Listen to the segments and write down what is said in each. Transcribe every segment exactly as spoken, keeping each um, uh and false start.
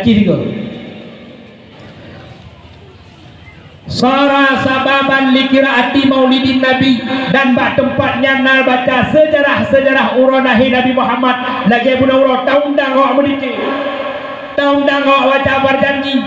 Kira. Sara sababan li qiraati maulidin nabi, dan bak teumpat nyan na baca seujarah-seujarah uroe lahé Nabi Muhammad, lagée bunoe uroe taundang awak meudike, taundang awak baca barjanji.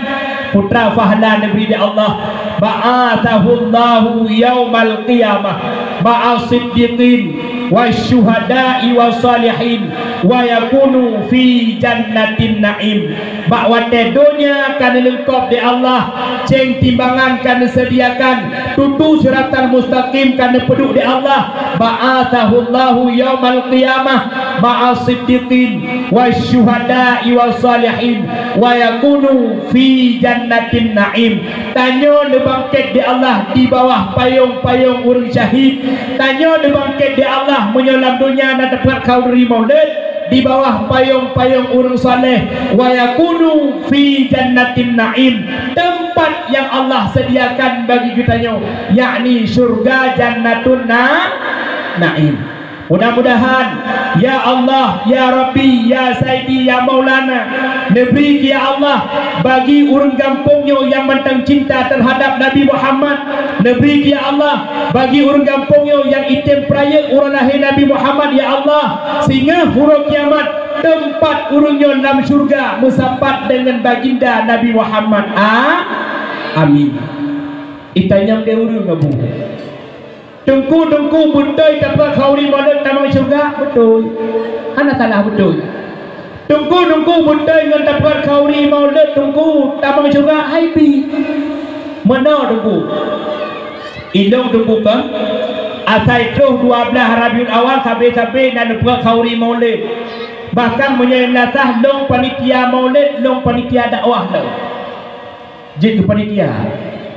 Putra Fahla neubri di Allah, ba'atsahullahu yaumal qiyamah ma'as siddiqin wasyuhada'i wassalihin wa yakunu fi jannatin na'im. Bak watée donya ka neuleungkop di Allah, céng timbangan ka neuseudiakan, tutu siratal mustaqim ka neupeuduek di Allah, ba'atsahullahu yaumal qiyamah ma'as siddiqin wasyuhada'i wassalihin wa yakunu fi jannatin na'im. Tanyoe neubangket di Allah di bawah payong-payong ureuëng syahid. Tanyoe neubangket di Allah meunyoe lam donya na teumpat khauri maulid di bawah payong-payong ureuëng saleh, wa yakunu fi jannatin na'im, teumpat nyang Allah sediakan bagi geutanyoe, yakni syurga Jannatun Na-, Na'im. Mudah-mudahan, ya Allah, ya Rabbi, ya Saidi, ya Maulana, neubri, ya Allah, bagi ureuëng gampông nyoe nyang mantong cinta teuhadab Nabi Muhammad, neubri, ya Allah, bagi ureuëng gampông nyoe nyang item peurayeuk uroe lahé Nabi Muhammad, ya Allah, singoh uroe kiamat teumpat ureuëng nyoe lam syurga meusapat deungon baginda Nabi Muhammad. A-, amin. Itanyong deh ureuëng Abu. Teungku, Teungku, beutôi tapeugah khauri maulid tamong syeuruga? Beutôi. Hana salah, beutôi. Teungku, Teungku, beutôi ngon tapeugah khauri maulid Teungku tamong syeuruga? Hai pih. Meunoe Teungku. Ilong Teungku kan? Asai troh dua blaih Rabiul Awal sabe-sabe na neupeugah khauri maulid. Bahkan meunyoe meunasah lôn panitia maulid, lôn panitia dakwah lôn. Jeuet keu panitia.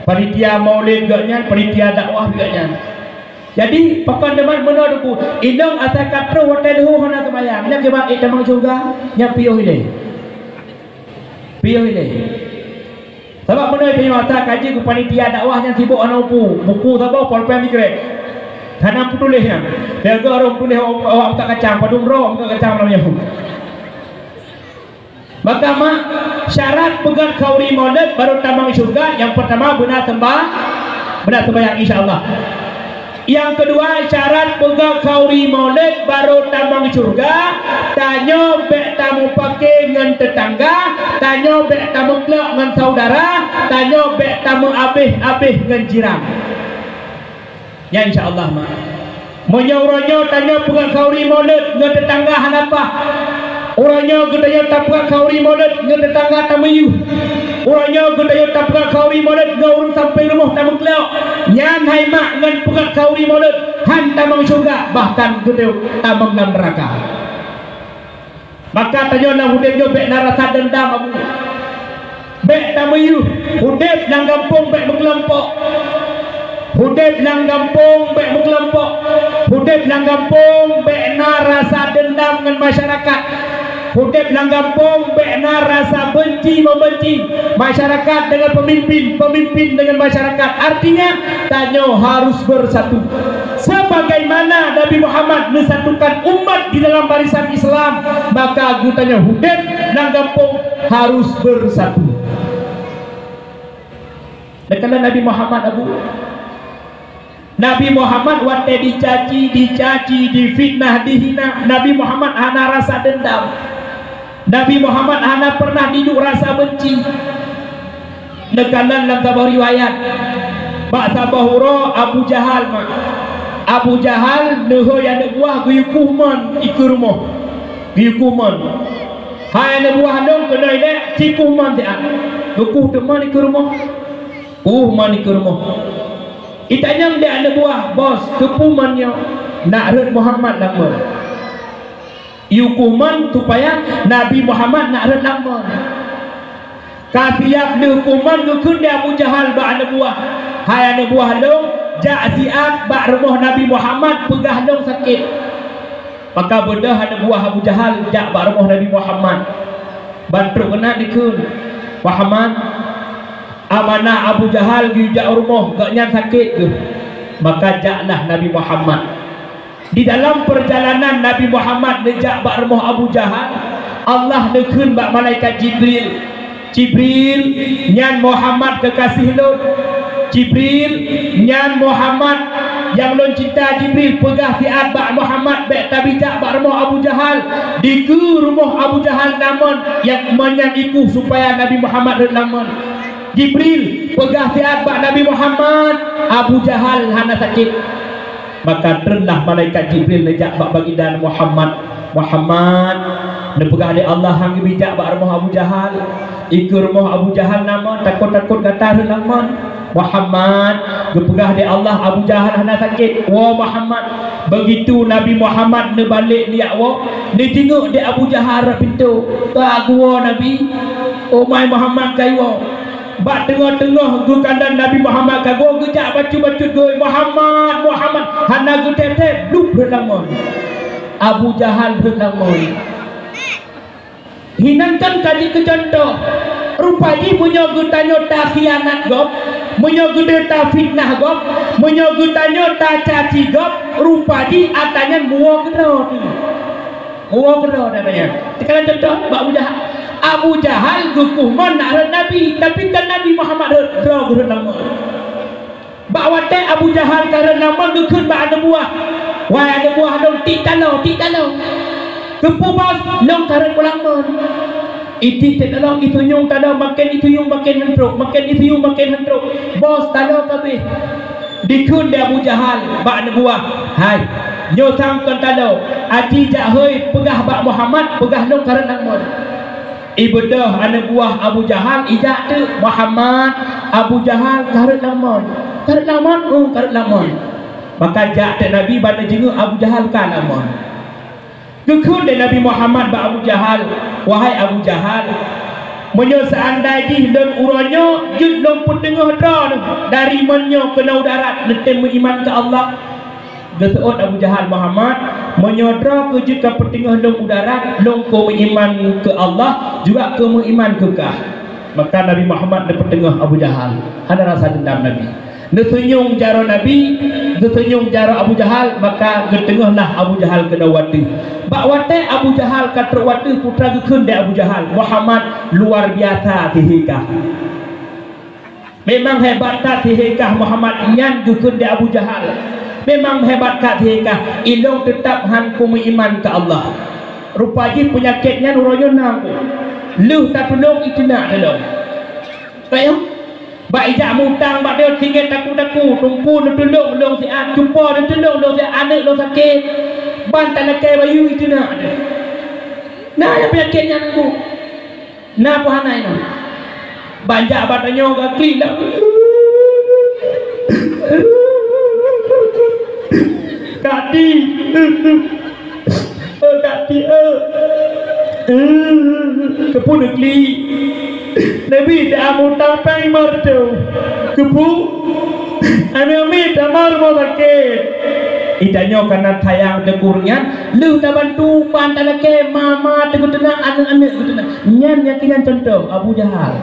Panitia maulid geuh nyan, panitia dakwah geuh nyan. Jadi, pakon teuma meunoe Teungku, inong asai ka troh watée leuhô hana seumayang, nyan kiban ék tamong syeuruga, nyan piôh ilée. Piôh ilée. Sabab meunoe tanyoe asai ka jeuet keu panitia dakwah nyan sibok hana mupu, buku saboh polpen sikrek. Hana peutuléh nyan. Lagée ureuëng tuléh awak buka kacang, padum droe buka kacang malam nyoe. Maka mak, syarat peugah khauri maulid baru tamong syeuruga, nyang peurtama beuna seumba-, beuna seumbahyang, insya Allah. Nyang keudua, syarat peugah khauri maulid baru tamong syeuruga, tanyoe bék tameupaké ngon teutangga, tanyoe bék tameuklok ngon saudara, tanyoe bék tameuabéh-abéh ngon jiran. Nyan insya Allah, mak. Meunyoe uroe nyoe tanyoe peugah khauri maulid ngon teutangga hana paih, uroe nyoe geutanyoe tapeugah khauri maulid ngon teutangga tameuyueh, uroe nyoe geutanyoe tapeugah khauri maulid ngon ureuëng sampéng rumoh tameuklok, nyan hai mak ngon peugah khauri maulid han tamong syeuruga, bahkan geutanyoe tamong lam neuraka. Maka tanyoe lam udeb nyoe bék na rasa deundam, Abu. Bék tameuyueh, udeb lam gampông bék meukeulompok. Udeb lam gampông bék meukeulompok. Udeb lam gampông bék na rasa deundam ngon masyarakat. Udeb lam gampông bék na rasa benci membenci masyarakat dengan pemimpin, pemimpin dengan masyarakat. Artinya, tanyoe harus bersatu. Sebagaimana Nabi Muhammad menyatukan umat di dalam barisan Islam, maka geutanyoe udeb lam gampông harus bersatu. Neukalon Nabi Muhammad, Abu. Nabi Muhammad watée dicaci, dicaci, difitnah, dihina, Nabi Muhammad hana rasa deundam. Nabi Muhammad hana pernah diduek rasa benci. Neukalon lam saboh riwayat, bak saboh uroe Abu Jahal, mak. Abu Jahal neuhôi aneuk buah geuyue kueh mon ikeue rumoh. Geuyue kueh mon. "Hai aneuk buah lôn, keunoe ilée, ci kueh mon siat." Geukueh teuk mon ikeue rumoh. Kueh mon ikeue rumoh. Itanyong deh aneuk buah, "Bos, keupeue mon nyoe?" "Nak rhot Muhammad lam mon." Iyue kueh mon supaya Nabi Muhammad nak rhot lam mon. Ka siab lheueh kueh mon geukheun deh Abu Jahal bak aneuk buah, "Hai aneuk buah lôn, jak siat bak rumoh Nabi Muhammad peugah lôn sakét." Maka beudôh aneuk buah Abu Jahal jak bak rumoh Nabi Muhammad. Ban trok keunan dikheun, "Muhammad, amanah Abu Jahal geuyue jak u rumoh, gobnyan sakét geuh." Maka jaklah Nabi Muhammad. Di dalam peurjalanan Nabi Muhammad neujak bak rumoh Abu Jahal, Allah neukheun bak malaikat Jibril, Jibril, nyan Muhammad keukaséh lôn. Jibril, nyan Muhammad nyang lôn cinta. Jibril, peugah siat bak Muhammad, bèk tabijak bak rumoh Abu Jahal. Dikeue rumoh Abu Jahal na mon, nyang meunyan dikeue supaya Nabi Muhammad rhot lam mon. Jibril, peugah siat bak Nabi Muhammad, Abu Jahal hana sakét. Maka treunlah malaikat Jibril neujak bak baginda Muhammad. Muhammad, neupeugah lé Allah han geubijak bak rumoh Abu Jahal. Dikeue rumoh Abu Jahal na mon, takot-takot gata rhot lam mon. Muhammad, geupeugah lé Allah Abu Jahal hana sakét. Woe Muhammad. Begitu Nabi Muhammad neubalek neujak woe, neujingeuk di Abu Jahal rot pintoe. Ka geuwoe Nabi. Oh my Muhammad, ka iwoe. Bak teungoh-teungoh geukalon Nabi Muhammad ka geuwoe, geujak bacut-bacut geuwoe, "Muhammad, Muhammad!" Hana geutém-tém, blup rhot lam mon. Abu Jahal rhot lam mon. Hinan kan ka jeuet keu cuntoh. Rupa jih meunyoe geutanyoe takhianat gob, meunyoe geutanyoe tafitnah gob, meunyoe geutanyoe tacaci gob, rupa jih ata nyan muwoe keudroe teuh. Muwoe keudroe ata nyan. Teukalon cuntoh bak Abu Jahal. Abu Jahal geukuh mon nak rhot Nabi, tapi kan Nabi Muhammad rhot, droe geuh rhot lam mon. Bak watèe Abu Jahal ka rhot lam mon, geukheun bak aneuk buah, "Wahai aneuk buah lôn, tiek taloe, tiek taloe." "Keupeue bos?" "Lôn ka rhot u lam mon." Itiek taloe, itunyong taloe, maken itunyong maken han trok, maken itunyong maken han trok. "Bos, taloe ka abéh." Dikheun lé Abu Jahal bak aneuk buah, "Hai, nyoe sang kon taloe, aci jak hôi peugah bak Muhammad, peugah lôn ka rhot lam mon." Ibeudôh aneuk buah Abu Jahal ijak teuk, "Muhammad, Abu Jahal ka rhot lam mon." "Ka rhot lam mon?" "Ôh, ka rhot lam mon." Maka jak teuk Nabi ban neujingeuk Abu Jahal ka lam mon. Geukheun lé Nabi Muhammad bak Abu Jahal, "Wahai Abu Jahal, meunyoe seuandai jih lôn uroe nyoe jeuet lôn peuteungoh droeneuh dari mon nyoe keunoe u darat neutem meuiman keu Allah." Geuseuôt Abu Jahal, "Muhammad, meunyoe droe keuh jeuet ka peuteungoh lôn u darat, lôn keu meuiman keu Allah, juga keu meuiman keu kah." Maka Nabi Muhammad neupeuteungoh Abu Jahal. Hana rasa deundam Nabi. Neuseunyum jaroe Nabi, geuseunyum jaroe Abu Jahal, maka geuteungoh lah Abu Jahal keunoe u ateueh. Bak watèe Abu Jahal ka trok u ateueh, peue geukheun lé Abu Jahal, "Muhammad luar biasa sihé kah." "Memang hebat that sihé kah Muhammad," nyan geukheun lé Abu Jahal. "Memang hebat that sihé kah, ilôn teutab han kumeuiman keu Allah." Rupa jih peunyakét nyan uroe nyoe na. Lheueh tatulông iteunak teuh lom. Ka nyoe, bak ijak mutang bak droe singgét taku-taku, "Teungku neutulông lôn siat, cupo neutulông lôn siat, aneuk lôn sakét." Ban talakèe bayeue iteunak teuh. Na nyang peunyakét nyan, Teungku. Na peue hana nyoe? Ban jak bak tanyoe geuklik lam. Kati. Oh, kati, oh. Keupeue neuklik? Nabi ta mutang péng meureutôh. Keupeue? Aneuk miet tamong rumoh sakét. Ita nyoe kana sayang teuku nyan, lheueh tabantu ban talakèe, mama teugeuteuna, aneuk-aneuk geuteuna. Nyan nyang keunan cuntoh Abu Jahal.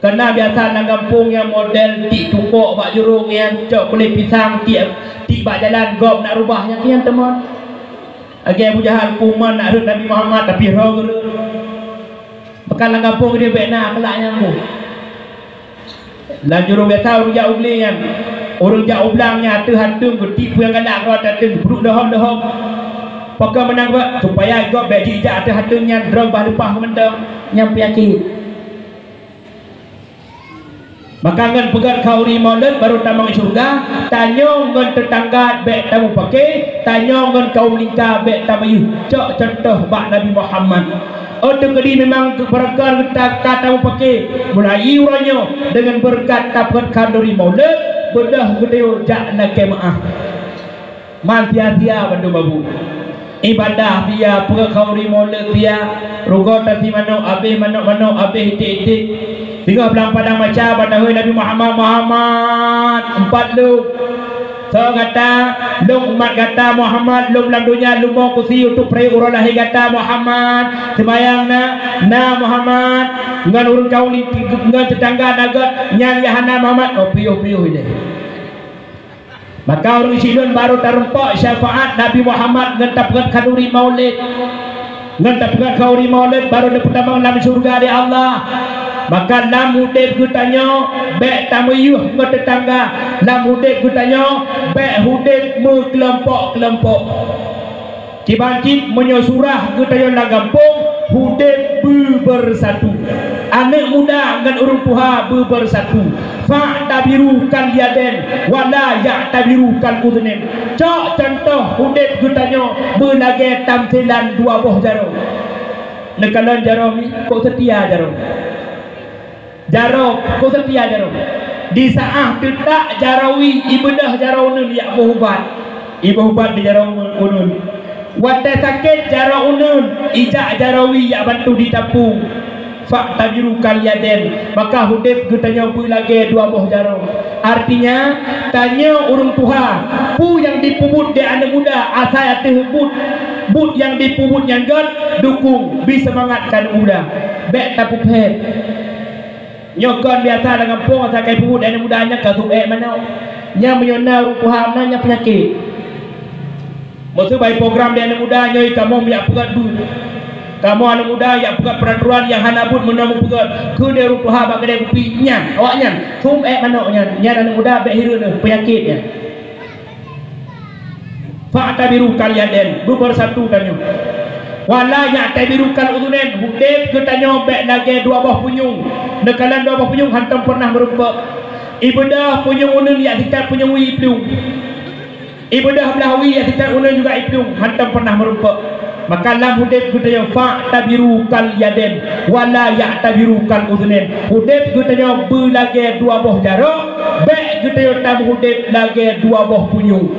Kana biasa lam gampông nyang model tiek tukok bak jurông nyan, cok kulét pisang tiek, tiek bak jalan gob nak rubah nyang keunan teuma. Lagèe Abu Jahal kuman nak rhot Nabi Muhammad tapi roh geuh. Maka lam gampông dia bèk na akhlak nyang boh. Lam jurông biasa ureueng jak u glé nyan, ureueng jak u blang nyan ateueh ateueng geutik peue nyang galak keuluwa ateueh ateueng geupeuduk leuhom-leuhom. Pakon meunan geuh supaya gob bèk jijak ateueh ateueng nyan droe bah leupah mantong nyang peunyakét. Maka ngon peugöt khauri maulud barô tamong syeuruga, tanyoe ngon teutangga bèk tamupake, tanyoe ngon kaum lingka bèk tamayeuh. Cok cuntoh bak Nabi Muhammad. Oh teukeudi memang keubeurakan geuta ka tamupake, mulai uroe nyoe deungon beureukat tapeugöt khanduri maulud, beudôh geutanyoe jak lakèe meu'ah. Man sia-sia bandum babu. Ibadah sia, peugöt khanduri maulud sia, rugoe tasi manok, abéh manok-manok, abéh iték-iték. Singoh blang padang maca, ban tahôi Nabi Muhammad, Muhammad, empat lôn. Soe gata, lôn umat gata Muhammad, lôn lam donya lôn mo kusi untuk peuraya uroe lahé gata Muhammad. Seumayang na, na Muhammad, ngon ureueng kaum li-, ngon teutangga na göt, nyan nyang hana Muhammad, oh piôh-piôh ilèe. Maka ureueng sidroe barô tarumpok syafaat Nabi Muhammad ngon tapeugöt khanduri maulid. Ngon tapeugah khauri maulid barô neupeutamong lam syeuruga di Allah. Maka lam udeb geutanyoe bék tameuyueh ngon teutangga. Lam udeb geutanyoe bék udeb meukelompok-kelompok. Kiban cit meunyoe surah geutanyoe lam gampông, udeb beubersatu. Aneuk muda ngon ureuëng tuha beubersatu. Fa'tabiru kal yadain, wala ya'tabiru kal udhunain. Cok cuntoh udeb geutanyoe beulagée tamsilan dua boh jaroe. Neukalon jaroe mi, kok seutia jaroe. Jaroe, kok seutia jaroe. Di saát teutak jaroe wie, ibeudoh jaroe uneun jak boh ubat. Iboh ubat di jaroe uneun. Watée sakét jaroe uneun, ijak jaroe wie jak bantu di tapung. Fa'tabiru kal yadain, maka udeb geutanyoe beulagée dua boh jaroe. Artinya, tanyoe ureuëng tuha, peue nyang jipeubuet di aneuk muda asai ateueh buet, buet nyang jipeubuet nyan gét, dukong, bri seumangat keu aneuk muda. Bék tapeuphet. Nyoe kon biasa lam gampông, asai ka jipeubuet aneuk muda nyan ka sub ék manok. Nyan meunyoe na ureuëng tuha meunan nyan peunyakét. Meuseu bai program di aneuk muda nyoe kamoe jak peugét beuet. Kamoe aneuk muda jak peugét peuraturan nyang hana buet meunoe meupeugét. Keu di ureuëng tuha bak keudée kupi nyan, awaknyan sub ék manok nyan. Nyan aneuk muda bék hireuen neuh, peunyakét nyan. Fa'tabiru kal yadain, beubersatu tanyoe. Wala ya'tabiru kal udhunain, udeb geutanyoe bék lagée dua boh punyueng. Neukalon dua boh punyueng hantom peureunah meurumpok. Ibeudoh punyueng uneun jak sitat punyueng wie iplueng. Ibeudoh blah wie jak sitat uneun juga iplueng, hantom peureunah meurumpok. Maka lam udeb geutanyoe fa'tabiru kal yadain, wala ya'tabiru kal udhunain. Udeb geutanyoe beulagée dua boh jaroe, bék geutanyoe tameuudeb lagée dua boh punyueng.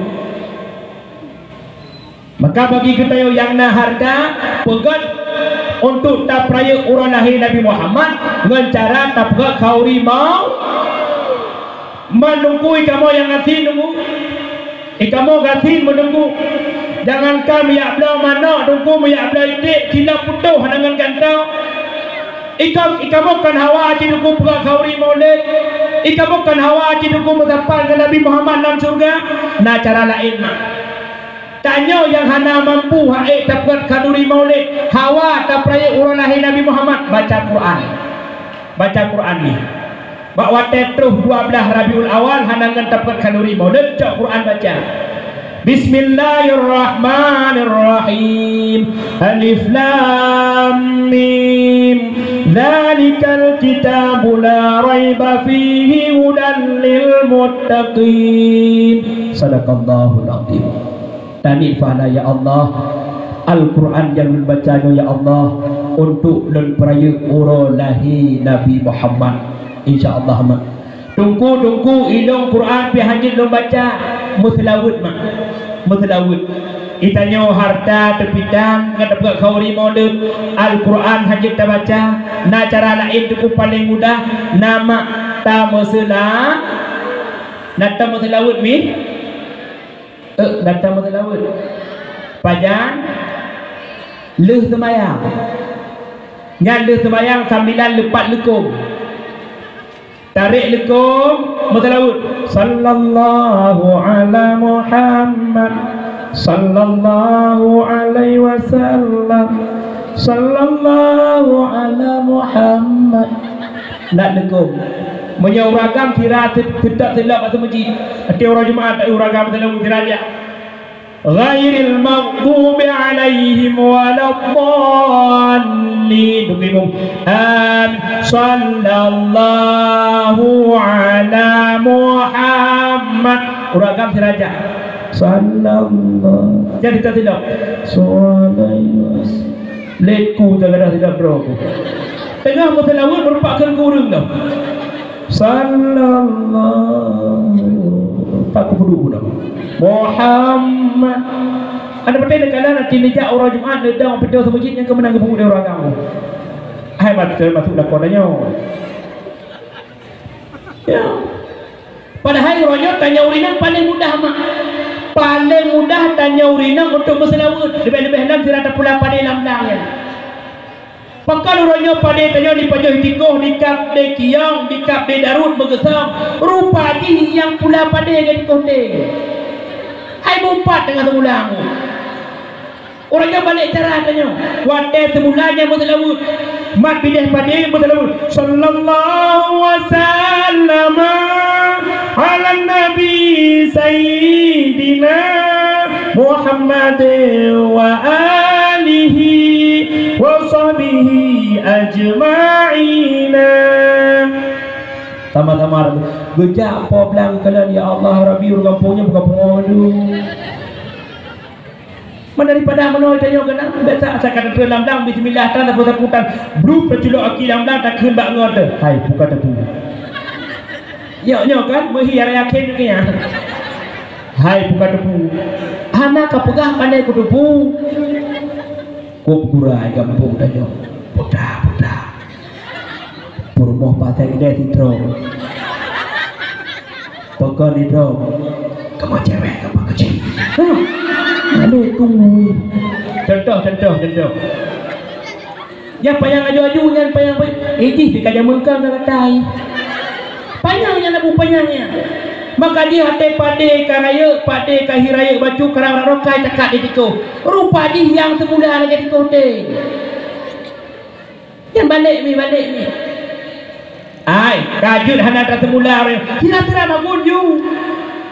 Maka bagi geutanyoe nyang na hareuta, peugét untuk tapeurayeuk uroe lahé Nabi Muhammad ngon cara tapeugét khauri mau-, Man Teungku, i kamoe nyang gasien Teungku. I kamoe gasien Teungku. Jangankan meujak bloe manok Teungku, meujak bloe iték, silop putôh hana ngon gantô. I kam-, i kamoe kon hawa cit Teungku peugah khauri maulid. I kamoe kon hawa cit Teungku meusapat ngon Nabi Muhammad lam syeuruga. Na cara laén mak. Tanyoe nyang hana mampu han ék tapeugét khanuri maulid, hawa tapeurayeuk uroe lahé Nabi Muhammad, baca Quran. Baca Quran nyoe. Bak watée troh dua blaih Rabiul Awal hana ngon tapeugét khanuri maulid, cok Quran baca. Bismillahirrahmanirrahim. Alif Lam Mim. Dzalikal kitabu la raiba fihi hudan lil muttaqin. Sadaqallahul azim. Taniet pahala, ya Allah, Al-Quran nyang lôn baca nyoe, ya Allah, untuk lôn peurayeuk uroe lahé Nabi Muhammad. Insya Allah, mak. Teungku, Teungku, ilôn Quran pih hana jeuet lôn baca, meuseulaweuet, mak. Meuseulaweuet. Geutanyoe hareuta teupitang ngon tapeugét khauri maulid, Al-Quran hana jeuet tabaca, na cara laén Teungku paléng mudah, na mak tameuseula-, na tameuseulaweuet mi? Eh, gata meuseulaweuet. Pajan? Lheueh seumayang. Nyan lheueh seumayang sambilan leupat leukôm. Tarek leukôm, meuseulaweuet. Sallallahu ala Muhammad. Sallallahu alaihi wasallam. Sallallahu ala Muhammad. Nak leukôm. Meunyoe ureueng agam sira te-, teutap silap ateueh meuseujid. Até uroe Jumat, ureueng agam silap sira jak. Ghairil maghdubi alaihim waladdallin. Dukung imum. Am, sallallahu ala Muhammad. Ureueng agam sira jak. Sallallahu. Jadi tak silap. Sallallahu. Leku tak ada silap, bro. Teungoh meuseulaweuet meureupak keu ureueng dah. Sallallahu. Pak kupeue dah. Muhammad. Ada beutôi neukala nanti neujak uroe Jumat neudong pintoe seumeujid nyang keumeunang geupeubuet lé ureueng agam. Hai mat-, masuk lakoe tanyoe. Ya. Padahai uroe nyoe tanyoe ureueng inong paléng mudah mak. Paléng mudah tanyoe ureueng inong untuk meuseulaweuet, leubeh-leubeh lom sira tapula padé lam blang nyan. Pakon uroe nyoe padé tanyoe dipajoh tikoh, dikab lé kiyong, dikab lé darut meugeusong, rupa jih nyang pula padé ngon tikoh té. Hai meupat teungoh teugulang. Uroe nyoe balek cara tanyoe. Watée seumula nyan meuseulaweuet, mat bideh padé meuseulaweuet, "Sallallahu wasallama ala nabi sayyidina Muhammad wa alihi wa sahbihi ajma'ina." Sama-sama geujak po blang kalon, "Ya Allah Rabbi, ureuëng gampông nyoe buka pungo dulu." Man daripada meunoe tanyoe keunan, biasa asai ka teuntreun lam blang, bismillah tan, sapeue-sapeue tan, brub teuculok aki lam blang, takheun bak ngon teuh, "Hai, buka teupeu." Nyoe, nyoe kan, meuhi raya khem nyoe nyan. "Hai, buka teupeu." Hana ka peugah pandai kuteupeue. Kop gura gampông tanyoe. Puta, puta. Peurumoh paséng deh sidroe. Pokon sidroe. Kamoe cewek kamoe keuchik. Hah? Aduh, tunggu. Contoh, contoh, contoh. Nyang panyang aju-aju, nyang panyang pe-, eh, jih ka jameun ka gatai. Panyang nyan, Abu, panyang nyan. Maka jih até padé ka rayeuk, padé ka hi rayeuk bacut, karab rokai takat di tikoh. Rupa jih nyang seumula lagée tikoh teh. Nyan balek mi, balek mi. Ai, ka jeuet hana taseumula, sira-sira magun ju.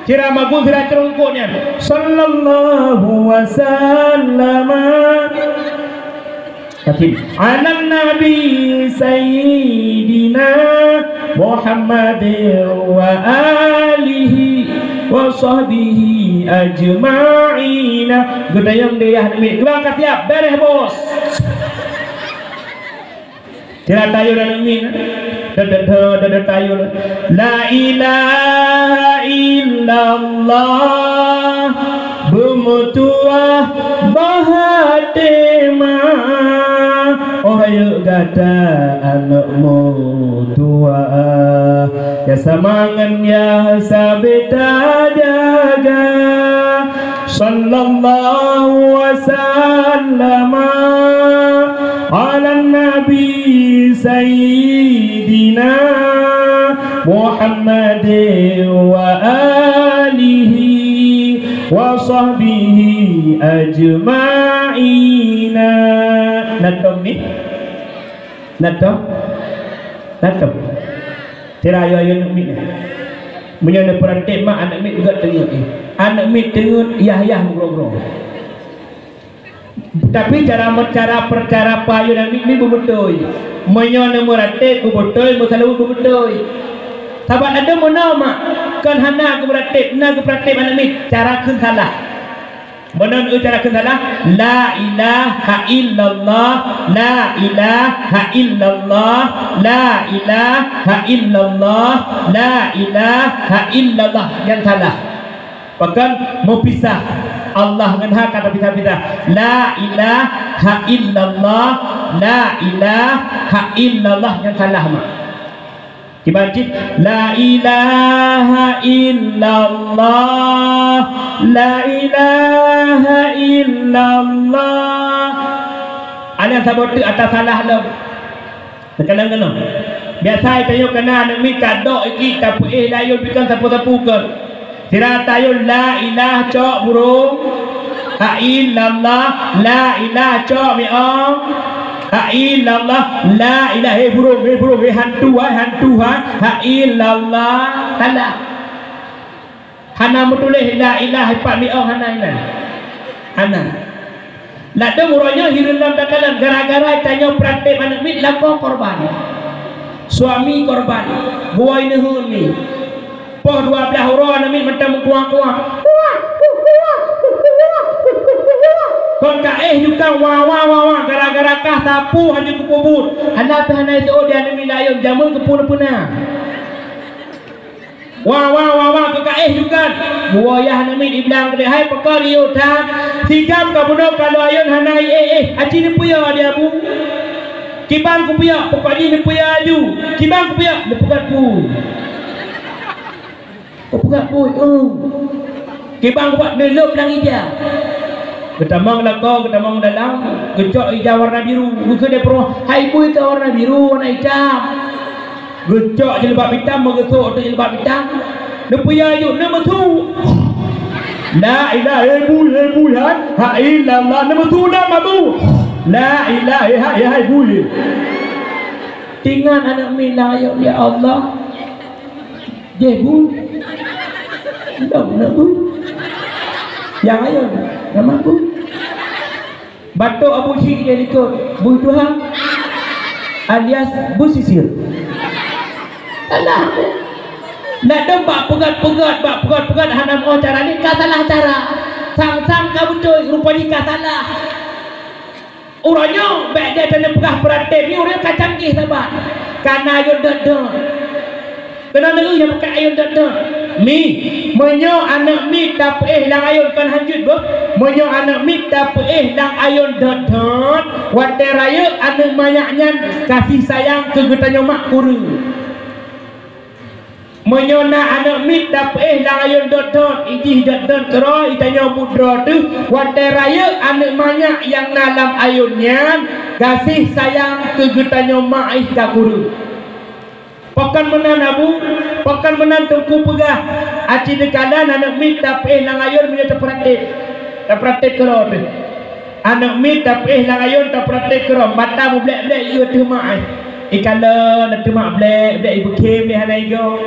Sira magun, sira ceurongkot nyan. Sallallahu wasallama. Yakin. Ala nabi sayyidina Muhammad wa alihi wa sahbihi ajma'ina. Geutayong deh yah namiet. Dua ka siap, beres, Bos. Sira tayue aneuk miet. Dada, dada, dada tayue. La ilaha illallah. Beumeutuah bah até ma. Oh, rayeuk gata aneuk meutuah. Ya sama ngon ya sabe tajaga. Sallallahu wasallama ala nabi sayyidina Muhammad wa alihi wa sahbihi ajma'ina. Na tom ni? Na tom? Na tom? Sira ayo-ayo aneuk miet nyan. Meunyoe neupeuratéb mak aneuk miet, gét teungeut jih. Aneuk miet teungeut, yah-yah meugroe-groe. Tapi cara, cara, cara peuayo aneuk miet ni beubeutôi. Meunyoe neumeuratéb beubeutôi, meuseulaweuet beubeutôi. Sabab ladôm meunoe mak, kon hana geupeuratéb, na geupeuratéb aneuk miet, cara kheun salah. Meunan eu cara kheun salah, la ilaha illallah, la ilaha illallah, la ilaha illallah, la ilaha illallah. Nyan salah. Pakon meupisah Allah ngon ha ka tapisah-pisah. La ilaha illallah, la ilaha illallah. Nyan salah mak. Kiban cit, la ilaha illallah, la ilaha illallah. Alèh saboh teuk ata salah lom. Teukeunong-keunong. Biasa tanyoe kana aneuk miet ka dok ié tapeuéh layôn pikan sapu-sapu kon. Sira tayôn la ilah cok burông. Ha illallah, la ilah cok miong. Ha illallah, la ilah, hei burông, hei burông, hei hantu, hai hantu, hai. Ha illallah, salah. Hana meutuléh la ilah pat miong hana inan. Hana. Ladôm uroe nyoe hireuen lom takalon gara-gara tanyoe peuratéb aneuk miet lakoe korban. Suami korban, geuwoe neuheun mi. Poh dua blaih uroe aneuk miet mantong meukuah-kuah. Kon ka éh juga wa wa wa wa gara-gara kah sapu hana geupeubuet. Hana pih hana iseuôt di aneuk miet layôn jameun keupeue-peue na. Wa wa wa wa keu ka éh juga. Geuwoe yah aneuk miet di blang keudéh hai pakon yôh that. Sigam ka bunoe ka lôn ayôn hana éh éh. Aci neupeue di abu. Kiban kupiyak, pokok jih neupeue aju. Kiban kupiyak, neupeugah pui. Kupeugah pui, oh. Kiban kupeugah neulôp lam ija. Geutamong lakoe, geutamong dalam, geucok ija warna biru. Geukheun lé peurumoh, hai bui ka warna biru, warna itam. Geucok jilbab itam, meugeusok teuk jilbab itam. Neupeue aju, neumeusu. La ilaha, eh, bui, eh, bui, hai. Ha ilallah, nama sunat mabu. La ilaha, hai, hai, bui. Tingan aneuk miet lam ayôn, ya Allah. Jeh bui. Dong na bui. Nyang ayôn, nama bui. Batok Abu Syik di likot, bui tuha, alias bui sisir. Salah. Nak dong bak peugöt-peugöt, bak peugöt-peugöt hana meu'oh cara ni, ka salah cara. Sang-sang ka beutôi, rupa jih ka salah. Uroe nyoe, bèk deh taneuk peugah peuratéb ni, ureueng ka canggih saban. Ka na ayôn dot-dot. Keunoe neueu nyang peukat ayôn dot-dot. Mi, meunyoe aneuk miet tapeuéh lam ayôn kon hanjeuet boh. Meunyoe aneuk miet tapeuéh lam ayôn dot-dot, watèe rayeuk aneuk manyak nyan kasih sayang keu geutanyoe mak kureueng. Meunyoe na aneuk miet tapeuéh lam ayôn dot-dot, ijih dot-dot keudroe, itanyoe buet droe teuh, watèe rayeuk aneuk manyak nyang na lam ayôn nyan, kasih sayang keu geutanyoe mak ih ka kureueng. Pakon meunan Abu, pakon meunan Teungku peugah, aci neukalon aneuk miet tapeuéh lam ayôn meunyoe tapeuratéb. Tapeuratéb keudroe teuh. Aneuk miet tapeuéh lam ayôn tapeuratéb keudroe, mata meublek-blek i ateueh mak, eh. Ikalon ateueh mak blek-blek, ibeukhem lé hana igoe.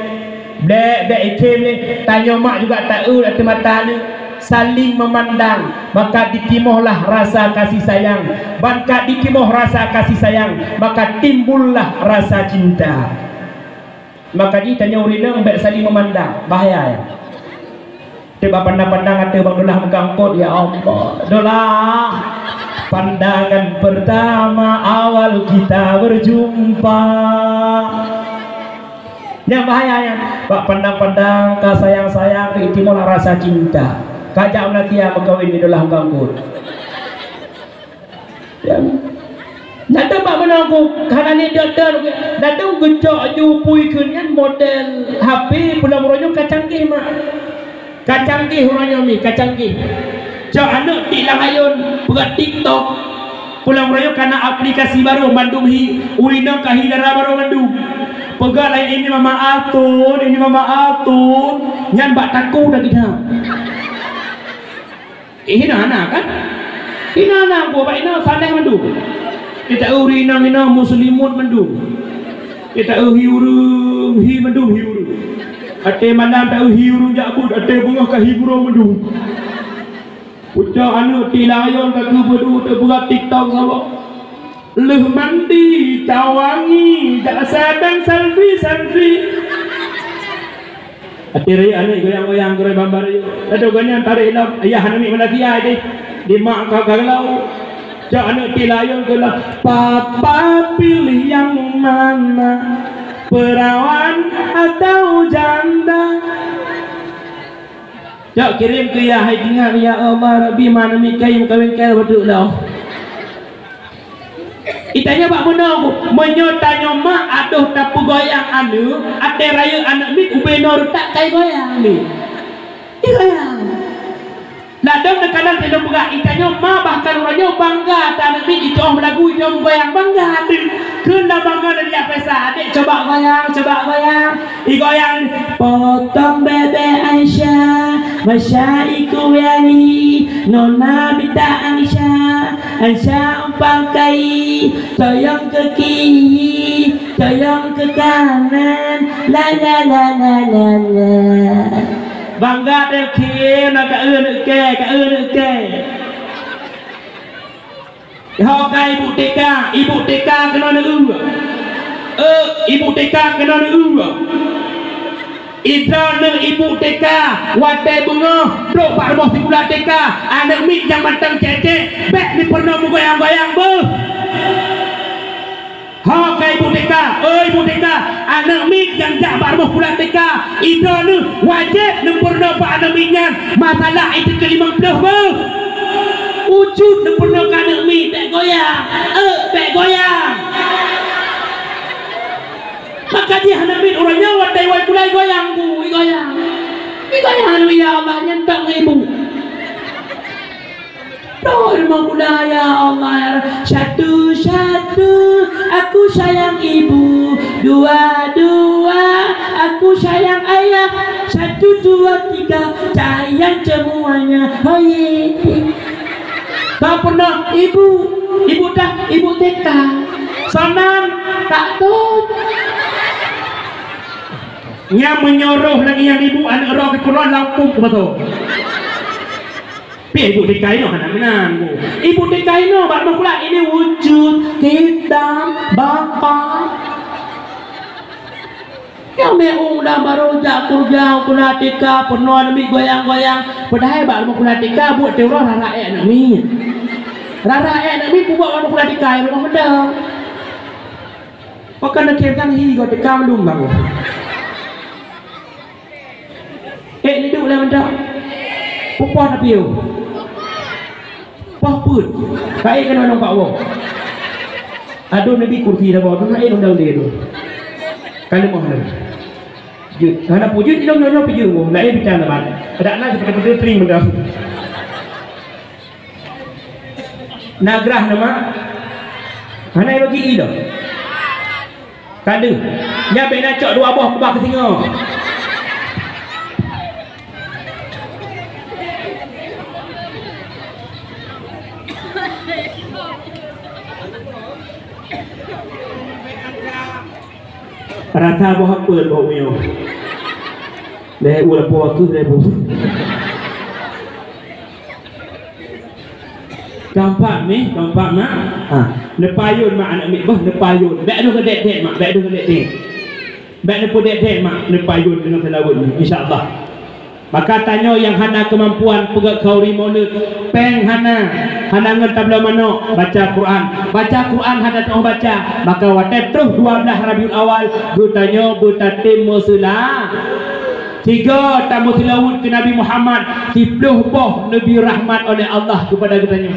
Blek-blek ikhém lé, tanyoe mak juga taeu ateueh mata aneuk. Saling memandang, maka ditimohlah rasa kasih sayang. Ban ka ditimoh rasa kasih sayang, maka timbullah rasa cinta. Maka jih tanyoe ureueng inong bèk saling memandang, bahaya, ya. Teuk bak pandang-pandang ateueh bang Dolah meugangkot, ya Allah. Dolah, pandangan pertama awal kita berjumpa. Nyang bahaya nyan, bak pandang-pandang ka sayang-sayang, keu timbul rasa cinta. Ka jak meulatia meukawen di Dolah meugangkot. Ya. Ladôm bak meunoe ku, hana ni dot-dot, ladôm geucok ju pui kheun nyan model H P pulang uroe nyoe ka canggih mak. Ka canggih uroe nyoe mi, ka canggih. Cok aneuk tiek lam ayôn, peugah TikTok. Pulang uroe nyoe ka na aplikasi barô mandum hi, ureueng inong ka hi dara barô mandum. Peugah laén ini mama Atun, ini mama Atun, nyan bak takue dah geudah. Eh, hina hana kan? Hina hana, buah bak inong sanéh mandum. Kita ureueng inong-inong muslimot mandum. Kita hi ureueng, hi mandum hi ureueng. Até malam ta hi ureueng jak buet, até beungoh ka hi buroe mandum. Pucok aneuk tiek lam ayôn ka keu beudu teupeugah TikTok saboh. Lheueh mandi tawangi, jak saban selfie-selfie. Até rayeuk aneuk goyang-goyang gurée bamba rayeuk. Aduh gobnyan tarek lom, ayah aneuk miet meulatia deh. Di mak ka galau. Cok aneuk tiek lam ayôn keu lom. Papa pilih yang mana? Perawan atau janda? Cok kirém keu yah hai teungoh, ya Allah Rabbi, mana mi kayu kawin keu beutôi lah. Itanyoe bak meunoe ku, meunyoe tanyoe mak adoh tapeugoyang aneuk, até rayeuk aneuk miet ubé noe reutak kai goyang ni. Igoyang. Ladôm neukalon lôn peugah, itanyoe ma bahkan uroe nyoe bangga ata aneuk miet jiteu'oh meulagu, jiteu'oh meugoyang, bangga ateueh. Kheun lam bangga dan jak pesa, "Adek, coba goyang, coba goyang." Igoyang, "Potong bebek Aisyah, Masya iku yani, nona bita Aisyah, Aisyah umpang kai, toyong ke kiri, toyong ke kanan, la la la la la la." Bangga teuh kheun, ka eu neuk kée, ka eu neuk kée. Ho ka ibu TK, ibu TK keunoe neueu. Eh, ibu TK keunoe neueu. Idroeneuh ibu TK, watée beungoh trok bak rumoh sikula TK, aneuk miet nyang mantong cék-cék, bék neupeurunoe meugoyang-goyang beuh. Ho ka ibu TK, oi ibu TK, aneuk miet nyang jak bak rumoh sikula TK, idroeneuh wajéb neupeurunoe bak aneuk miet nyan masalah iték keu limong ploh beuh. Ucut neupeurunoe keu aneuk miet, bék goyang, eh, bék goyang. Maka jih aneuk miet uroe nyoe watée iwoe sikula igoyang ku, igoyang. Igoyang aneuk, ya Allah, nyan tok ngon ibu. Doa rumah pula, ya Allah, ya Rabb. Satu-satu, aku sayang ibu. Dua-dua, aku sayang ayah. Satu, dua, tiga, sayang semuanya. Hoi. Ka pernah ibu, ibu dah, ibu T K. Sanan, tak tu. Nyang meunyoe roh lagèe nyan ibu aneuk droe keu keudroe lampôh keu basoe. Pih ibu T K inoe hana meunan, Bu. Ibu T K inoe bak meukulah ini wujud kita Bapa. Nyang meu lam baru jak kuliah, kuliah T K, peunoh aneuk miet goyang-goyang. Padahai bak rumoh kuliah T K buet teuroh rara ék aneuk miet. Rara ék aneuk miet peubuet bak rumoh kuliah T K rumoh meudoe. Pakon na kém tang hi goe T K mandum bang. Ék neuduek lé mantong. Pupoh na piôh. Poh peuet. Ka ék keunoe nyoe bak woe. Adoe neubi kursi saboh, tu na ék undang lé tu. Ka leumoh lé. Jeuet. Hana peue jeuet ilong nyoe-nyoe pih jeuet woe. Na ék bicara na ban. Adak na seperti-seperti tring mantong. Na grah na mak. Hana bagi i lom. Ka deuh. Nyan bèk na cok dua boh keubah keu singoh. Rasa boh apel boh uyueng. Lhèe ueh lapoe keuh lhèe boh. Keumpat mih, keumpat mak. Ha, neupayôn mak aneuk miet beuh, neupayôn. Bèk deuh geudèk-dèk mak, bèk deuh geudèk-dèk. Bèk neupeudèk-dèk mak, neupayôn deungon seulaweuet nyoe, insya Allah. Maka tanyoe nyang hana keumampuan peugöt khanuri maulud, pèng hana, hana ngon tabloe manok, baca Quran. Baca Quran hana teu'oh baca, maka watèe troh dua blaih Rabiul Awal, geutanyoe beutatem meuseula-, Sigoe tameuseulaweuet keu Nabi Muhammad, siplôh boh neubi rahmat oleh Allah keupada geutanyoe.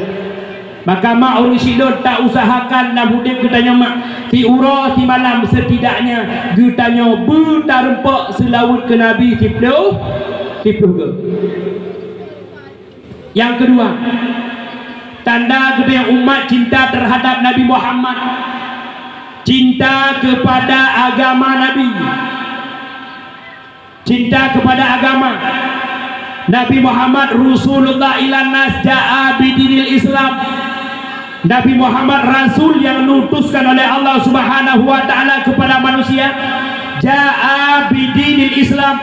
Maka mak ureueng syik lôn, ta usahakan lam udép geutanyoe mak, siuroe simalam setidaknya geutanyoe beutareumpok seulaweuet keu Nabi siplôh, siplôh goe. Nyang keudua, tanda geutanyoe umat cinta teuhadab Nabi Muhammad, cinta keupada agama Nabi. Cinta keupada agama. Nabi Muhammad Rasulullah ilan nas ja'a bidinil Islam. Nabi Muhammad rasul nyang diutuskan oleh Allah Subhanahu wa Ta'ala keupada manusia. Ja'a bidinil Islam.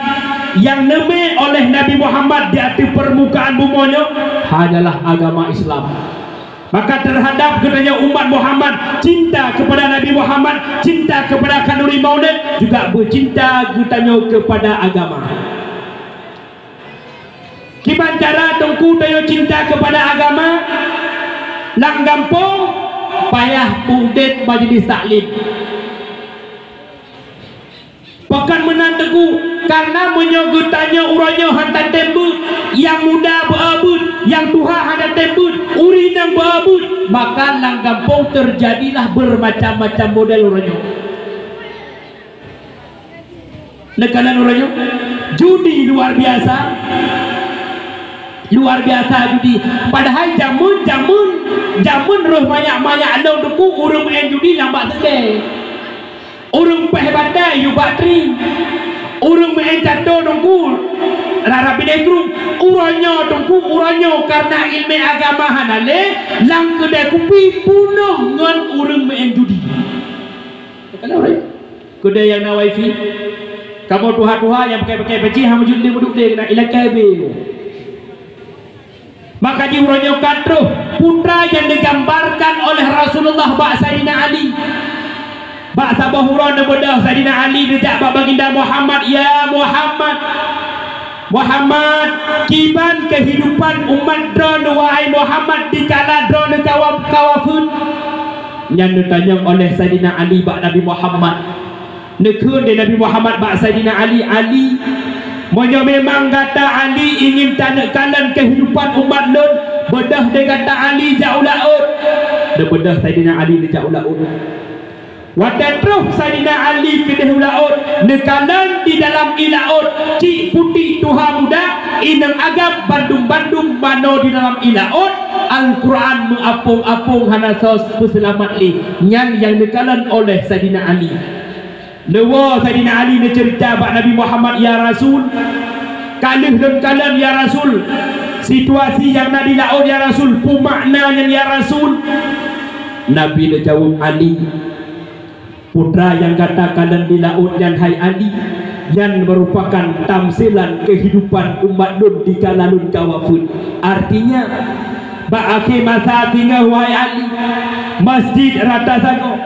Nyang neumé oleh Nabi Muhammad di ateueh peurmukaan bumoe nyoe hanyalah agama Islam. Maka teuhadab geutanyoe umat Muhammad, cinta keupada Nabi Muhammad, cinta keupada khanuri maulid, juga beucinta geutanyoe keupada agama. Kiban cara teungku tanyoe cinta keupada agama? Lam gampông payah peudeh majlis taklim. Pakon meunan teungku, kareuna meunyoe geutanyoe uroe nyoe hana tem beuet, nyang muda beu-, beuet, nyang tuha hana tem beuet, ureueng inong beu-, beuet, maka lam gampông teujadilah beumacam-macam model uroe nyoe. Neukalon uroe nyoe, judi luar biasa. Luar biasa judi. Padahai jameun, jameun, jameun rôh manyak-manyak lôn teungku ureueng maén judi lam bak seukée. Ureueng péh batèe yue bak tring. Ureueng meu'en cato teungku rara bidai krueng. Uroe nyoe teungku, uroe nyoe kareuna ileumèe agama hana lé, lam keudè kupi peunoh ngon ureueng meu'en judi. Keudè nyang na wifi. Kamoe tuha-tuha nyang pakai-pakai peci hana meujeuet lé meuduek lé keunan ilakèe beu. Maka di uroe nyoe ka troh putra nyang digambarkan oleh Rasulullah bak Saidina Ali. Bak saboh uroe neubeudôh Saidina Ali neujak bak Baginda Muhammad, "Ya Muhammad, Muhammad, kiban keuhidupan umat droeneuh wahai Muhammad dikala droeneuh ka wa-, ka wafeuet?" Nyan neutanyong oleh Saidina Ali bak Nabi Muhammad. Neukheun lé Nabi Muhammad bak Saidina Ali, "Ali, meunyoe memang gata Ali ingin taneukalon keuhidupan umat lôn, beudôh lé gata Ali jak u laôt." Neubeudôh Saidina Ali neujak u laôt. Watèe troh Saidina Ali keudeh u laôt, neukalon di dalam ié laôt, cik putik tuha muda, inong agam bandum-bandum manoe di dalam ié laôt, Al-Quran meuapong-apong hana soe peuseulamat lé. Nyan nyang neukalon oleh Saidina Ali. Neuwoe Saidina Ali neuceurita bak Nabi Muhammad, "Ya Rasul, ka lheueh lôn kalon, ya Rasul, situasi nyang na di laôt, ya Rasul, peue makna nyan, ya Rasul?" Nabi neujaweueb, "Ali, putra nyang gata kalon di laôt nyan, hai Ali, nyan meurupakan tamsilan keuhidupan umat lôn dikala lôn ka wafeuet." Artinya, bak akhé masa singoh, wahai Ali, masjid rata sagoe,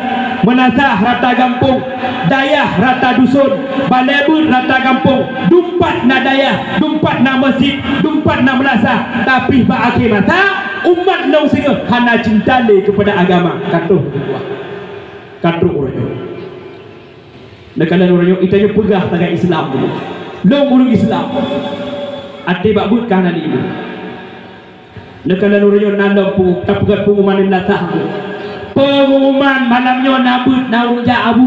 meunasah rata gampông, dayah rata duson, balée beuet rata gampông, dumpat na dayah, dumpat na masjid, dumpat na meunasah, tapi bak akhé masa, umat lôn singoh hana cinta lé keupada agama. Ka troh, ka troh uroe nyoe. Neukalon uroe nyoe, geutanyoe peugah sagai Islam dulu. Lôn ureuëng Islam. Até bak beuet ka hana lé. Neukalon uroe nyoe na lom pu-, tapeugah peungumuman lam lasah. Peungumuman malam nyoe na beuet na ureuëng jak abu.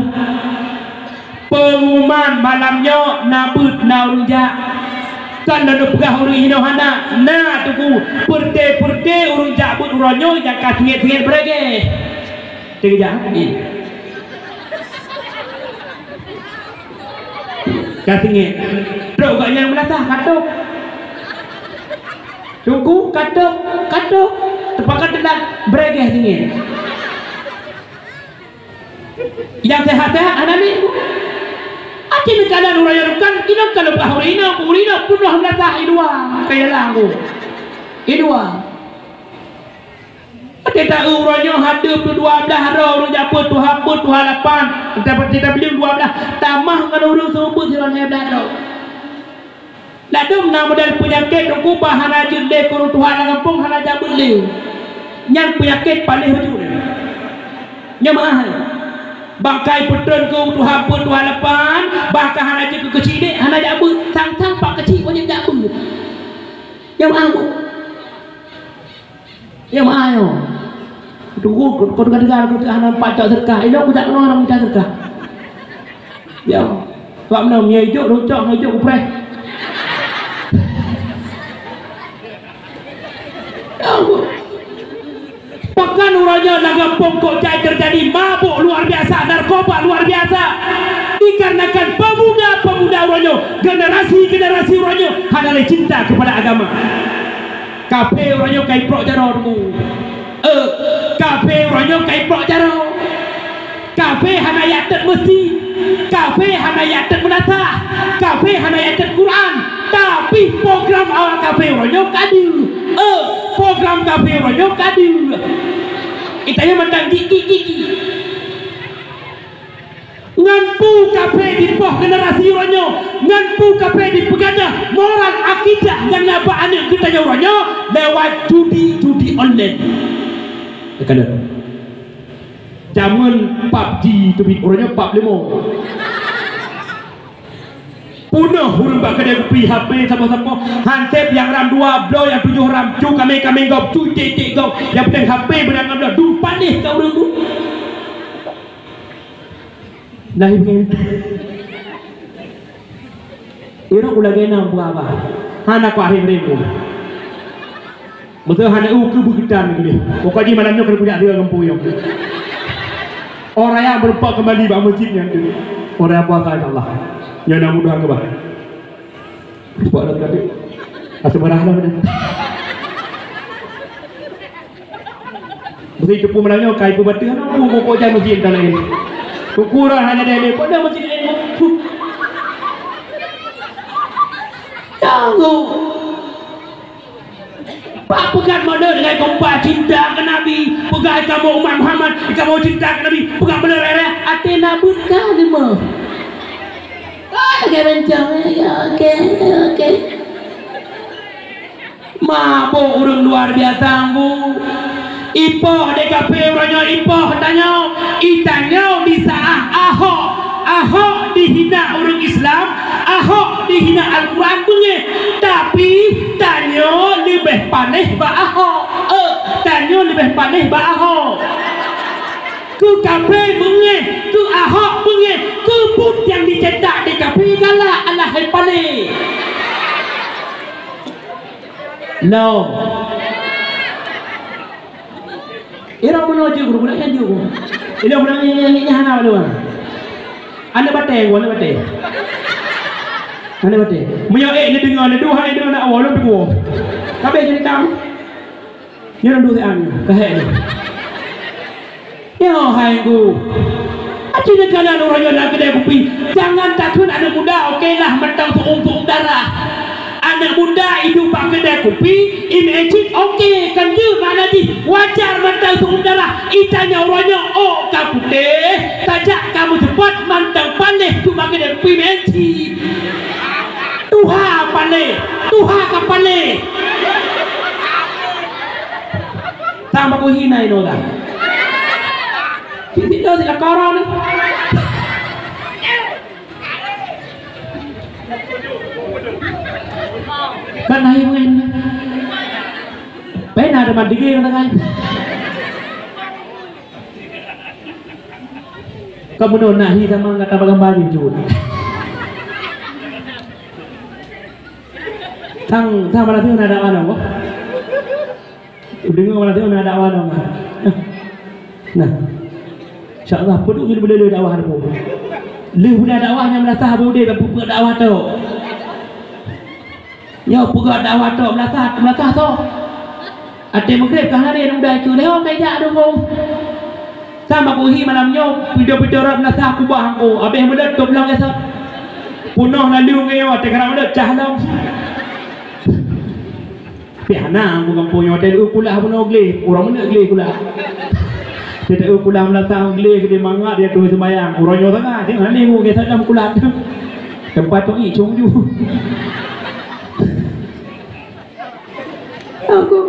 Peungumuman malam nyoe na beuet na ureuëng jak. Kon lôn peugah ureuëng inoe hana, na teungku, peureuté-peureuté ureuëng jak beuet uroe nyoe nyang ka singét-singét beuragée. Teukeujak. Ka singét. Trok gobnyan meulasah, ka trok. Teungku, ka trok, ka trok. Teupakat teulat, beuragée singét. Nyang seuhat-seuhat hana lé. Akhé neukalon uroe nyoe kan, inong ka leupah ureuëng inong, ureuëng inong peunoh meulasah i luwa, ka ialah anggu. I luwa. Watée ta-eu uroe nyoe, hadeup dua blaih droe ureuëng jak beuet, tuha beuet, tuha lapan, tapi tabeuleung dua blaih, tamah ngon ureuëng seumeubeuet sidroe lhée blaih droe. Ladôm na model peunyakét teungku, bah hana jeuet lé keu ureuëng tuha lam gampông, hana jak beuet lé. Nyan peunyakét paléh bacut nyan. Nyan meuhai. Bangkai peutrön keu tuha beuet, tuha lapan, bah ka hana jeuet keu keuchik dék, hana jak beuet, sang-sang pak keuchik wajéb jak beuet. Nyan meuhai. Ya, meuayo. Tunggu, kau teuka-teuka, kau teuka hana nampak cok seudeukah. Ilok kujak keunoe hana mita seudeukah. Ya. Sebab meunan, meunyo ijok, locok, hana ijok, kupreh. Ya Allah. Pakon uroe nyoe lam gampông kok jai teujadi mabök luar biasa, narkoba luar biasa. Dikarenakan pemuda-pemuda uroe nyoe, generasi-generasi uroe nyoe hana lé cinta keupada agama. Kafé uroe nyoe ka iprok jaroe teungku. Eh, kafé uroe nyoe ka iprok jaroe. Kafé hana jak teut meuseujid. Kafé hana jak teut meunasah. Kafé hana jak teut Quran. Tapi program awak kafé uroe nyoe ka deuh. Eh, program kafé uroe nyoe ka deuh. Itanyoe mantong gigi-gigi. Ngon peue kafé dipoh generasi uroe nyoe, ngon peue kafé dipeugadoh moral akidah nyang na bak aneuk geutanyoe uroe nyoe lewat judi-judi online. Jameun pub G teubiet uroe nyoe pub leumo. Peunoh ureuëng bak keudée kupi H P saboh-saboh, hansép nyang ram dua bloe, nyang tujoh ram, cu kamé-kamé gob, cu iték-iték gob, nyang peudeueng H P beunang ngon bloe, dum paléh ka ureuëng tu. Nah, ibu. Irok ulagée na buah bah. Hana kuah rem-rem pun. Beutôi hana u keu beukeutan geunih. Pokok jih malam nyoe keuneuk kujak dia ngon puyong. Orang yang berempat kembali bak masjid nyan tu. Orang yang puasa, insya Allah. Nyoe na mudah ke bah. Buat dah tadi. Asa marah lah dah. Meusi teupeu malam nyoe kai peubateue na bu mokok jai masjid dan lain. Ukuran hana deh lé, pada masjid lain. Ya Allah. Pak peugah model dengan kompak cinta ke Nabi, peugah kamu umat Muhammad, kamu cinta ke Nabi, peugah model raya, até na buka ni mah. Ah, lagi rencang, ya, oke, oke. Mabök ureuëng luar biasa, Bu. Ipoh di kafé uroe nyoe, ipoh tanyoe. Itanyoe di saah Ahok. Ahok dihina ureuëng Islam, Ahok dihina Al-Quran beungéh. Tapi, tanyoe leubeh panéh bak Ahok. Eh, tanyoe leubeh panéh bak Ahok. Keu kafé beungéh, keu Ahok beungéh, keu buet nyang dicetak di kafé galak, alah hai panéh. Lom. Irong meunoe jeuet guru, guna nyan jeuet guru. Ilong meunan nyan, nyan, nyan, nyan hana lom. Aneuk batée, aneuk batée. Aneuk batée. Meunyoe ék neudeungoe, neuduek hai deungon aneuk awai lôn peuwoe. Ka abéh jadi tam. Nyoe lôn duek sian nyoe, ka hék nyoe. Nyoe hai guru. Aci neukalon uroe nyoe lam keudè kupi. Jangan takheun aneuk muda, oke lah mantong seuuem-seuuem darah. Aneuk muda iduek bak keudè kupi, imeu'en cit oke, kan jeuet makna jih wajar mantong seuuem darah. Itanyong uroe nyoe, oh ka putéh, tajak ka meuseupôt mantong paléh, cuma keudè kupi imeu'en cit. Tuha paléh, tuha ka paléh. Sama ku hina inoe dah. Cit-cit dah sila korang ni. Kan nahi mungkin. Pena ada mandi gini kan. Kamu nona hi sama nggak tambah gambar ni jujur. Tang tang mana tu nak ada mana wah. Deungoe malam nyoe na dakwah lom. Nah. Insya Allah, peuduek ngon beuleueh dakwah deungoe. Lheueh bunoe dakwah nyang meulasah beudé bak peuet dakwah tu. Nyoe peugah dakwah tu meulasah, meulasah tu. Até meugreb ka hari nunggu dai keu lewat kai jak deungoe. Sama ku hi malam nyoe, pidong-pidong rot meulasah kubah angku. Abéh meulet tu pulang esok. Punoh lalu ngeyo, teuk rot meulet cah lom. Pih hana, bukan punya hotel, eh, kulah bunoe gleh, ureueng mana gleh kulah. Kita, eh, kulah meunasah gleh, gede mangat dia tuh sembayang. Ureueng nyoe tengah, dia hana nengok, dia sadam kulah. Tempat tu, ih, cung ju. Aku.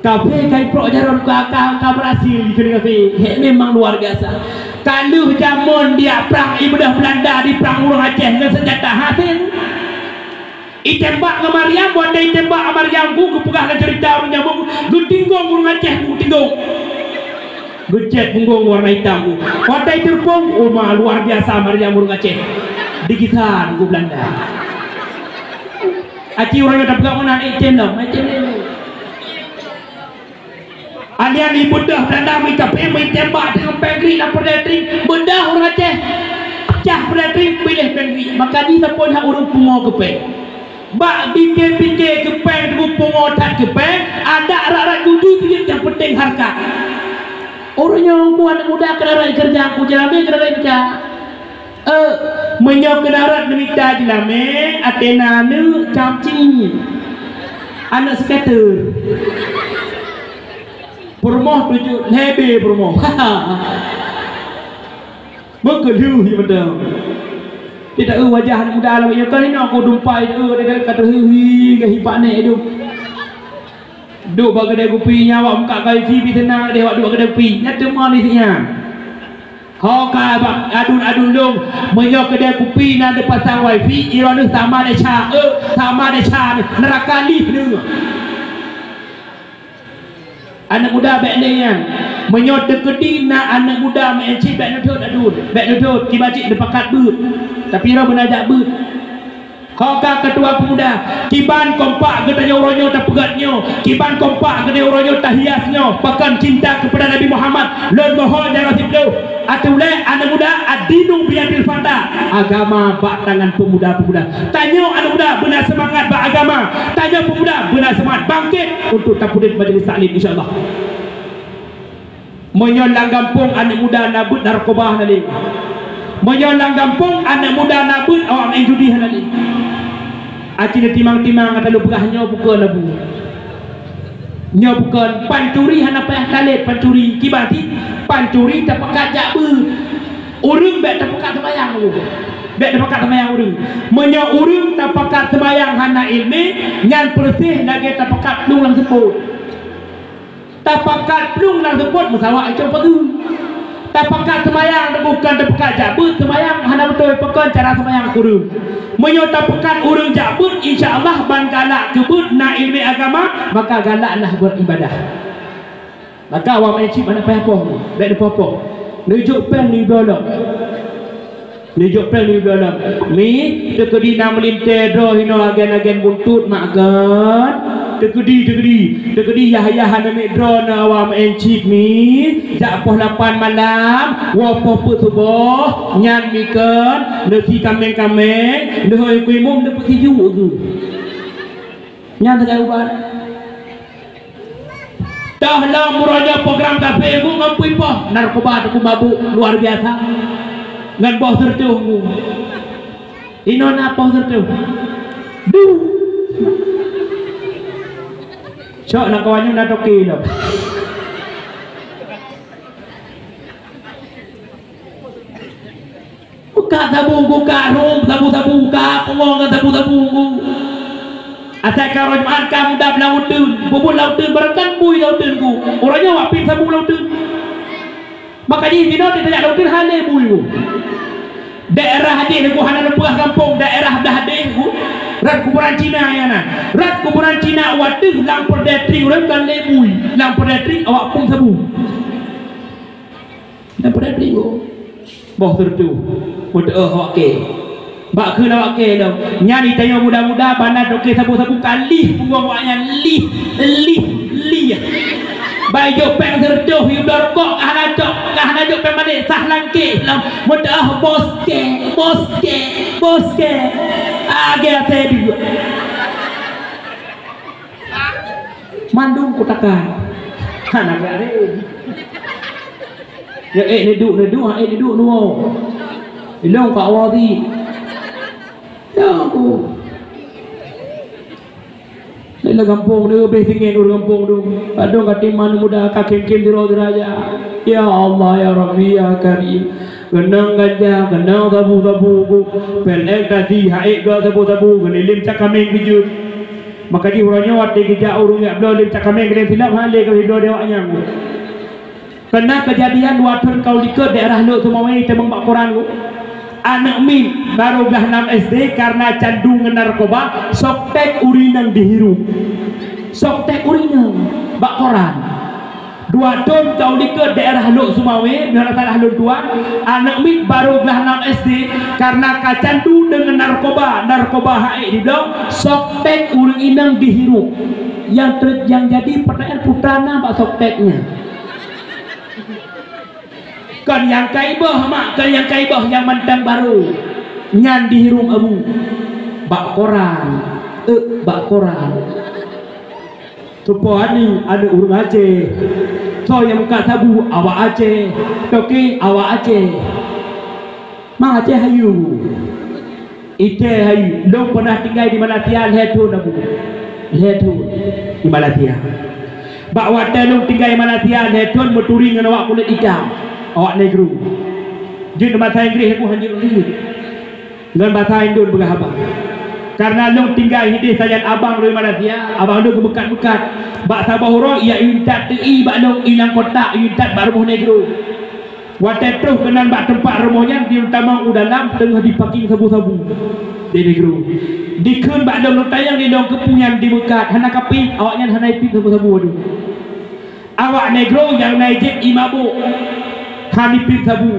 Kafe kai prok jarum ka, ka, ka berhasil, gitu, kafe. Hek, memang luar biasa. Kalau jamun dia perang, ibadah Belanda di perang ureueng Aceh dengan senjata hasil. Itembak ngon Maryam, watèe itembak ngon Maryam ku, geupeugah lé ceurita ureueng jameun, geutinggong ureueng Aceh ku, tinggong. Geucet punggong warna itam ku. Watèe iteureumpông, oh ma, luar biasa Maryam ureueng Aceh. Digisa ku Belanda. Aci ureueng nyang tapeugah meunan, eh, tem lom, eh, tem lom. Alian ibeudôh Belanda meuikat péng, meutembak teungoh péng grik lam peureulèe tring, beudôh ureueng Aceh. Cah peureulèe tring, piléh péng grik. Maka jih sapeue that ureueng pungo keu péng. Bak pike-pike keu péng, teungku pungo that keu péng, adak rat-rat judi pih nyang penting hareukat. Ureueng nyoe ku aneuk muda keuneuk rot keureuja, ku jeulamé keuneuk rot keureuja. Eh, meunyoe keuneuk rot neumita jeulamé, até na aneuk camci. Aneuk seukateur. Peurumoh tujoh lhèe bé peurumoh. Meukeuleuh mantong. Di taeu wajah aneuk muda lawét nyoe kan hinoe ku dumpai taeu, ka teuheuhi geuh hipak nèk dum. Duek bak keudè kupi nyan awak muka kai fi bi seunang deh awak duek bak keudè kupi. Nyan teuma di sinan. Ho ka bak adun-adun lôn, meunyoe keudè kupi na dipasang wifi, iroh lheueh sama desya, eh, sama desya, neuraka lih neuh. Aneuk muda bèk lé nyan. Meunyoe teukeudi na aneuk muda meu'en cit bèk neudhôt adun, bèk neudhôt, kiban cit neupakat beuet. Tapi droe beuna jak beuet. Ho ka keutua peumuda, kiban kompak geutanyoe uroe nyoe tapeugöt nyoe, kiban kompak geutanyoe uroe nyoe tahias nyoe, pakon cinta keupada Nabi Muhammad, lôn mohon jaroe siplôh. Ateueh ulèe aneuk muda, ad-dinu biyadil fata, agama bak tangan peumuda-peumuda. Tanyoe aneuk muda beuna seumangat bak agama, tanyoe peumuda beuna seumangat bangkét untuk tapeudeuet majlis taklim, insya Allah. Meunyoe lam gampông aneuk muda na beuet narkoba na lé. Meunyoe lam gampông aneuk muda na beuet awak main judi hana lé. Aci neutimang-timang ata lôn peugah nyoe bukon labu. Nyoe bukon pancuri hana payah talét pancuri. Kiban cit pancuri tapakat jak beuet. Ureueng bèk tapakat seumayang ureueng. Bèk tapakat seumayang ureueng. Meunyoe ureueng tapakat seumayang hana ileumèe, nyan peureuséh lagèe tapakat plueng lam seupôt. Tapakat plueng lam seupôt meusawa icong pageue. Tapakat seumayang bukon tapakat jak beuet, seumayang hana beutôi pakon cara seumayang kureueng. Meunyoe tapakat ureueng jak beuet, insya Allah ban galak keu beuet na ileumèe agama, maka galaklah beribadah. Maka awak main cit mana payah poh, bèk neupoh-poh. Neujok péng neubloe lom. Neujok péng neubloe lom. Mi, teukeudi na meulintèe droe hinoe agen-agen buntut mak gèt. Teukeudi, teukeudi, teukeudi Yahya hana miet droe na awam encik mi, jak poh lapan malam, woe poh peuet suboh, nyan mi kon, neusi kaméng-kaméng, neuhôi keu imum, neupeusiju geuh. Nyan sagai ubat. Toh lom uroe nyoe program kafé geuh ngon pui poh, narkoba teupeu mabuk luar biasa. Ngon boh seureutoh geuh. Inoe na poh seureutoh. Du. Cok na kawan nyoe na toke lom. Buka sabu, buka rhum, sabu-sabu, buka pungo ngon sabu-sabu ku. Asai ka uroe Jumat ka mudap lam uteuen, bubut lam uteuen, barangkan bui lam uteuen ku. Uroe nyoe wak piep sabu lam uteuen. Maka jih jinoe teutajak lam uteuen hana bui ku. Daerah jih ku hana leupeue gampông, daerah blah deh ku. Rot kuburan Cina nyan na. Rot kuburan Cina wateuh lam peureudèe trieng ureueng kan lé bui. Lam peureudèe trieng awak pung sabu. Lam peureudèe trieng. Boh seureutoh. Meuteuoh awak kèe. Bak kheun awak kèe lom. Nyan di tanyoe muda-muda banda toke sabu-sabu ka lih punggong awak nyan lih, lih, lih. Bai jok péng seureutoh, yue bloe rukok ka hana cok, ka hana jok péng balek, sah langkeh lom. Meuteuoh bos kèe, bos kèe, bos kèe. Agé até duek. Mandum kutakan. Hana garéh. Ya, eh, neuduek, neuduek, eh, neuduek, nuwoe. Ilong ka wazi. Ya ampun. Lé gampông tu, beh tinggi ureueng gampông tu. Padum ka timan muda ka kim-kim sidroe-sidroe aja. Ya Allah, ya Rabbi, ya Karim. Keunong ganja, keunong sabu-sabu, PLN tadi, haék dua sabu-sabu, geulilém cakaméng keujeuet. Maka di uroe nyoe watèe geujak ureueng jak bloe lé cakaméng keudéh silop, han lé keuh bloe dewak nyang. Keunan keujadian dua thon ka u likot daerah Lhokseumawe, tamong bak koran ku. Aneuk miet barô glah nam SD karena candu ngon narkoba, soktek ureueng inong dihirup. Soktek ureueng inong bak koran. Dua thon ka u likot daerah Lhokseumawe, nyoe salah lôn tuan, aneuk miet barô glah nam SD karena ka candu deungon narkoba, narkoba haék dibloe, soktek ureueng inong dihirup. Nyang ter-, nyang jadi pertanyaan putra na bak soktek nyan. Kon nyang ka iboh, mak, kon nyang ka iboh, nyang mantong barô. Nyan dihirup abu. Bak koran. Eh, bak koran. Tupo aneuk, aneuk ureueng Aceh. Soe nyang meukat sabu, awak Aceh. Toke, awak Aceh. Ma Aceh hayu. Itée hayu. Lôn peunah tinggai di Malaysia lhée thon, Abu. Lhée thon di Malaysia. Bak watée lôn tinggai Malaysia lhée thon, meuturi ngon awak kulét itam, awak negro. Jeuet basa Inggréh, Abu, hanjeuet Inggréh. Ngon basa Indon peugah haba. Kareuna lôn tinggai hidéh sajan abang lôn di Malaysia, abang lôn geumeukat-meukat. Bak saboh uroe, ia intat teu ié bak lôn, ié lam kotak, intat bak rumoh negro. Watée troh keunan bak teumpat rumoh nyan, di tamong u dalam teungoh jipaking sabu-sabu lé negro. Jikheun bak lôn, lôn tanyong lé lôn keupeue nyan jimeukat, hana kapiep, awaknyan hana jipiep sabu-sabu, adoh. Awak negro nyang na jieb ié mabök, hana jipiep sabu.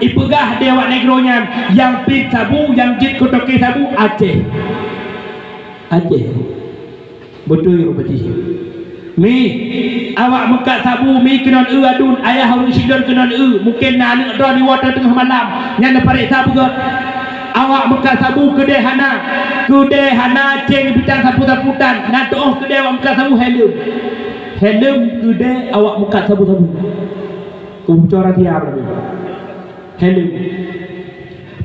Jipeugah lé awak negro nyan, nyang piep sabu, nyang jeuet keu toke sabu, Aceh. Aceh. Beutôi rupa jih. Mi, awak meukat sabu, mi keunon eu aduen, ayah ureueng sidon keunon eu, mungken na aneuk droe di woe teungoh malam, nyan neupareksa beugöt. Awak meukat sabu keudeh hana, keudeh hana, céng bitang sapu-sapu tan, na tuoh keudeh awak meukat sabu heleuem. Heleuem keudeh awak meukat sabu-sabu. Keubocoran siar tadi. Heleuem.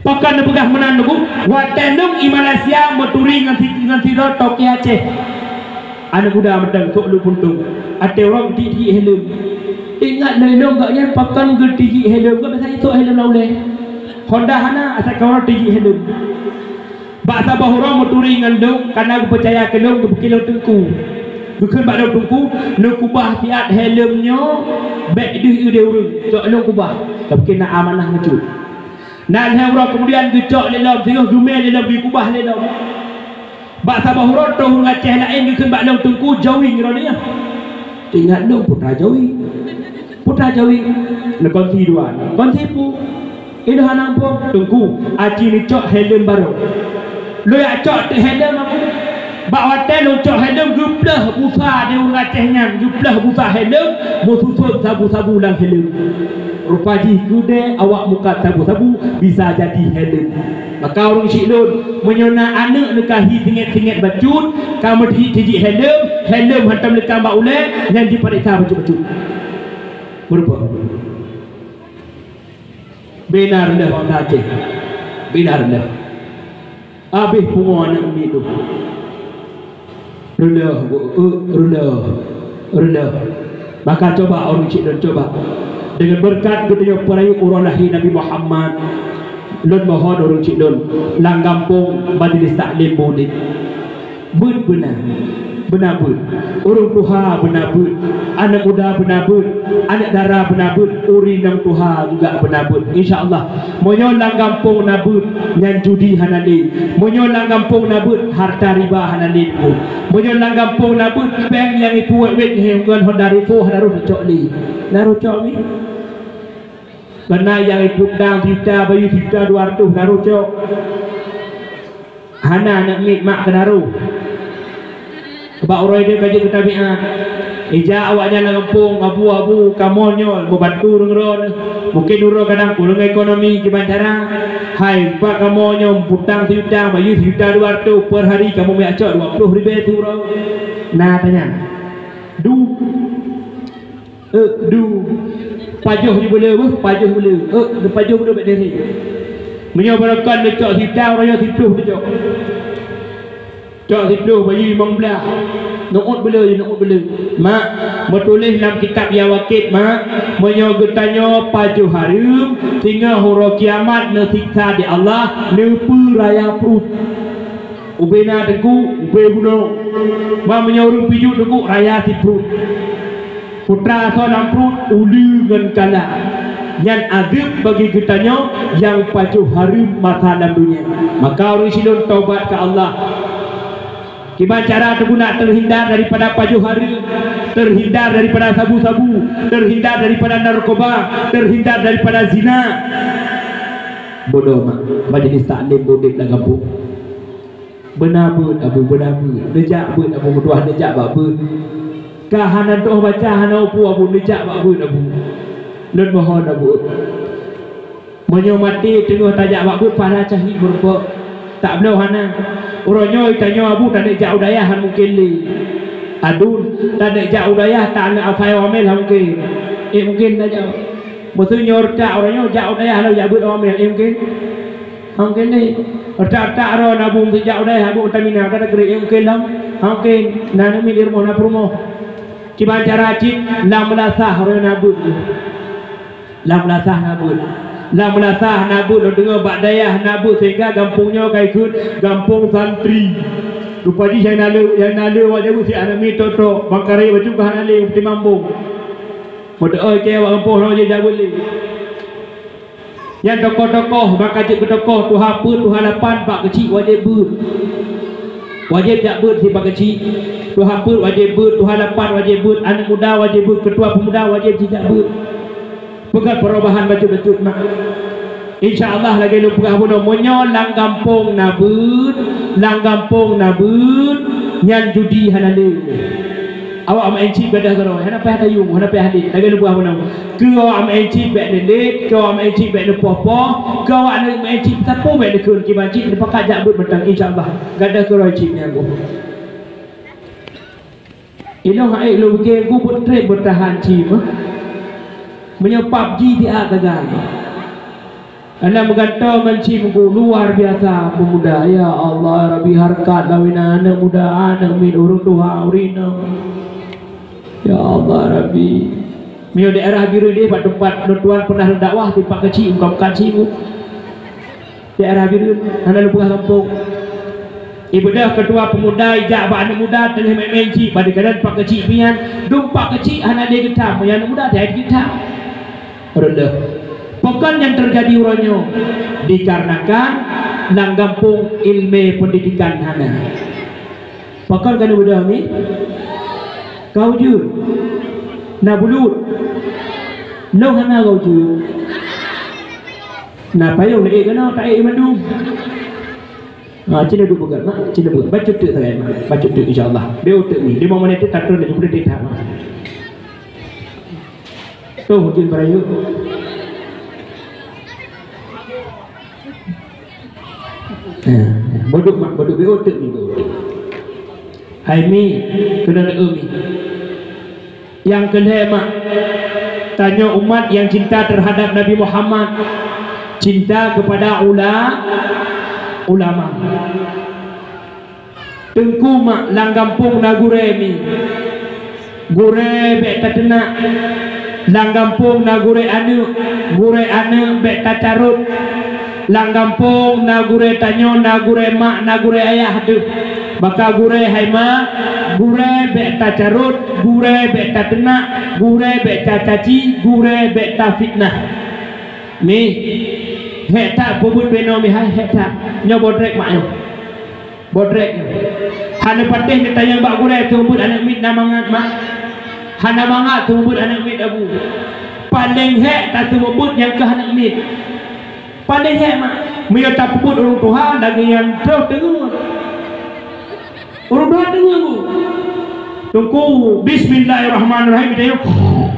Pakon neupeugah meunan, Teungku? Watée lôn i Malaysia meuturi ngon si, ngon sidroe toke Aceh. Aneuk muda mantong, sok lôn puntông. Até ureueng tiek-tiek heleuem. Ingat lé lôn gobnyan pakon geutiek heleuem, gobnyan biasa isok heleuem lam ulée. Honda hana, asai ka ureueng tiek heleuem. Bak saboh uroe meuturi ngon lôn, kareuna geupeucaya keu lôn, geupeukeulong teungku. Geukheun bak lôn, "Teungku, lôn kubah siat heleuem nyoe, bék deuh ideh ureueng, cok lôn kubah." Tapi na amanah meucut. Na lhée uroe keumudian geucok lé lom, singoh geumé lé lom, geukubah lé lom. Bak saboh uroe, troh ureueng Aceh laén geukheun bak lôn, "Teungku, Jawi nyoe nyoe." Teuingat lôn, putra Jawi. Putra Jawi. Neukonsi dua. Konsi pu. Inan hana muphom, Teungku, aci neucok heleuem barô. Lôn jak cok teuk heleuem, Abu. Bak watée lôn cok helm, geupleuh busa di ureuëng Aceh nyan, geupleuh busa helm, meususon sabu-sabu lam helm. Rupa jih keudée awak mukat sabu-sabu bisa jadi helm. Maka ureuëng syiek lôn, meunyoe na aneuëk neukahi singet-singet bacut, ka meutijik-tijik helm, helm hantom leukang bak ulée, nyan jipareksa bacut-bacut. Meurumpok. Bina reuloh bangsa Aceh. Bina reuloh. Abéh pungo aneuëk miet tu. Reuloh, bu-, eu, reuloh, reuloh. Maka coba ureuëng syiek lôn, coba. Deungon beureukat geutanyoe peurayeuk uroe lahé Nabi Muhammad, lôn mohon ureuëng syiek lôn, lam gampông majlis taklim Maulid. Beuet beuna, beuna beuet. Ureuëng tuha beuna beuet. Aneuëk muda beuna beuet. Aneuëk dara beuna beuet. Ureuëng nyang tuha juga beuna beuet. Insya Allah, meunyoe lam gampông na beuet, nyan judi hana lé. Meunyoe lam gampông na beuet, harta riba hana lé. Meunyoe lam gampông na beuet, péng nyang ipuwet-wet ngon Honda Revo hana rôh cok lé. Na rôh cok lé. Keunan nyang iputang sijuta, bayeue sijuta dua reutôh, na rôh cok. Hana aneuëk miet mak keunaroh. Bak uroe nyoe ka jeuet keu tabiat. Ija awaknyan lam gampông, abu-abu, kamoe nyoe meubantu ureuëng droe. Mungken uroe kadang kureueng ekonomi kiban cara. Hai, bak kamoe nyoe putang sijuta, bayeue sijuta dua reutôh, per hari kamoe miak cok dua ploh ribée siuroe. Na tanya. Du. Eh, du. Pajoh di beuleue beuh, pajoh beuleue. Eh, pajoh beuleue bak diri. Meunyoe barokon neucok sita, uroe nyoe siploh neucok. Cok siploh, bayeue limong blah. Neuôt beuleue, neuôt beuleue. Mak, meutuléh lam kitab Yawaqit, mak, meunyoe geutanyoe pajoh hareuem, singoh uroe kiamat neusiksa di Allah, neupeuraya pruet. Ubé na teungku, ubé gunong. Ma meunyoe ureuëng pijuet teungku, raya sipruet. Putra asoe lam pruet, uleue ngon kala. Nyan azeub bagi geutanyoe nyang pajoh hareuem masa lam donya. Maka ureuëng syiek lôn tobat keu Allah. Kiban cara teuguna teuhindar daripada pajoh hareuem, teuhindar daripada sabu-sabu, teuhindar daripada narkoba, teuhindar daripada zina. Bodoh mak, majlis taklim Maulid lam gampông. Beuna beuet, Abu, beuna beuet. Neujak beuet, Abu, meutuah neujak bak beuet. Ka hana tuoh baca, hana upu, Abu, neujak bak beuet, Abu. Lôn mohon, Abu. Meunyoe maté teungoh tajak bak beuet, pahala cahit meurumpok. Tak bloe hana. Uroe nyoe tanyoe, Abu, taneuk jak u dayah hana mungken lé. Adun, taneuk jak u dayah, taneuk afai awamel hana mungken. Eh, mungken tajak. Meuseu nyoe retak uroe nyoe jak u dayah lom jak beuet awamel, eh, mungken. Hana mungken lé. Retak-retak droe na bung sijak u dayah, bung Pertamina, ka takriet, eh, mungken lom. Hana mungken. Na aneuk miet di rumoh, na peurumoh. Kiban cara cit, lam meulasah uroe na beuet. Lam meulasah na beuet. Lam meulasah na beuet, lôn deungoe bak dayah na beuet, sehingga gampông nyoe ka ikheun gampông santri. Rupa jih nyang na le, nyang na le awak jaweueb si aneuk miet tok-tok, bang kareh bacut ka hana le, peutimang bong. Meuteuoi keu awak gampông nyoe jijak beuet lé. Nyang tokoh-tokoh, maka jeuet keu tokoh, tuha peuet, tuha lapan, pak keuchik wajéb beuet. Wajéb jak beuet si pak keuchik. Tuha peuet wajéb beuet, tuha lapan wajéb beuet, aneuk muda wajéb beuet, keutua peumuda wajéb jijak beuet. Peugét perubahan bacut-bacut mak. Insya Allah lagée lôn peugah bunoe, meunyoe lam gampông na beuet, lam gampông na beuet, nyan judi hana lé. Awak meu'en chip gadoh keudroe, hana payah tayue, hana payah lét, lagée lôn peugah bunoe. Keu awak meu'en chip bék neulét, keu awak meu'en chip bék neupoh-poh, keu awak meu'en chip sapeue bék neukheun, kiban chip neupakat jak beuet mantong, insya Allah. Gadoh keudroe chip nyan boh. Inoe hai lôn pike ku peutreb beutahan chip, eh. Meunyoe pap ji siat sagai. Hana meugantoe ngon chip ku, luar biasa peumuda. Ya Allah, Rabbi, hareukat lawan aneuk muda, aneuk miet, ureuëng tuha, ureuëng inong. Ya Allah, Rabbi. Meunyoe daerah Bireuen deh, bak teumpat lôn tuan pernah lôn dakwah, teumpat keuchik, bukan-bukan chip ku. Daerah Bireuen, hana lôn peugah gampông. Ibeudôh keutua peumuda ijak bak aneuk muda teungoh meu'en chip, bak dikadan pak keuchik pian, dum pak keuchik hana lé geutam, meunyoe aneuk muda jai geutam. Reudoh. Pakon nyang teujadi uroe nyoe? Dikarenakan lam gampông ileumèe peundidikan hana. Pakon keuneuk beudôh mi? Ka ujeuen. Na bulut. Lôn hana ka ujeuen. Na payong na ék keunoe, ta ék mandum. Ha, cina duek beugét, mak. Cina beugét. Bacut teuk sagai, mak. Bacut teuk, insya Allah. Beu teuk ni. Lima menit teuk, tatrôn laju, boleh ditap, mak. Tuh, ujeuen beurayeuk. Ha, bodoh, mak. Bodoh, beu teuk ni, beu teuk. Hai, mi. Keunoe neueu, mi. Nyang keu lhée, mak, tanyoe umat nyang cinta terhadap Nabi Muhammad, cinta kepada ula-, ulama. Teungku, mak, lam gampông na gurée, mi. Gurée bék tateunak. Lam gampông na gurée aneuëk, gurée aneuëk bék tacarot. Lam gampông na gurée tanyoe, na gurée mak, na gurée ayah deuh. Maka gurée hai ma, gurée bék tacarot, gurée bék tateunak, gurée bék tacaci, gurée bék tafitnah. Mi, hék that peubuet binoe mi hai, hék that. Nyoe bodrek mak nyoe. Bodrek nyoe. Hana patéh neutanyong bak gurée, seumeubeuet aneuëk miet na mangat, mak? Hana mangat seumeubeuet aneuëk miet, abu. Paléng hék taseumeubeuet nyang keuh aneuëk miet. Paléng hék, mak. Meunyoe tapeubuet ureuëng tuha, lagée nyan troh teungeut. Ureuëng tuha teungeut, bu. Teungku, bismillahirrahmanirrahim, geutanyoe.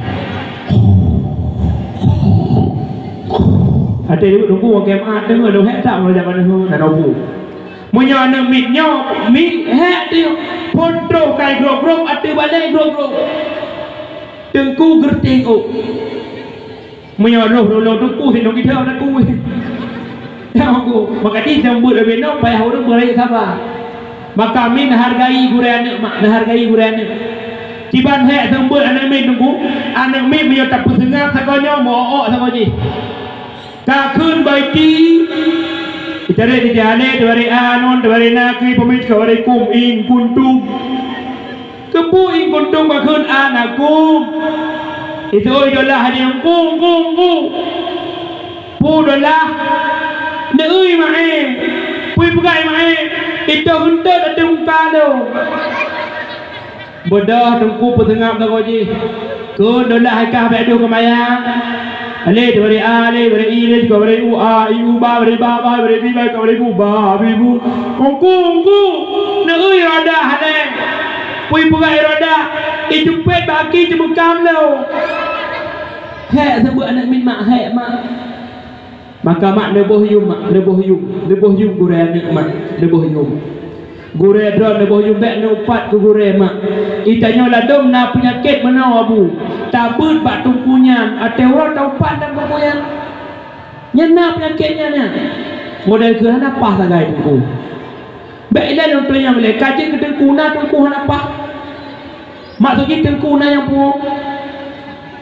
Até teungku, teungku, wakée mak teungeut, lôn hék that meunyoe jameun neuh, na nobu. Meunyoe aneuëk miet nyoe, miet hék teungoh, phôn troh kai grok-grok, ateueh balée grok-grok. Teungku geureuténg ôk. Meunyoe roh lôn teungku, sinong geutanyoe teungku. Ya, teungku. Maka di seumeubeuet leubeh nyoe, payah ureuëng beurayeuk saba. Maka mi neuhargai gurée aneuëk, mak, neuhargai gurée aneuëk. Kiban hék seumeubeuet aneuëk miet teungku, aneuëk miet meunyoe tapeuseungab sagoe nyoe, meu-ôk-ôk sagoe jih. Ka kheun baiti, itarek di jalan, teubari anon, teubari nakri, pamit ka bari kum in kuntum. Keupeue in kuntum ka kheun anakum. Itu oi dolah di ungku, ungku, ungku. Pu dolah, neueu maé. Pui peugah maé. Itu heuntôt ateueh muka lôn. Beudôh teungku peuseungab sagoe jih. Kheun dolah hai kah bék deuh keumayang. Alé, dua bari a, alé, dua bari i, alé, dua bari u, a, i, u, ba, bari ba, ba, bari bi, ba, ka bari bu, ba, bi, bu. Ungku, ungku. Neueu roda alé. Pui peugah roda. Ijeumpét bak aki jeumeukam lom. Hék seumeubeuet aneuëk miet, mak, hék, mak. Maka mak neuboh yum, mak, neuboh yum, neuboh yum gurée aneuëk, mak, neuboh yum. Gurée droe neuboh yum bék neuupat keu gurée, mak. Itanyoe ladôm na peunyakét meunoe, abu. Tabeuet bak teungku nyan, até uroe taupat dan teungku nyan. Nyan na peunyakét nyan, nyan. Model keu hana paih sagai teungku. Bék ilée lôn tanyong lé, ka jeuet keu teungku na teungku hana paih. Maksud jih teungku na nyang pungo.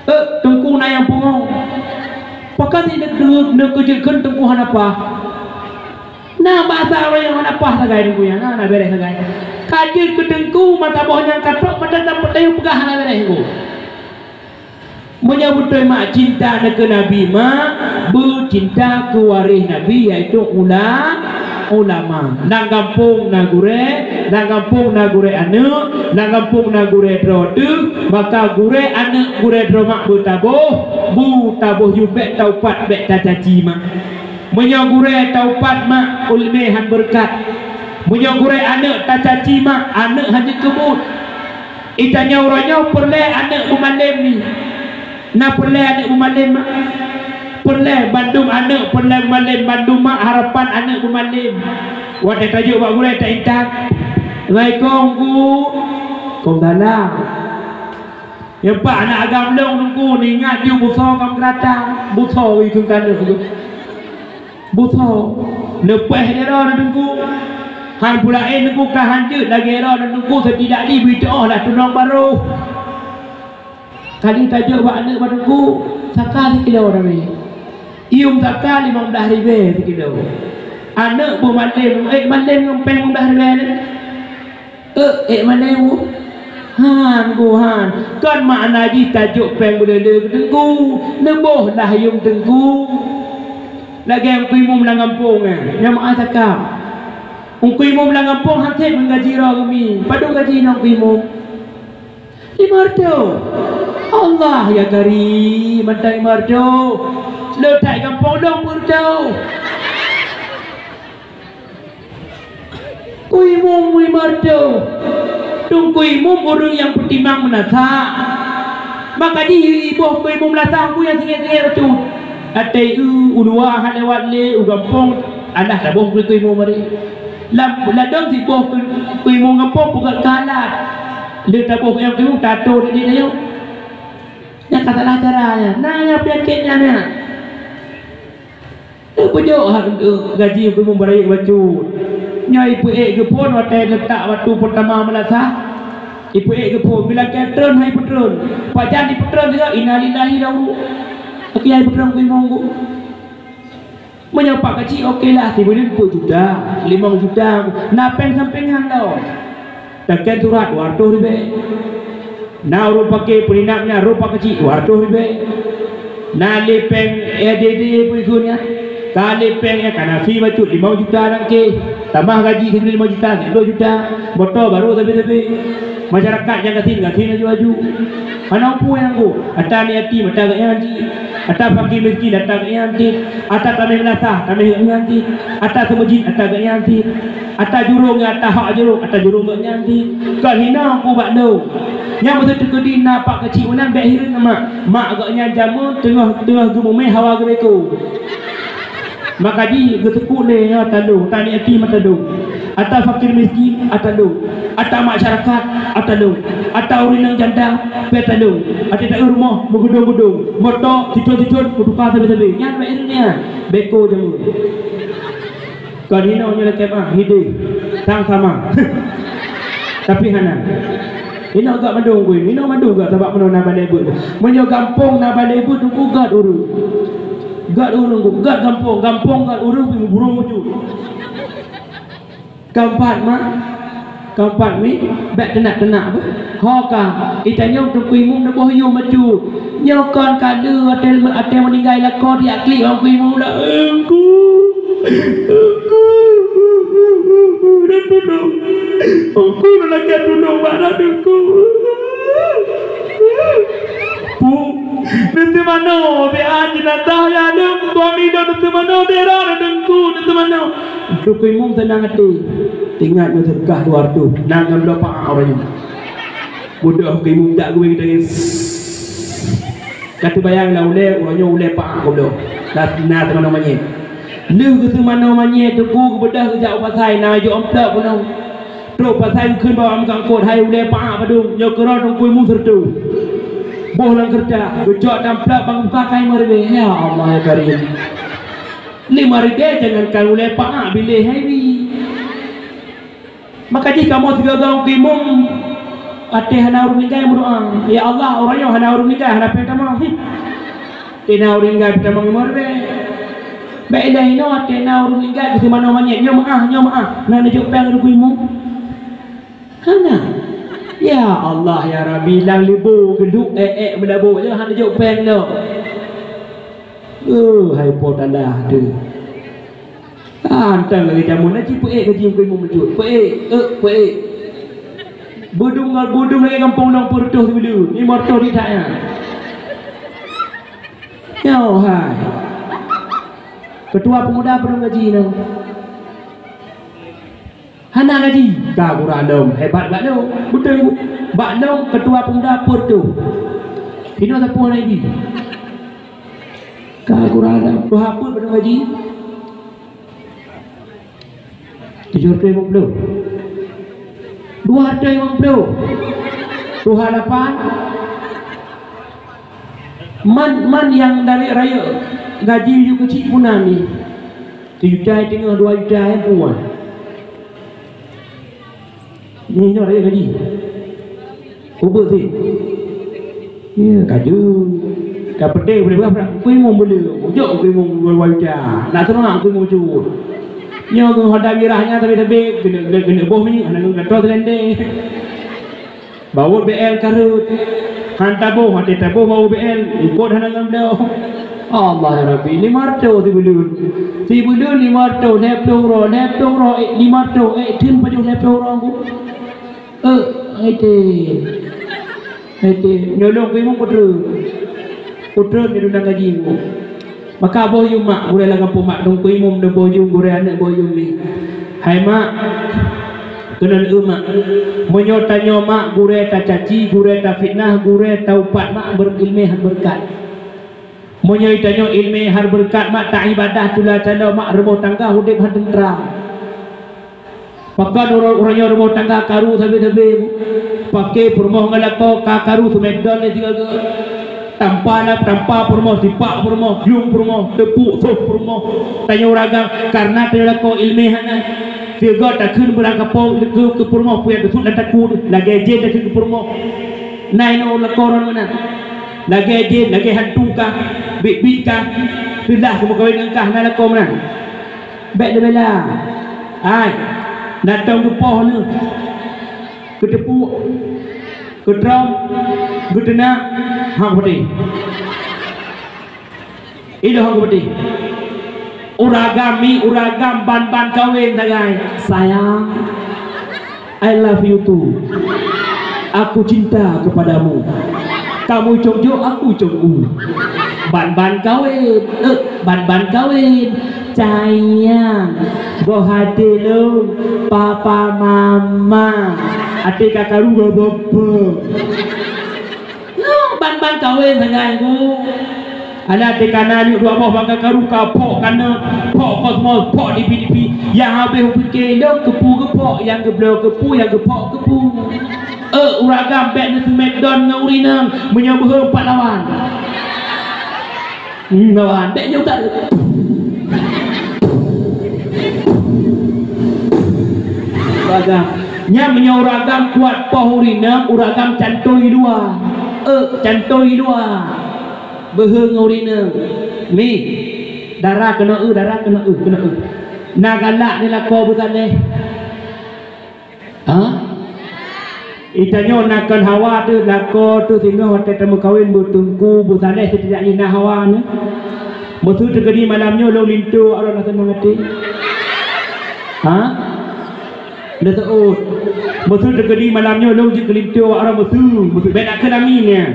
Eh, teungku na nyang pungo. Pakon si neuk-, neuk-, neukeujeuet kheun teungku hana paih. Na basa ureuëng nyang hana paih sagai teungku nyan, na, na béreh sagai. Ka jeuet keu teungku mata boh nyang ka trok mata tampeuet tayue peugah hana béreh teungku. Meunyoe beutôi mak cinta na keu Nabi, mak beucinta keu waréh Nabi, yaitu ula-, ulama. Lam gampông na gurée, lam gampông na gurée aneuëk, lam gampông na gurée droe teuh, maka gurée aneuëk gurée droe mak beutaboh, beutaboh yum bék taupat bék tacaci mak. Meunyoe gurée taupat mak, uleumé han beureukat. Meunyoe gurée aneuëk tacaci mak, aneuëk han jeuet keu buet. Itanyoe uroe nyoe peureulée aneuëk beumalém ni. Na peureulée aneuëk beumalém, mak? Peureulée bandum aneuëk peureulée beumalém, bandum mak harapan aneuëk beumalém. Watée tajok bak gurée ta-intat. Assalamualaikum, Ungku. Waalaikumsalam. Nyoe pat aneuk agam lôn, Teungku, neuingat jih busoe ka meugeurata. Busoe ikheun ka lheueh. Busoe. Leupah jaroe, Teungku. Han peulaén, Teungku, ka han jeuet lagée droe, Teungku, setidak jih beuiteuoh lah tunong barôh. Kali tajok bak aneuk bak Teungku, saka sikilo ramé. Yuem saka limong blaih ribée sikilo. Aneuk beumalém, ék malém ngon péng limong blaih ribée nyan. Ék, ék malém, Bu? Han, Bu, han. Kon makna jih tajok péng beuleu-leu keu Teungku, neuboh lah yuem Teungku. Lagée Teungku Imum lam gampông nyan, nyang meu'ah cakap. Teungku Imum lam gampông han sép ngon gaji droe geumi. Padub gaji nyan Teungku Imum? Lima reutôh. Allah ya Karim, mantong lima reutôh. Le that gampông dong peuet reutôh. Meureutoh, Teungku Imum ureuëng nyang peutimang meunasah. Maka jih iboh Teungku Imum meunasah, ku nyang singoh-singoh bacut. Até u luwa hana lewat lé, u gampông alah taboh Teungku Imum hari. Lam ladôm siboh Teungku Imum gampông peugah kalat. Lé taboh nyang Teungku Imum tato di, di, di. Nyang ka salah cara nyan. Nah, nyang penyakit nyan, nyan. Neupeujok hak, eh, gaji keu mubarik bacut. Nyoe ipeuék geuphon watée leutak batu peutama meulasah. Ipeuék geuphon, geulakée treun hai peutreun. Pajan dipeutreun sigoe, innalillahi dauru. Akhé hai peutreun kuimong ku. Meunyoe pak keuchik oke lah, sibuleuen peuet juta, limong juta. Na péng sampingan dong. Takén surat dua ratus ribée. Na ureuëng paké peuninap nyan, ureuëng paké cit dua ratus ribée. Na lé péng E D D pun ikut nyan. Ka lé péng nyang ka na fi bacut limong juta nangke. Tamah gaji sibuleuen limong juta, siplôh juta. Moto baru sabe-sabe. Masyarakat nyang gasien, gasien aju-aju. Hana peue nyang ku. Ata aneuk yatim, ata geuh nyan cit. Ata fakir miskin, ata geuh nyan cit. Ata tameh meulasah, tameh geuh nyan cit. Ata seumeujid, ata geuh nyan cit. Ata jurông, ata hak jurông, ata jurông geuh nyan cit. Kon hinoe ku bak lôn. Nyang meuseuteukeudi na pak keuchik meunan bék hireuen mak. Mak geuh nyan jameun teungoh, teungoh geumumé hawa geubeko. Maka jih geuteupue lé nyoe ata lôn, ata aneuk yatim ata lôn, ata fakir miskin ata lôn, ata masyarakat ata lôn, ata ureuëng nyang janda pih ata lôn, ata taeu rumoh meugudong-gudong, moto sicon-sicon meutuka sabe-sabe. Nyan bék hireuen nyan, beko jameun. Kon hinoe nyoe lakée meuah hideh sang sama. Tapi hana. Hinoe gak mandum kui, hinoe mandum gak sabab meunoe na balée beuet. Meunyoe gampông na balée beuet, teungku gét ureuëng. Gét ureuëng, gét gampông, gampông gét ureuëng pih meuburông bacut. Keumpat mak, keumpat mi, bék teunak-teunak beuh. Ho ka, itanyong teungku imum neuboh yum bacut. Nyoe kon ka lheueh até, até meuninggai lakoe diak klik bang teungku imum dah. Engku, engku, dan tulông. Engku lôn lakée tulông bak droe teungku. Pu, neuteumanoe, bèk an jeunazah ya lôn, suami lôn neuteumanoe, dera lôn teungku, neuteumanoe. Teungku imum seunang até. Teuingat nyoe seudeukah dua reutôh, na ngon bloe paak uroe nyoe. Beudôh teungku imum jak geuwéng teungoh. Ka teubayang lam ulée, uroe nyoe ulée paak gob lom. Na, na teumanoe manyét. Lheueh geuteumanoe manyét, teungku geubeudôh geujak u pasai, na jok amplop bunoe. Trok pasai geukheun bak ureuëng meukeungkot, "Hai ulée paak padum, nyoe keudroe teungku imum seureutôh." Boh lam keureutah, geucok lam amplop bak geubuka kai lima ribèe. Ya Allah ya Karim. Lima ribèe jangankan ulée paak, biléh hai bi. Maka jih kamoe sigoe-goe teungku imum, até hana ureuëng ninggai meudoá, "Ya Allah, uroe nyoe hana ureuëng ninggai, hana péng tamong." Tina ureuëng ninggai peutamong imor bèe. Bèk ilée inoe até na ureuëng ninggai keu teumanoe manyét, nyoe meuáh, nyoe meuáh. Na neujok péng teungku imum? Hana. Ya Allah, ya Rabbi, lam leubô geuduek ék-ék meulabô nyoe hana neujok péng lom. Oh, hai po tanda tu. Ah, antang lagée jameun na cit peuék gaji teungku imum bacut. Peuék, eh, peuék. Beudum ngon beudum lagée gampông nong peureutôh sibuleuen. Lima reutôh di that nyan. Nyoe hai. Ketua pemuda padum gaji nong? Hana gaji. Ka gura lom. Hebat bak lom. Beutôi. Bak lom ketua pemuda peureutôh. Inoe sapeue hana gaji. Ka gura lom. Tuha peuet padum gaji? Tujoh reutôh limong ploh. Dua reutôh limong ploh. Tuha lapan. Man, man nyang dari rayeuk gaji yue keuchik puna mi. Sijuta teungoh dua juta eh puan. Nyoe rayeuk gaji. Ubeuek sih. Ya, kaju. Ka peudeh boleh berapa? Kuimong boleh. Ujok kuimong dua juta. Nak semangat kuimong cut. Nyoe geuh hoda mirah nyan tapi-tapi kena, kena, kena boh minyeuk, hana geuh gato seulendeh. Bawot B L karut. Han taboh, até taboh bawot B L, eungkot hana ngon bloe. Allah ya Rabbi, lima reutôh sibuleuen. Sibuleuen lima reutôh, lhèe ploh uroe, lhèe ploh uroe, eh, lima reutôh, eh, thôn pajoh lhèe ploh uroe ku. Eh, até. Até, nyolong kuimong putra. Putra di duna gaji ku. Maka boh yum mak, gurèe lam gampông mak, teungku imum neuboh yum, gurèe aneuk boh yum mi. Hai mak, Keunan eu mak, meunyoe tanyoe mak gurée tacaci, gurée tafitnah, gurée taupat mak beurilmé han beureukat. Meunyoe tanyoe ilmé han beureukat mak taibadah tula caloe mak rumoh tangga udeb han teuntram. Pakon uroe-uroe nyoe rumoh tangga karu sabe-sabe, paké peurumoh ngon lakoe ka karu seumedon lé sigoe-goe. Tampa na tampa peurumoh, sipak peurumoh, jlueng peurumoh, teupuk soh peurumoh. Tanyoe ureueng agam, kareuna tanyoe lakoe ilmé hana. Sigoe takheun beurang kapong keu, keu peurumoh, peue nyang teusut lam takue, lagée jén takheun keu peurumoh. Na inoe lakoe droe meunan. Lagée jén, lagée hantu kah, biet-biet kah, teulah keumeukawen ngon kah na lakoe meunan. Bék neubela. Hai, na tom geupoh neuh. Keuteupuk, keutrom, geuteunak, hang peudeh. Ilôn hang peudeh. Ureueng agam mi, ureueng agam ban-ban kawen sagai. Sayang, I love you too. Aku cinta kepadamu. Kamu cong jok, aku cong u. Ban-ban kawen, eh, ban-ban kawen. Sayang, boh até lôn, papa mama. Até ka karu bapa. Nyoe ban-ban kawen sagai ku. Alah, teukana nyoe dua boh bangka karu ka phok kana, phok kosmos, phok dipi-dipi. Nyang habéh upike lom keupu geupok, nyang geubloe keupu, nyang geuphok keupu. Eh, ureueng agam bék neuseumet don ngon ureueng inong meunyoe beuhe empat lawan. Hmm, lawan. Bék nyoe ka. Ureueng agam. Nyan meunyoe ureueng agam kuat poh ureueng inong, ureueng agam cantoi luwa. Eh, cantoi luwa. Beuhe ngon ureueng inong. Mi, dara keunoe, dara keunoe, keunoe. Na galak ni lakoe beusaléh. Ha? Itanyoe na kon hawa teuh, lakoe teuh singoh watée tameukawen beuteungku, beusaléh sitidak jih na hawa nyoe. Meuseu teukeudi malam nyoe lôn linto awak droe na seunang até. Ha? Lé seuôt. Meuseu teukeudi malam nyoe lôn jeuet keu linto awak droe meuseu, meuseu bék na keu nami nyan.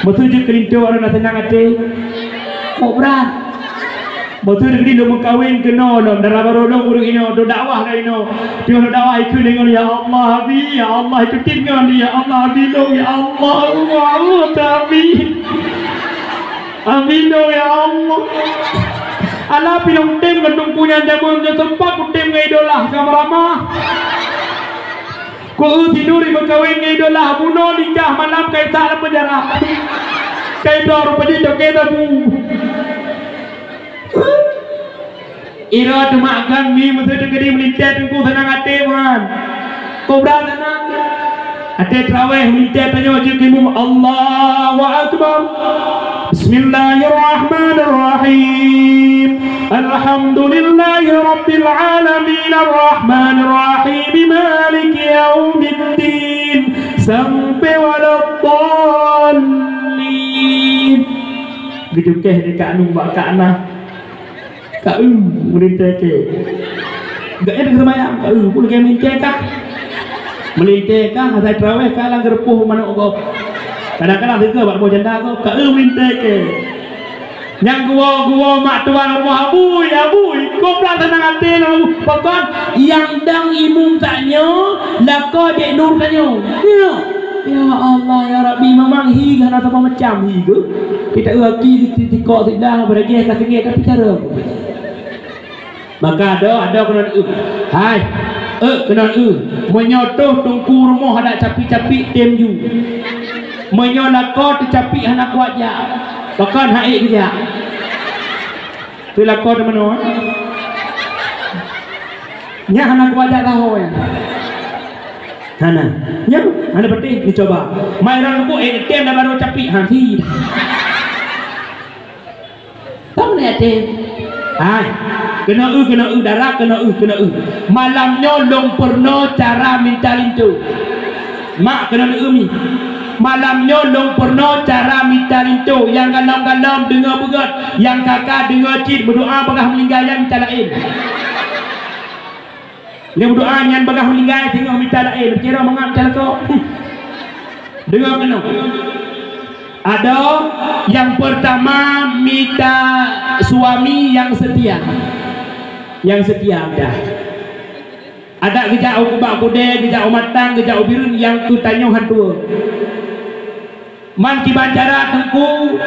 Meuseu jeuet keu linto awak droe na seunang até. Kok brat. Beutôi geuh lôn meukawen keunoe lom, dara barô lôn ureueng inoe, dok dakwah lom inoe. Teungoh dok dakwah ikheun deungon, "Ya Allah, Abi, ya Allah," ikheun ngon, "Ya Allah, Abi lôn, ya Allah, Allah, Allah, Abi. Abi lôn, ya Allah." Alah, pi lôn tem ngon teungku nyan jameun nyoe sempat kutem ngon idola sama ramah. Ku eu sinuri meukawen ngon idola bunoe nikah malam ka isak lam penjara. Ka idroe rupa jih toke sabu. Ira teumak gan mi meuseu teukeudi meulintèe teungku seunang até, man. Kobra seunang. Até traweh meulintèe tanyoe jeuet keu imum, Allahu Akbar. Bismillahirrahmanirrahim. Alhamdulillahirabbil alamin, arrahmanirrahim, maliki yaumiddin. Sampai waladdallin. Geujukeh di Kak Nung bak Kak Nah. Ka eu meulintèe keu. Gak nyan seumayang, ka eu, peue lagèe meulintèe kah? Meulintèe kah, asai traweh kah lam geureupoh manok gob. Kadang-kadang teuka bak boh janda gob, ka eu meulintèe keu. Nyang geuwoe-geuwoe mak tuan rumoh, "Abui, abui, kobra seunang até lôn." Pakon nyang dang imum tanyoe, lakoe Dek Nur tanyoe. Nyoe. Ya Allah, ya Rabbi, memang hi geuh hana saboh macam hi geuh. Kita eu aki ti-, tikok siblah, beurajeh ka teungoh, tapi cara. Maka adoe, adoe keunoe eu. Hai, eu keunoe eu. Meunyoe toh teungku rumoh adak capi-capi tem ju. Meunyoe lakoe teucapi hana kuat jak. Pakon han ék geujak. Teu lakoe teumanoe. Nyan hana kuat jak sahoe nyan. Hana. Nyan hana peuteh neucoba. Mai rang lubuk, eh, tem dah baru capi. Ha, hi. Tam ni tem. Hai. Keunoe eu, keunoe eu, dara keunoe eu, keunoe eu. Malam nyoe lôn peurunoe cara minta linto. Mak keunoe eu mi. Malam nyoe lôn peurunoe cara mita linto, nyang galom-galom deungoe beugöt, nyang ka-ka deungoe cit, meudoa bagaih meuninggai nyan mita laén. Nyang meudoa nyan bagaih meuninggai teungoh mita laén, kira mangat mita lakoe. Deungoe keunoe. Adoe, nyang peurtama mita suami nyang seutia. Nyang seutia mita. Adak geujak u Kubak Kudée, geujak u Matang, geujak u Bireuen, nyang keu tanyoe hán tuwoe. Man kiban cara Teungku,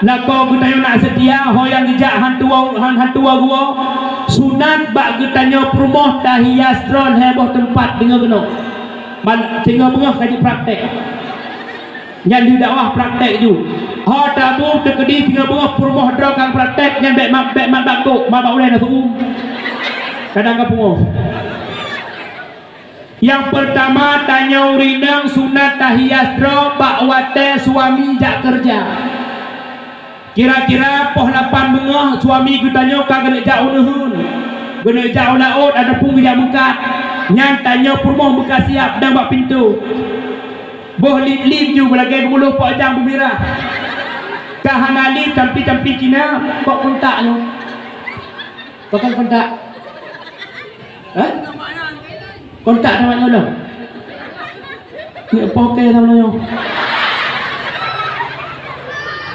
lakoe geutanyoe nak seutia, ho nyang geujak hán tuwoe, hán, hán tuwoe geuwoe. Sunat bak geutanyoe peurumoh tahias droe lhée boh teumpat deungoe keunoe. Man singoh beungoh ka jipraktek. Nyan di dakwah praktek ju. Ho tabu teukeudi singoh beungoh peurumoh droe ka praktek, nyan bék ma-, bék mat bak kok, ma bak ulée na su'um. Kadang ka pungoh. Nyang peurtama, tanyoe ureuëng inong sunat tahias droe bak watée suami jak keureuja. Kira-kira poh lapan beungoh suami geutanyoe ka geuneuk jak u neuheun, geuneuk jak u laôt ataupun geujak meukat. Nyan tanyoe peurumoh meuka siab dan bak pintoe. Boh lip-lip ju beulagée geumuluh pok jang beumirah. Ka hana lip, campi-campi Cina, kok kontak nyoe. Pakon kontak? Hah? Kontak sama nyoe dong. Ni poke sama nyoe.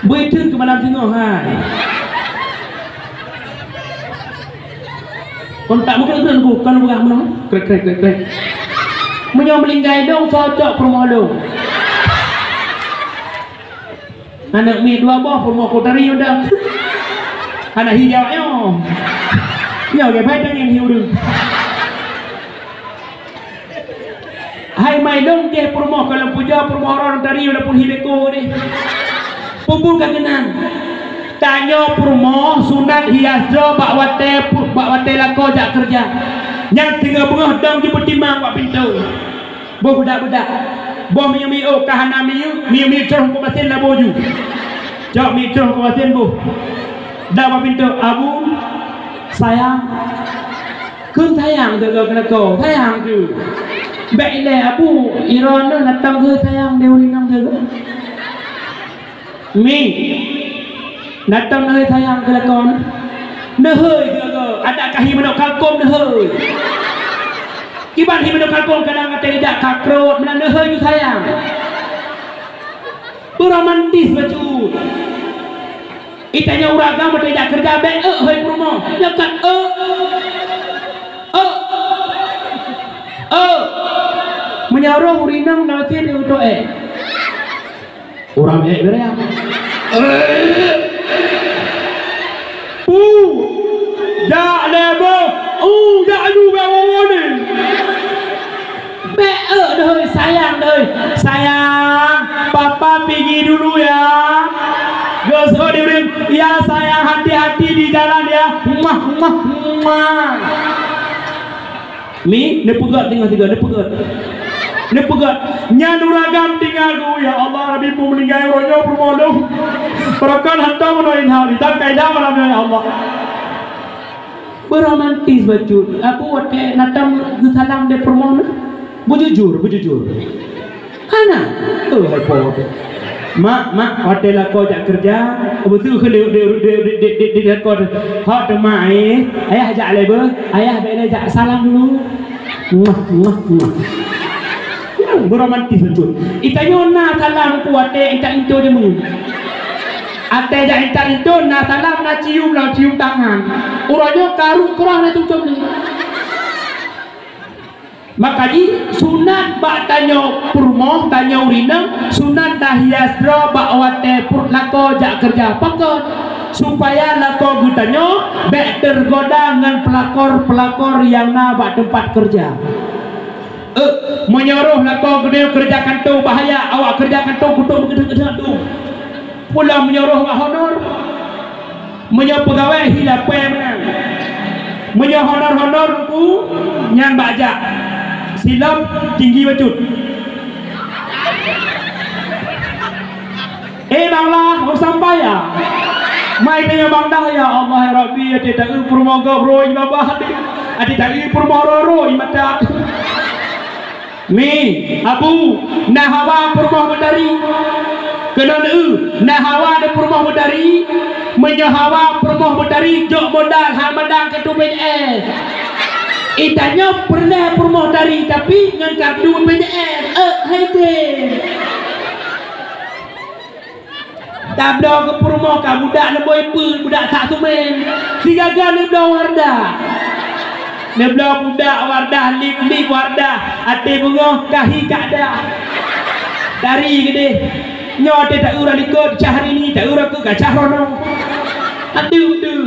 Beuteun keu malam singoh hai. Kontak meukrek-krek ku, kan peugah meunoe. Krek, krek, krek, krek. Meunyoe meulinggai dong, cocok peurumoh dong. Aneuk miet dua boh, peurumoh kotari udah. Hana hi jaweueb nyoe. Nyoe ge bai tangieng hi ureueng. Hai mai dong jeh peurumoh, kalau puja peurumoh orang tari walaupun hi beko deh. Peubu ka keunan. Tanyoe peurumoh sunat hias droe bak watée pu-, bak watée lakoe jak keureuja. Nyan teungoh beungoh dong jipeutimang bak pintoe. Boh beudak-beudak. Boh miyueb-miyueb ka hana miyueb, miyueb-miyueb troh keu basen labo ju. Cok miyueb troh keu basen boh. Da bak pintoe, "Abu, sayang." Kheun sayang teuh keu lakoe, sayang teuh. Bék ilée, "Abu, iroe nyoe natang keu sayang di ureueng inong teuh." Mi, natang neuhôi sayang keu lakoe nyoe. Neuhôi keu lakoe, adak ka hi manok kalkon neuhôi. Kiban hi manok kalkon kadang até jak kakrot, meunan neuhôi keu sayang. Beuromantis bacut. Itanyoe ureueng agam watée jak keureuja bék euk hôi peurumoh. Nyoe kan euk. Euk. Euk. Meunyoe roh ureueng inong na watée di utok ék. Ureueng ék beuraya. Pu, jak lé boh. U, jak aju bék woe-woe ni. Bék euk deuhôi, sayang deuhôi. "Sayang, papa pigi dulu ya." Geuseuôt di ureueng, "Ya sayang, hati-hati di jalan ya. Muah, muah, muah." Mi, neupeugét teungoh sigoe, neupeugét. Neupeugét. Nyan ureueng agam tinggai ku, "Ya Allah, Rabbi, peue meuninggai uroe nyoe peurumoh lôn. Barokon hantom uroe nyoe, di dalam kaidah malam nyoe, ya Allah." Beuromantis bacut. Abu watée natang geusalam di peurumoh nyoe. Beujujur, beujujur. Hana. Oh, hai po. "Mak, mak, watée lakoe jak keureuja, beutôi keu di, di, di lakoe. Hok teuma, eh, ayah jak lé beuh, ayah bék lé jak salam dulu." Muah, muah, muah. Nyang beuromantis beutôi. Itanyoe na salam ku watée intat linto jameun. Watée jak intat linto na salam, na cium, na cium tangan. Uroe nyoe karu keurah na cium-cium ni. Maka jih sunat bak tanyoe peurumoh, tanyoe ureueng inong, sunat tahias droe bak watée peurumoh lakoe jak keureuja. Pakon? Supaya lakoe geutanyoe bék teugoda ngon peulakor-peulakor nyang na bak teumpat keureuja. Eh, meunyoe roh lakoe geutanyoe keureuja kantô bahaya, awak keureuja kantô kutông geudeuk-geudeuk tu. Pulang meunyoe roh wak honor. Meunyoe peugawée hi lapée meunan. Meunyoe honor-honor ku nyan bak jak. Silop tinggi bacut. Eh, Bang Lah, oh, sampai ya? Mai tanya Bang Dah, ya Allah, ya Rabbi, até taeu peurumoh gob roi babah. Até taeu peurumoh roi mata. Mi, Abu, na hawa peurumoh beutari. Keunoe eu, na hawa di peurumoh beutari. Meunyoe hawa peurumoh beutari, jok modal ha madang keu tu B P J S. Itanyoe peureulée peurumoh tari, tapi ngon kartu B P J S. Eh, hai deh. Tabloe keu peurumoh ka budak neuboi peue, budak sak sumen. Sigaga neubloe wardah. Neubloe budak Wardah, lip-lip Wardah, até beungoh kahi kada. Dari geudeh. Nyoe até taeu rot likot, Syahrini, taeu rot keu kacah rono. Até udah.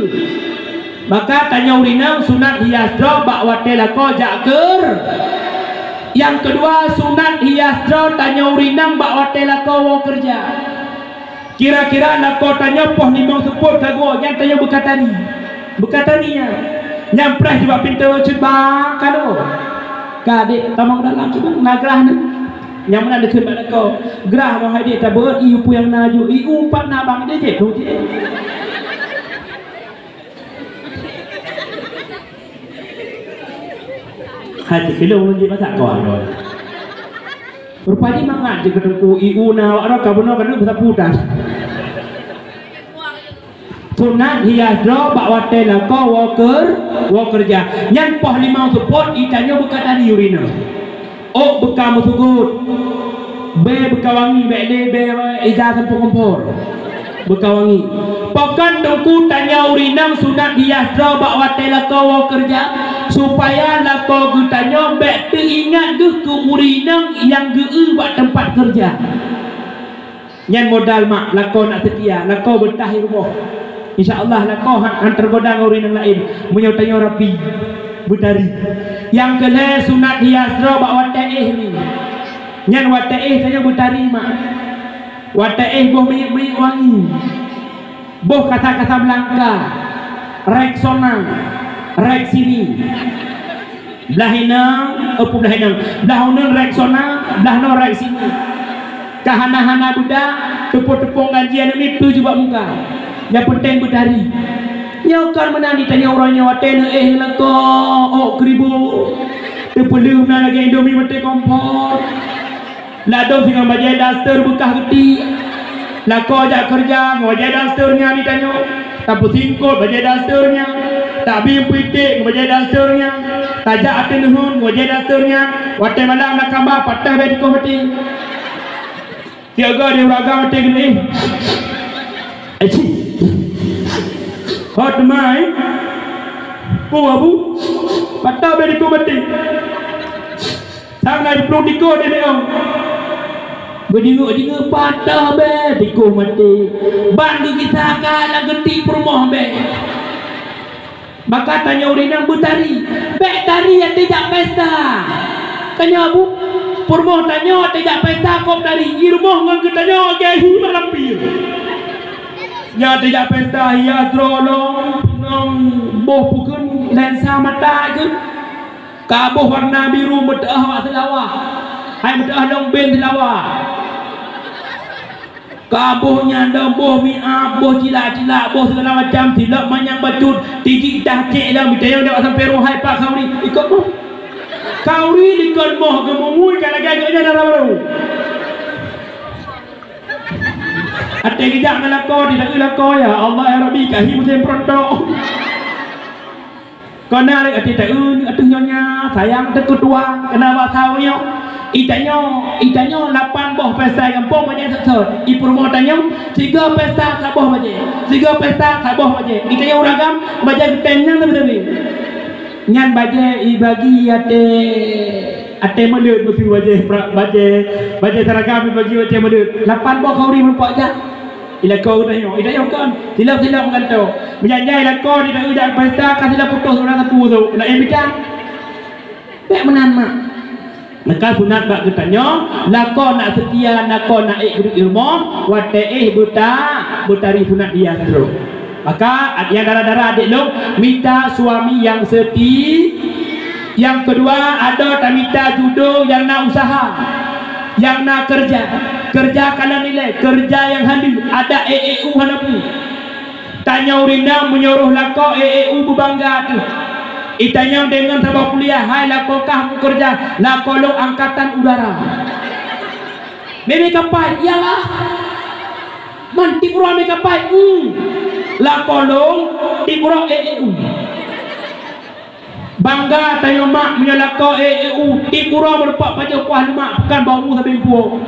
Maka tanyoe ureueng inong sunat hias droe bak watée lakoe jak keur. Nyang keudua, sunat hias droe tanyoe ureueng inong bak watée lakoe woe keureuja. Kira-kira lakoe tanyoe poh limong seupôt ka goe, nyan tanyoe beuka tari. Beuka tari nyan. Nyan preh bak pintoe cut bang ka do. Ka dek tamong dalam cut bang, na grah ni. Nyang meunan dikeue bak lakoe. Grah noh hai dek tabeuet ié peue nyang na ju. Ié umpat na bang dek jép tu jép. Hai, sikilo ulôn jeuet masak kon. Rupajih mangat jih keu teungku ié na awak droe ka bunoe ka deuek meusapu tan. Sunat hias droe bak watée lakoe woe keur, woe keureuja. Nyan poh limong seupôt ié tanyoe beuka tari ureueng inong. Ôk beuka meusugot, bée beuka wangi, bék lé bée ija sampoe kompor. Beuka wangi. Pakon teungku tanyoe ureueng inong sunat hias droe bak watée lakoe woe keureuja, supaya lakoe geutanyoe bék teuingat geuh keu ureueng inong nyang geu-eu bak teumpat keureuja. Nyan modal mak, lakoe nak seutia, lakoe beutah i rumoh. Insya Allah lakoe han, han teugoda ngon ureueng nyang laén. Meunyoe tanyoe rapi, beutari. Nyang keu lhée sunat hias droe bak watée éh ni. Nyan watée éh tanyoe beutari mak. Watée éh boh minyeuk-minyeuk wangi. Boh kasa-kasa beulangka, Rexona, Rexini. Blah inong, eh, peue blah inong. Blah uneuen Rexona, blah noe Rexini. Ka hana-hana beuda, teupông-teupông gaji aneuk miet peue jubak muka. Nyang peunteng beutari. Nyoe kon meunan di tanyoe uroe nyoe watée neuéh lakoe, ôk keuribu. Teupeuleuh na lagée Indomie meuté kompor. Ladôm singoh bajée daster beukah geuti. Lakoe jak keureuja ngon bajée daster nyan di tanyoe. Tapeusingkot bajée daster nyan. Tabim peuiték ngon bajée daster nyan. Tajak ateueh neuheun ngon bajée daster nyan. Watée malam na kaba patah bée dikoh maté. Tiep goe di ureueng agam maté keuneuk. Aci. Hot mai. Peue Abu? Patah bée dikoh maté. Sang na jiplueng dikoh di meung. Beujingeuk-jingeuk patah bée dikoh maté. Ban geugisa ka lam geuti peurumoh bée. Maka tanyoe ureueng inong beutari. Bék tari até jak pesta. Tanyoe Abu, peurumoh tanyoe até jak pesta kop tari. Di rumoh ngon geutanyoe lagée hi malam pie. Nyan até jak pesta hias droe lom, ngon boh peukeuen lensa mata geuh. Ka boh warna biru meuteu'oh awak seulawah. Hai meuteu'oh lông ben seulawah. Ka boh nyan dong boh mi'ab, boh cilak-cilak, boh sigala macam, silop manyang bacut, tijik dah cek lam, tayong dawat sampai ruhai pak khauri. Ikot boh. Khauri likot boh geumumui ka lagée geuh nyan dara barô. Até geujak ngon lakoe, di lakoe, ya Allah ya Rabbi, kahi musém peurontok. Kon na lé até taeu ateueh nyonya, sayang teuh keu tuan, keunan basa nyoe. Itanyoe, itanyoe lapan boh pesta gampông bajée sot-sot. I peurumoh tanyoe, sigoe pesta saboh bajée. Sigoe pesta saboh bajée. Itanyoe ureueng agam, bajée geutem nyang leubeh-leubeh. Nyan bajée ibagi até, até meuleut meusu bajée pra-, bajée, bajée seragam ibagi até meuleut. Lapan boh khauri meureumpok jak. Ilakoe geutanyoe, ilakoe kon. Silop-silop meugantoe. Meujanjai lakoe di daerah pesta ka silop putôh seurang sapu tu. Laén bidan. Bék meunan mak. Maka sunat bak geutanyoe, lakoe nak seutia, lakoe nak ék geuduek di rumoh, watée éh beuta, beutari sunat hias droe. Maka, nyang dara-dara adék lôn, mita suami nyang seuti-, nyang keudua, adoe tamita judo nyang na useuha, nyang na keureuja. Keureuja kalon ilée, keureuja nyang haleue, adak ék-ék u hana peue. Tanyoe ureueng inong meunyoe roh lakoe ék-ék u beubangga teuh. Itanyong deungon saboh kuliah, hai lakoe kah meukeureuja, lakoe lôn angkatan udara. Mé-mé kapai, iyalah. Man tiep uroe mé kapai, hmm. Lakoe lôn tiep uroe ék-ék u. Bangga tanyoe mak meunyoe lakoe ék-ék u, tiep uroe meureumpok pajoh kuah leumak, bukan bau mu sabe puok.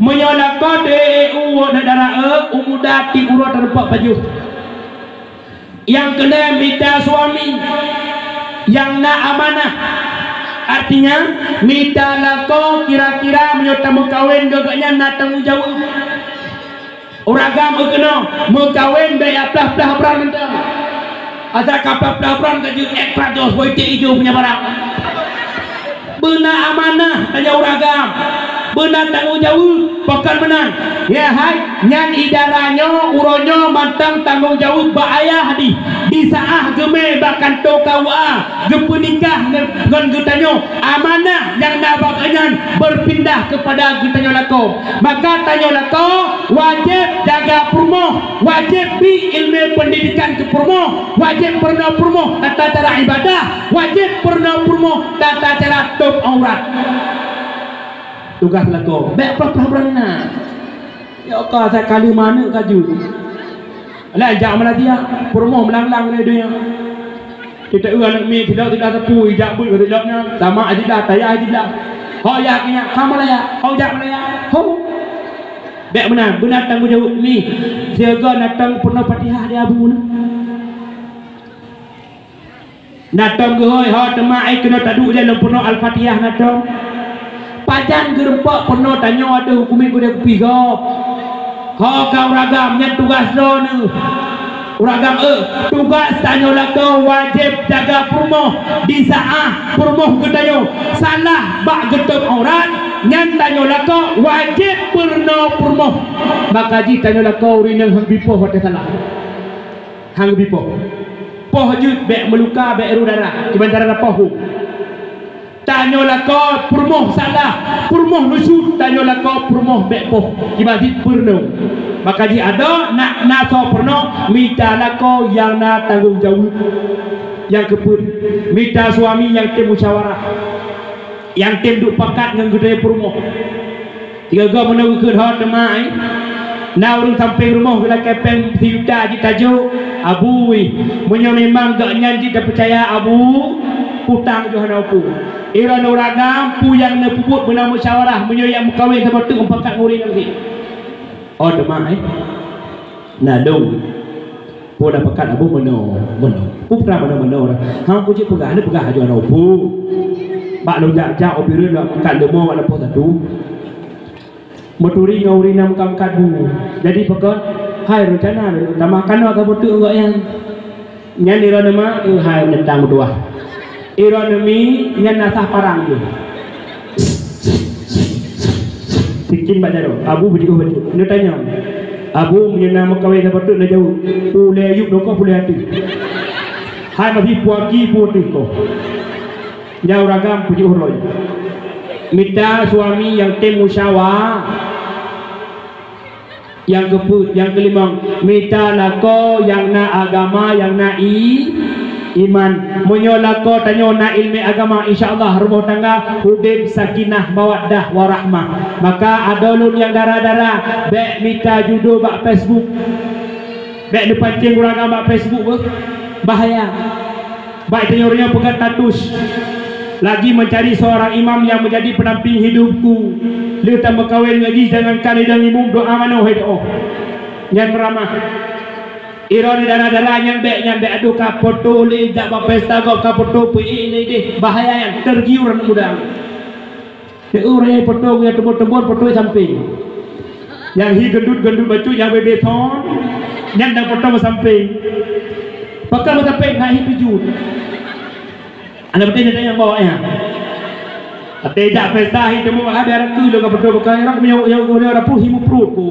Meunyoe lakoe teu ék-ék u, na dara eu, u muda tiep uroe tareupok pajoh. Nyang keulhée mita suami. Nyang na amanah, artinya mita lakoe kira-kira meunyoe tameukawen geuh gobnyan na tanggong jaweueb. Ureueng agam keunoe meukawen bèk jak plah-plah bran mantong. Asai ka plah-plah bran ka jeuet ék plat jos boh iték ijo punya barang. Beuna amanah tanyoe ureueng agam. Beuna tanggong jaweueb, pakon meunan. Ya hai, nyan idara nyoe, uroe nyoe mantong tanggong jaweueb bak ayah di, di saah geumé bak kantô K U A, geupeunikah ngon, ngon geutanyoe. Amanah nyang na bak geuhnyan beupindah keupada geutanyoe lakoe. Maka tanyoe lakoe wajéb jaga peurumoh, wajéb bi ileumèe peundidikan keu peurumoh, wajéb peurunoe peurumoh tata cara ibadah, wajéb peurunoe peurumoh tata cara tôb aurat. Tugaih lakoe, bèk plah-plah bran na. Ya ka, asai ka lheuh manok ka jeuet. Alah jak Malaysia, peurumoh meulanglang lé donya. Teuteuk aneuk miet sidroe-sidroe teupui jak beuet keu sidroe nyan, sama ajilah, tayah ajilah. Ho jak nyan, ka Malaya, ho jak Malaya, ho. Bèk meunan, beuna tanggong jaweueb mi. Siaga natong peurunoe Fatihah di abu na. Natong geuhôi ho teuma ai keunoe taduek lé lôn peurunoe Al-Fatihah natong. Pajan geurumpok peurunoe tanyoe ateueh huköm geude kupi gob. Ho ka ureueng agam nyan tugaih droeneuh. Ureueng agam, eh, tugaih tanyoe lakoe wajéb jaga peurumoh di saah peurumoh geutanyoe salah bak geutôb aurat, nyan tanyoe lakoe wajéb peurunoe peurumoh. Maka jih tanyoe lakoe ureueng inong han bipoh watèe salah. Han bipoh. Poh jeuet bèk meuluka, bèk rô darah. Kiban cara na poh. Tanyoe lakoe peurumoh salah, peurumoh nusyut, tanyoe lakoe peurumoh bèk poh. Kiban cit peurunoe. Maka jih adoe na, na soe peurunoe mita lakoe nyang na tanggong jaweueb. Nyang keupeuet, mita suami nyang tem musyawarah. Nyang tem duek pakat ngon geutanyoe peurumoh. Sigoe-goe meunoe geukheun ho teuma, eh. Na ureueng sampéng rumoh geulakèe péng siyuta jih tajok, "Abu, wih, meunyoe memang gobnyan jih tapeucaya, Abu, utang jih hana peue. Droeneuh ureueng agam, peue nyang neupeubuet beuna musyawarah, meunyoe nyang meukawen saboh teuk meupakat ngon ureueng nyan." Oh teuma, eh. Na dong. Peue na pakat Abu meunoe, meunoe. Peue na meunoe-meunoe ureueng. Hang kujeuet peugah, hana peugah aju aneuk peue. Bak lôn jak-jak u Bireuen lôn angkat leumo bak lampôh satu. Meuturi ngon ureueng inong meukat-meukat bu. Jadi pakon, hai reuncana lôn tamah kanoe ka beutôi ngon nyan. Nyan droeneuh ma, eh, hai neutang meutuah. Droeneuh mi, nyan na sah parang jih. Sikin bak jaroe, Abu beujiôh bacut. Neutanyong, "Abu, meunyoe na meukawen saboh teuk?" Neujaweueb, "Ulèe yup nongkoh pulèe ateueh." Hai mabi puaki pu ateueh koh. Nyan ureueng agam peujiôh roi. Mita suami nyang tem musyawa. Nyang keupeuet, nyang keulimong, mita lakoe nyang na agama, nyang na i-, iman. Meunyoe lakoe tanyoe na ileumèe agama, insya Allah rumoh tangga udeb sakinah, mawaddah, warahmah. Maka adoe lôn nyang dara-dara, bèk mita judoe bak Facebook. Bèk neupancéng ureueng agam bak Facebook beuh. Bahaya. Bak tanyoe ureueng nyang peugah status, "Lagi mencari seorang imam yang menjadi pendamping hidupku." Lheueh tameukawen lagi, jangankan idang imum, doa manoe hai doa. Nyan meuramah. Droeneuh dara-dara nyan bèk, nyan bèk adoe ka foto lé jak bak pesta gob ka foto peuék lé deh. Bahaya nyan, tergiur aneuk muda. Teuh ureueng nyang foto nyang teumbon-teumbon foto sampéng. Nyang hi geundut-geundut bacut nyang bebe thon, nyan dang foto sampéng. Pakon sampéng na hi peujeuet. Aneuk putih nyan nyang bawa nyan. Até jak pesta hi teumbon ada raku lôn ka foto bukan nyang nyang nyang rapu hi muprut ku.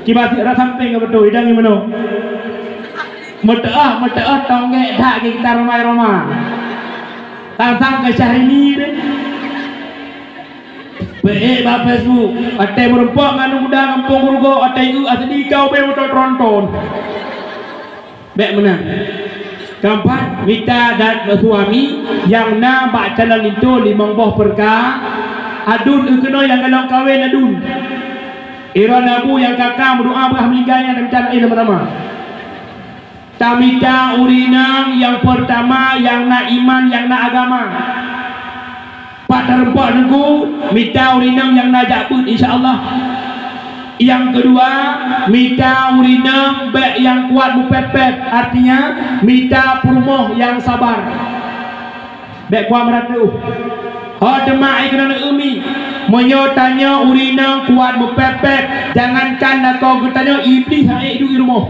Kiban rasa sampéng ka foto idang nyang meunoe. Meuteuk, meuteuk tonggek that kita ramai-ramai. Tang-tang ke Syahrini deh. Peuék bak Facebook, watèe meurumpok ngon aneuk muda gampông Geurugoe, watèe eu asadi ka ubé moto tronton. Bèk meunan. Keumpat, mita dan suami nyang na bak calon linto limong boh peurka, aduen eu keunoe nyang galom kawen aduen. Droeneuh abu nyang ka-ka meudoa beuh meuninggai nyan mita laén nama-nama. Tamita ureueng inong nyang peurtama nyang na iman, nyang na agama. Pat tarumpok teungku, mita ureueng inong nyang na jak beuet, insya Allah. Nyang keudua, mita ureueng inong bèk nyang kuat meupèp-pèp, artinya mita peurumoh nyang sabar. Bèk kuat meuratoh. Ho teuma ai keunan umi. Meunyoe tanyoe ureueng inong kuat meupèp-pèp, jangankan lakoe geutanyoe, Iblih han ék duek i rumoh.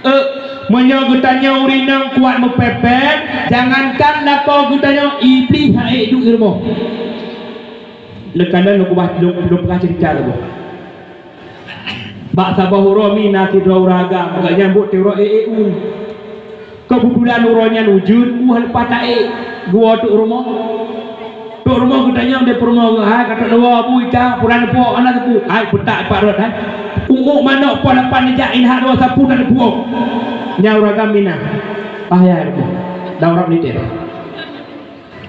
Eh, meunyoe geutanyoe ureueng inong kuat meupèp-pèp, jangankan lakoe geutanyoe, Iblih han ék duek i rumoh. Leukanan lôn keubah, lôn, lôn peugah ceurita lôn. Bak saboh uroe mi na sidroe ureueng agam, gobnyan buet teuk uroe ék-ék u. Keubetulan uroe nyan ujeuen, u hana pat taék. Geuwoe teuk rumoh. Teuk rumoh geutanyong lé peurumoh geuh, "Hai, ka trok lé woe, bui ka, pulan neupok, hana teupeu." "Hai, peutak pat rot, hai. Umu manok po lapan neujak, inah dua sapu dan neupok." Nyan ureueng agam mi na. Ah, ya, rumoh. Dan ureueng nitém.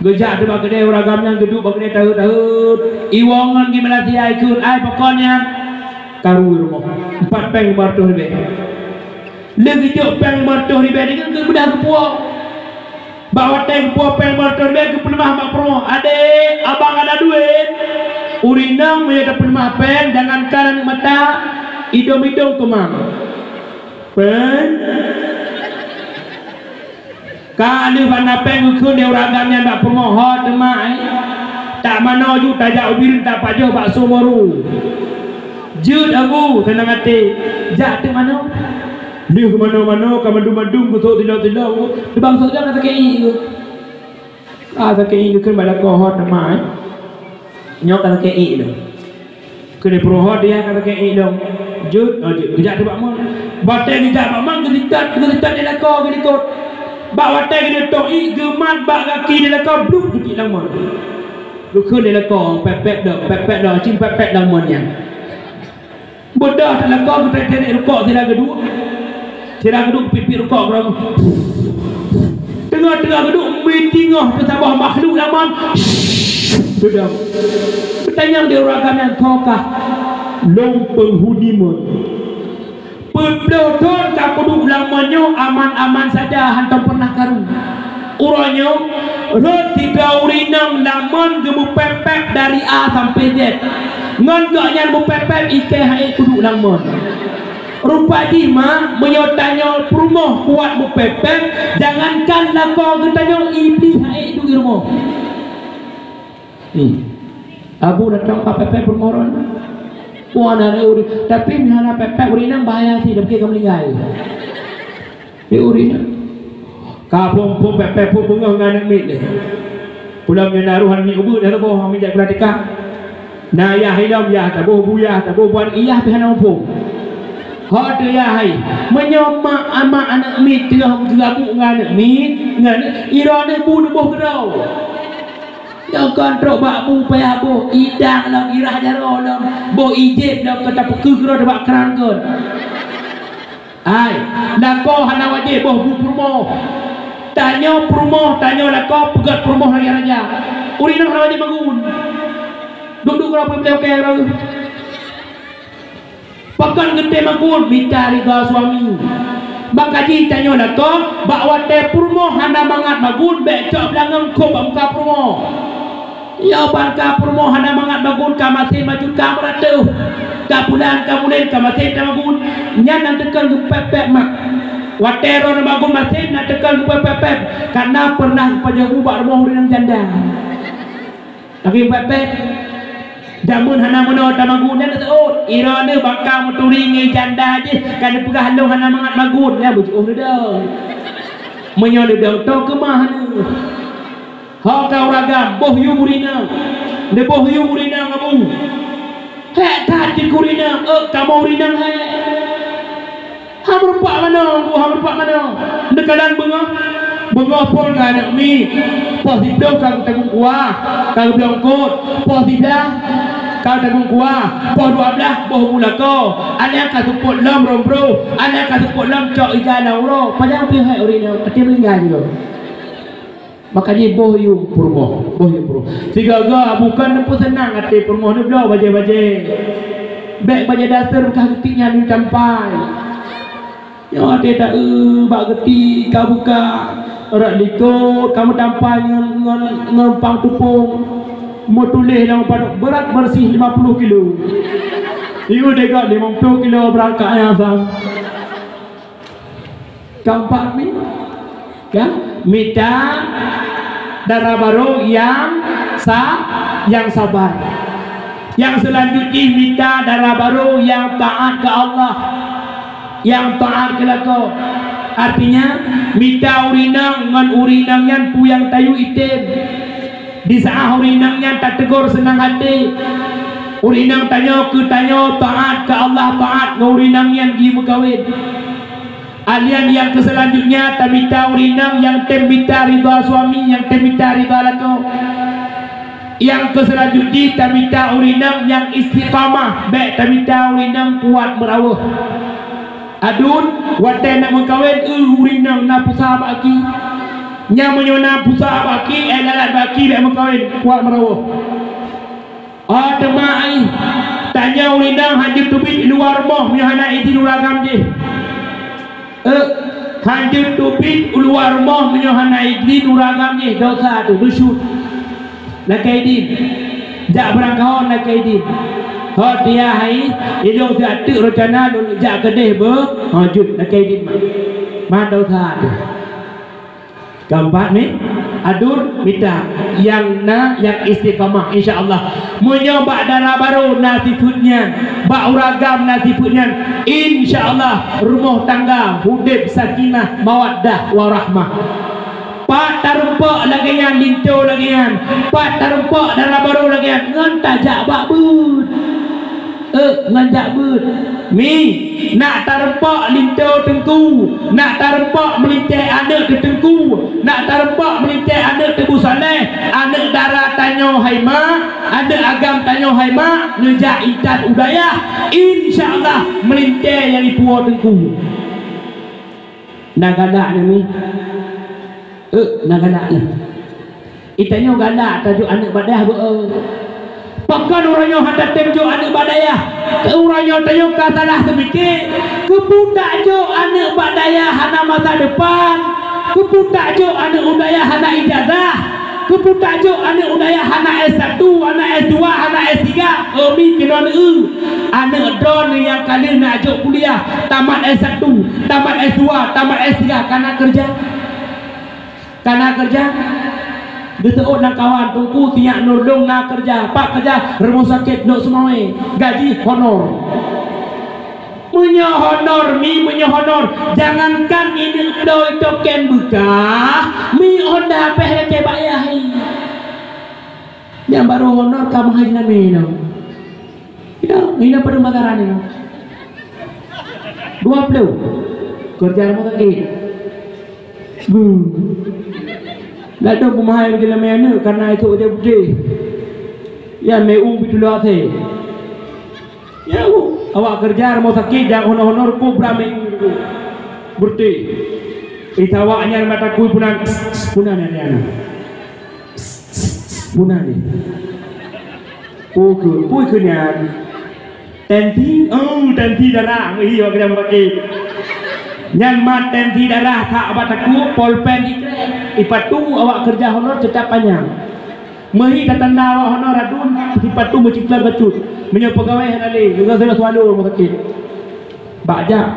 Geujak teuk bak keudè ureueng agam nyan, geuduek bak keudè taheuet-taheuet. Iwoe ngon geumeulasia ikheun, "Ai, pakon nyan?" "Karu rumoh. Empat péng lima reutôh ribèe." Lheueh geujok péng lima reutôh ribèe nyan, geubeudôh geupuwoe. Bak watèe geupuwoe péng lima reutôh ribèe, geupeuleumah bak peurumoh, "Adék, abang ada duit." Ureueng inong meunyoe tapeuleumah péng, jangankan aneuk mata, idong-idong teuma. Péng? Ka lheueh bak na péng geukheun lé ureueng agam nyan bak peurumoh, "Ho teuma, eh. Tak manoe ju tajak u Bireuen tapajoh bakso meuru." "Jeuet, Abu, seunang até. Jak teuk manoe." Lheueh manoe-manoe ka mandum-mandum geusok sidong-sidong, teubang sok sidong ka sakét iék geuh. Ka sakét iék geukheun bak lakoe, "Ho teuma, eh. Nyoe ka sakét iék lôn." Keuneuk peurumoh dia ka sakét iék lom. Jeuet, oh, jeuet. Geujak teuk bak mon. Watèe geujak bak mon, geulitat, geulitat lé lakoe geulikot. Bak watèe geuneuk tôh iék, geumat bak gaki lé lakoe, bluk geutiek lam mon. Geukheun lé lakoe, "Pèp-pèp dong, pèp-pèp dong, cit pèp-pèp lam mon nyan." Beudôh teuk lakoe, geuteutek rukok sira geuduek. Sira geuduek piep-piep rukok keudroe. Teungoh-teungoh geuduek meuteungoh teusaboh makhluk lam mon. Beudôh. Geutanyong di ureueng agam nyan, "Soe kah?" "Lôn peunghuni mon." Peuploh thôn ka kuduek lam mon nyoe aman-aman saja, hántom peureunah karu. Uroe nyoe, rhot sidroe ureueng inong lam mon geumeupèp-pèp dari A sampai Z. Ngon gobnyan meupèp-pèp, ikèe han ék kuduek lam mon. Rupa jih ma, meunyoe tanyoe peurumoh kuat meupèp-pèp, jangankan lakoe geutanyoe, Iblih han ék duek i rumoh. Hmm. Abu datang ka pèp-pèp peurumoh droen. Wah, na ureueng, tapi meuhana pèp-pèp ureueng inong bahaya sih, tapi ka meuninggai. Di ureueng inong. Ka phôn-phôn pèp-pèp phôn beungoh ngon aneuk miet deh. Pulang nyan na roh aneuk miet ubeut dah leuboh, aneuk miet jak keulah tika. Na yah ilom yah, taboh bu yah, taboh bu aneuk yah, pih hana muphom. Ho teu yah hai. Meunyoe mak, mak aneuk miet teungoh geurabuk ngon aneuk miet, ngon, iroe aneuk bu neuboh keudroe. Nyoe kon trok bak bu payah boh, idang lom, irah jaroe lom, boh ijép lom, ka tapeukeue keudroe bak kran kon. Hai, lakoe hana wajéb boh bu peurumoh. Tanyoe peurumoh, tanyoe lakoe peugöt peurumoh lagèe raja. Ureueng inong hana wajéb magun. Duek-duek keudroe peureulèe ukèe keudroe. Pakon geutem magun, mita ridha suami. Maka jih tanyoe lakoe, bak watèe peurumoh hana mangat magun, bèk cok beulangöng kôb bak muka peurumoh. Nyoe ban ka peurumoh hana mangat magun, ka masen maju ka meuratoh. Ka bulan, ka buleuen, ka masen tamagun. Nyan nyang teuka geupèp-pèp mak. Watèe droeneuh magun masen, nyang teuka geupèp-pèp. Ka na peureunah geupajoh bu bak rumoh ureueng janda. Lagi pèp-pèp. Jameun hana meunoe tamagun nyan teuôt. Droeneuh baka meuturi ngon janda jih, ka neupeugah lôn hana mangat magun, nyan beujiôh neudong. Meunyoe neudong, toh keumah neuh. Ho ka ureueng agam, boh yum ureueng inong. Neuboh yum ureueng inong, Abu. Hék that jikeu ureueng inong, eu, kamoe ureueng inong hék. Hana meurupak manoe, Abu, hana meurupak manoe. Neukalon beungoh, beungoh phôn ngon aneuk miet. Poh siplôh ka geutagong kuah, ka geublong kot. Poh siblaih ka geutagong kuah. Poh dua blaih boh bu lakoe. Aneuk ka seupôt lom rôm broh. Aneuk ka seupôt lom cok ija lam uroe. Padahai pih hék ureueng inong, até meuninggai jih lom. Maka jih boh yum peurumoh, boh yum peurumoh. Sigoe-goe bukon neupeuseunang até peurumoh neubloe bajèe-bajèe. Bèk bajèe dasar beukah geutik nyan neujampai. Nyoe até ta-eu bak geutik ka buka, rot likot ka meutampai ngon, ngon, ngon pang tupông. Meutuléh lam padub beurat beureuséh lima puluh kilo. Ieu deugot lima puluh kilo beurat ka ayah sang. Keumpat mi, kan? Mita Dara barô nyang sa-, nyang sabar. Nyang seulanjut jih mita dara barô nyang taát keu Allah, nyang taát keu lakoe. Artinya, mita ureueng inong ngon ureueng inong nyan peue nyang tayue item. Di saát ureueng inong nyan tateugor seunang até. Ureueng inong tanyoe keu tanyoe taát keu Allah, taát ngon ureueng inong nyan jimeukawen. Alian nyang keu seulanjutnya tamita ureueng inong nyang tem mita ridha suami, nyang tem mita ridha lakoe. Nyang keu seulanjut jih tamita ureueng inong nyang istiqamah, bék tamita ureueng inong kuat meuraweuh. Adun, watée nak meukawen, eu ureueng inong na pusa bak aki. Nyang meunyoe na pusa bak aki, eh lalat bak aki bék meukawen, kuat meuraweuh. Oh, teuma ai, tanyoe ureueng inong hanjeuet teubiet luwa rumoh meunyoe hana idin ureueng agam jih. Eh, hanjeuet teubiet luwa rumoh meunyoe hana idin ureueng agam jih, dosa tu, nusyuz. Lakée idin. Jak beurangkaho lakée idin. Ho dia hai, ilong siat teuk reuncana lôn jak keudeh beu, ha jeuet lakée idin. Man dosa tu. Keumpat ni, adun mita nyang na nyang istiqamah, insya Allah. Meunyoe bak dara barô na sifeuet nyan, bak ureueng agam na sifeuet nyan, insya Allah rumoh tangga udeb sakinah, mawaddah, warahmah. Pat tarumpok lagée nyan, linto lagée nyan, pat tarumpok dara barô lagée nyan, ngon tajak bak beuet. Eh, ngon jak beuet. Mi, nak tarumpok linto teungku, nak tarumpok meulintée aneuëk teuh teungku, nak tarumpok meulintée aneuëk teuh bu saleh, aneuëk dara tanyoe hai mak, aneuëk agam tanyoe hai mak, neujak intat u dayah, insya Allah meulintée nyang ipuwoe teungku. Na galak na mi? Eh, na galak na. Itanyoe galak tajok aneuëk bak dayah beu. Pakon uroe nyoe hana tem jok aneuëk bak dayah? Keu uroe nyoe tanyoe ka salah teupike. Keupeue tajok aneuëk bak dayah hana masa depan? Keupeue tajok aneuëk u dayah hana ijazah? Keupeue tajok aneuëk u dayah hana S satu, hana S dua, hana S tiga? Umi keunoe neu. Aneuëk droeneuh nyang ka lheueh na jok kuliah, tamat S satu, tamat S dua, tamat S tiga, kana keureuja? Kana keureuja? Geuseuôt lam kawan, teungku, sinyak nurlong na keureuja. Pat keureuja? Rumoh sakét, Lhokseumawe. Gaji honor. Meunyoe honor, mi, meunyoe honor, jangankan ineuk bloe token beukah, mi Honda péh lakée bak yah. Nyang barô honor ka meuhai namé nyoe. Ya, hina padum bakaran nyoe. Dua ploh. Keureuja rumoh sakét. Beuh. Ladôm peumahai bagi lamé aneuëk karena itu udah beudeh. Ya, meu'ueng pih tulak asée. Ya, awak keureuja rumoh sakét jak honor-honor kobra meu'ueng. Beureuti. Ita awak nyan mata kui punan, punan nyan, nyan. Punan ni. Peue keu, peue keu nyan? Tensi, oh, tensi darah, meuhi awak keureuja meupaké. Nyan mat tensi darah, that bak takue, polpen ikrek. Ipatu awak keureuja honor ceutak panyang. Meuhi tatanda awak honor adun, sipatu meuciklan bacut. Meunyoe peugawée hana lé, geugah sudah swallow rumoh sakét. Bak jak.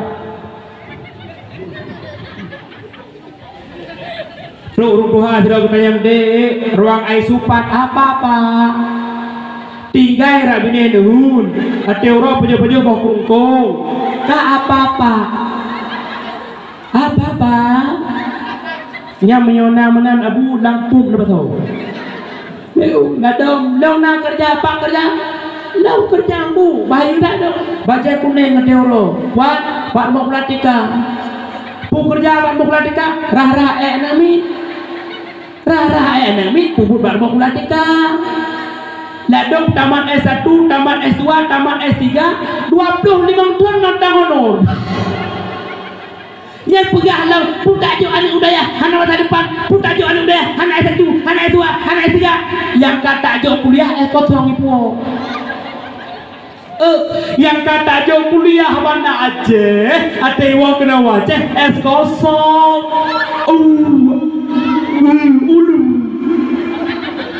Trok ureuëng tuha sidroe geutanyong, "Dek, ruang I C U pat apa, Pak?" Tinggai rak binéh neuheun, até uroe pajoh-pajoh boh keurungkong. Ka apa, Pak? Apa, Pak? Nyang meunyoe na meunan abu lampôh na basoe. Lôn na dong, lôn na keureuja, pat keureuja? Lôn keureuja bu, bahayu that dong. Bajée kunéng ngon teuro. Wan, bak rumoh pulatika. Peue keureuja bak rumoh pulatika? Rhah-rhah ék aneuk miet. Rhah-rhah ék aneuk miet, peubuet bak rumoh pulatika. Ladôm tamat S satu, tamat S dua, tamat S tiga, dua ploh limong thon ngon tang honor. Nyan peugah lom, peue tajok aneuk u dayah hana masa depan, peue tajok aneuk u dayah hana S satu, hana S dua, hana S tiga. Nyang ka tajok kuliah S kosong ipuwoe. Eh, nyang ka tajok kuliah Banda Aceh, até iwoe keunoe Aceh, S kosong. Uh, uh, ulu.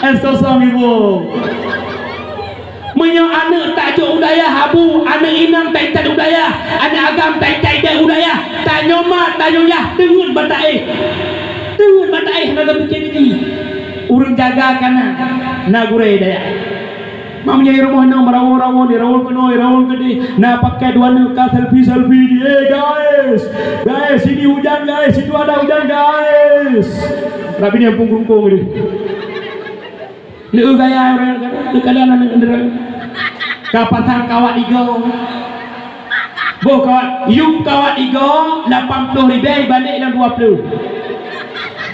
S kosong iwoe. Meunyoe aneuk tajok u dayah abu, aneuk inong taintat u dayah, aneuk agam taintat idéh u dayah, tanyoe mak, tanyoe yah, teungeut bak taéh. Teungeut bak taéh hana tapike jih. Ureueng jaga ka na, na gurée dayah. Mak meunyoe rumoh nyoe meurawon-rawon, dirawon keunoe, dirawon keudeh, na pakai dua neuk ka selfie-selfie di, "Eh, guys, guys, sini hujan, guys, situ ada hujan, guys." Rabi ni ampun kungkung ni. Leu gaya ureueng kata, leu kalian aneuk ndereng. Ka pasang kawat igoe. Boh kawat, yub kawat igoe lapan ploh ribèe, balek lam dua ploh.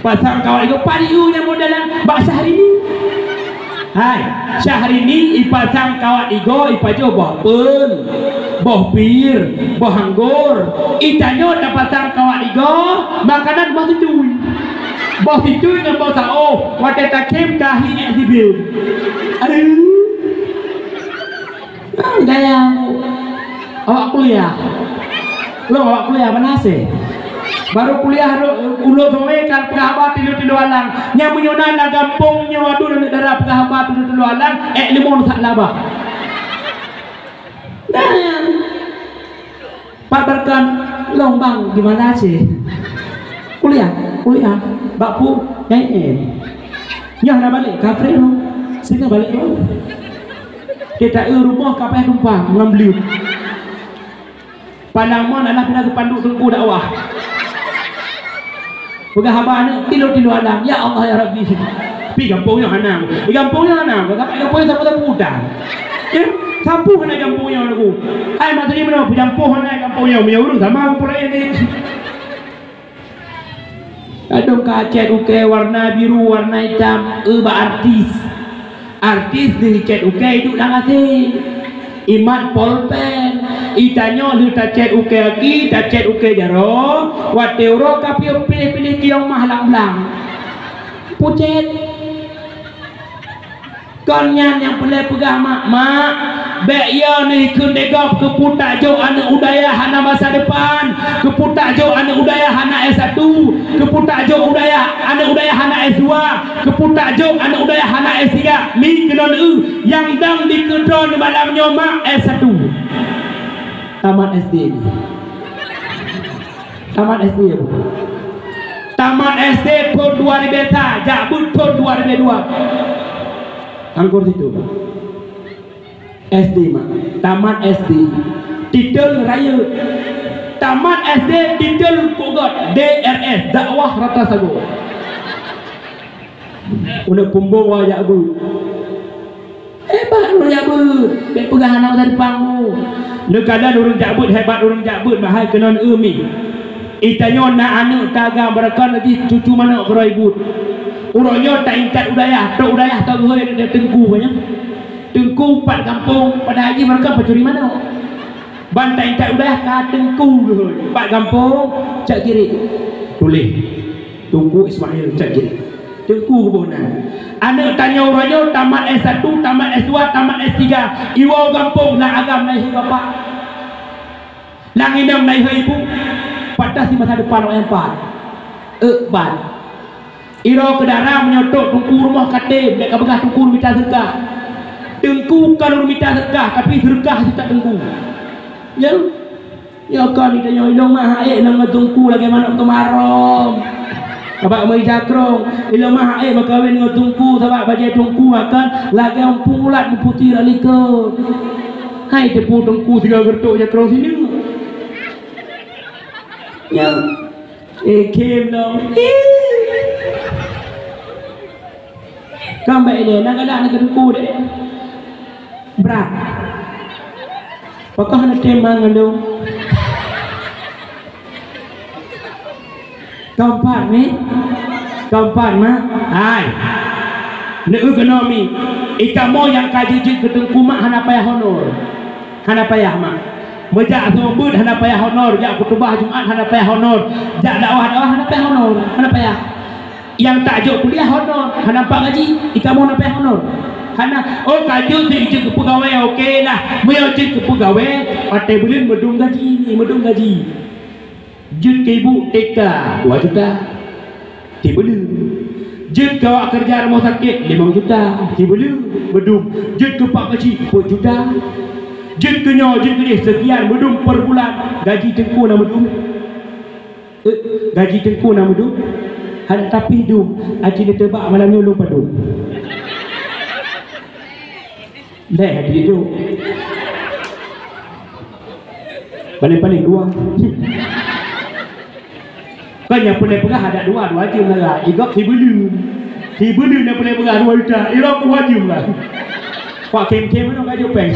Pasang kawat igoe, pariu nyang modelan bak Syahrini. Hai, Syahrini ipasang kawat igoe, ipajoh boh peun, boh pir, boh anggor. Itanyoe tapasang kawat igoe, makanan boh situi. Boh situi ngon boh saôh, watèe takhém tahi nyang sibeuet. Aduh. Gaya awak kuliah. Lôn awak kuliah mana sih? Baru kuliah ro-, ulôn sampoe ka peugah haba tilu-tilu alang. Nyang meunyoe na lam gampông nyoe, aduh, aneuk dara peugah haba tilu-tilu alang, ék limong sak laba. Nah. Pat Barkan, lôn bang, di mana sih? Kuliah, kuliah. Bak pu, nyan, eh. Nyoe hana balek, kapreh lôn. Singoh balek lôn. Kita eu rumoh ka payah tumpang ngon belieu. Padahai mon alah pinah keu panduk teungku dakwah. Peugah haba aneuk tilu-tilu alang, "Ya Allah, ya Rabbi." Pi gampông nyoe hana. Di gampông nyoe hana. Sapat gampông nyoe sapu-sapu udah. Ya, sapu hana gampông nyoe lagu. Hai, maksudnya mana? Peujampôh hana gampông nyoe. Meunyoe ureueng sama gampông laén ni. Kadang ka cet ukèe warna biru, warna itam, eu bak artis. Artis deuh cet ukèe iduek lam gasé. Imat polpen. Itanyoe lheueh tacet ukèe aki, tacet ukèe jaroe, watèe uroe ka piôh piléh-piléh kiyong mah lam blang. Pucet. Kon nyan nyang peureulèe peugah mak-mak, bèk yo neuh kheun degop keupeue tajok aneuk u dayah hana masa depan, keupeue tajok aneuk u dayah hana S satu, keupeue tajok u dayah, aneuk u dayah hana S dua, keupeue tajok aneuk u dayah hana S tiga. Mi keunoe eu, nyang dang dikeudroe malam nyoe mak S satu. Tamat S D. Tamat S D ya, Bu. Tamat S D thon dua ribu sa, jak beuet thon dua ribu dua. Anggur situ. S D mak. Tamat S D. Titel rayeuk. Tamat S D titel pugot D R S, dakwah rata sagoe. Uneuk pumbong wa jak beuet. Hebat ureueng jak beuet, bèk peugah hana masa depan mu. Neukalon ureueng jak beuet hebat, ureueng jak beuet bahai keunoe eu mi. Itanyoe na aneuk tagam beureukan lagèe cucu manok keuroi buet. Uroe nyoe taintat u dayah, trok u dayah tageuhôi aneuk teungku nyan. Teungku pat gampông, padahai jih beureukan pancuri manok. Ban taintat u dayah ka teungku geuhôi, pat gampông Cot Girek. Tuléh. Teungku Ismail Cot Girek. Teungku geuboh nan. Aneuk tanyoe uroe nyoe tamat S satu, tamat S dua, tamat S tiga. Iwoe gampông lam agam na ihôi bapak. Lam inong na ihôi ibu. Patah si masa depan awak nyan pat. Euk ban. Iroe keu dara meunyoe trok teungku rumoh ka tem, bèk ka peugah teungku mita seudeukah. Teungku ka lôn mita seudeukah, tapi seudeukah sita teungku. Nyan. Nyoe kon itanyoe ilôn meuhai ék lôn ngon teungku lagèe manok keumarong. Sabab meuija krong, ilôn meuhai ék meukawen ngon teungku sabab bajèe teungku makon lagèe umpung ulat meuputéh lam likot. Hai teupeu teungku sigoe geureutok ija krong sineuk. Nyoe, eh, khém lom. Kan bèk ilèe, na galak na keuduku deh. Brat. Pakon hana tem mangat lom. Keumpat ni. Keumpat mak. Hai. Neu keunoe mi. Ikamoe nyang ka jijeuet keu teungku mak hana payah honor. Hana payah mak. Meujak seumeubeuet hana payah honor, jak khutubah Jumat hana payah honor, jak dakwah-dakwah hana payah honor, hana payah. Nyang tajok kuliah honor, hana nampak gaji, ikamoe hana payah honor. Hana, oh ka jeuet jeuet keu peugawée, oke lah. Meunyoe jeuet keu peugawée, watée buleuen meudum gaji ni, meudum gaji. Jeuet keu ibu T K dua juta, sibuleuen. Jeuet keu awak keureuja rumoh sakét limong juta, sibuleuen, meudum. Jeuet keu pak keuchik peuet juta. Jeuet keu nyoe, jeuet keu jih seukian, meudum per bulan. Gaji teungku na meudum? Eh, gaji teungku na meudum? Hana tapi dum, aci neuteubak malam nyoe lôn padum. Leh hati jok. Paling-paling dua. Kan nyang peureulèe peugah ada dua, dua jeuem lah. Igok sibeuleu. Sibeuleu nyang peureulèe peugah dua juta. Irok dua jeuem lah. Pak kem-kem mana ka jok peng.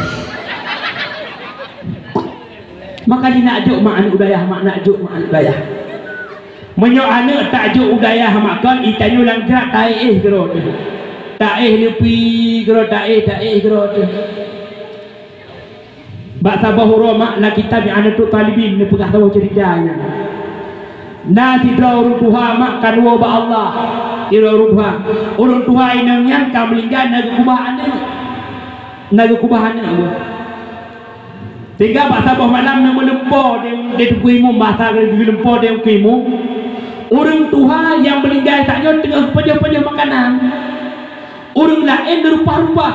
Maka di nak jok mak aneuk u dayah, mak nak jok mak aneuk u dayah. Meunyoe aneuk tajok u dayah mak kon, itanyoe lam jak taéh keudroe teuh. Taéh leupie keudroe, taéh, taéh keudroe teuh. Bak saboh uroe mak na kitab nyang Aneuëk Thalibin neupeugah saboh ceurita nyan. Na sidroe ureuëng tuha mak ka neuwoe bak Allah. Sidroe ureuëng tuha. Ureuëng tuha inong nyan ka meuninggai na geukeubah aneuk. Na geukeubah aneuk. Sehingga bak saboh malam na meulumpoe di, di Teungku Imum, basa geulumpoe di Teungku Imum. Ureuëng tuha nyang meuninggai saat nyoe teungoh geupajoh-pajoh makanan. Ureuëng laén geureupah-reupah.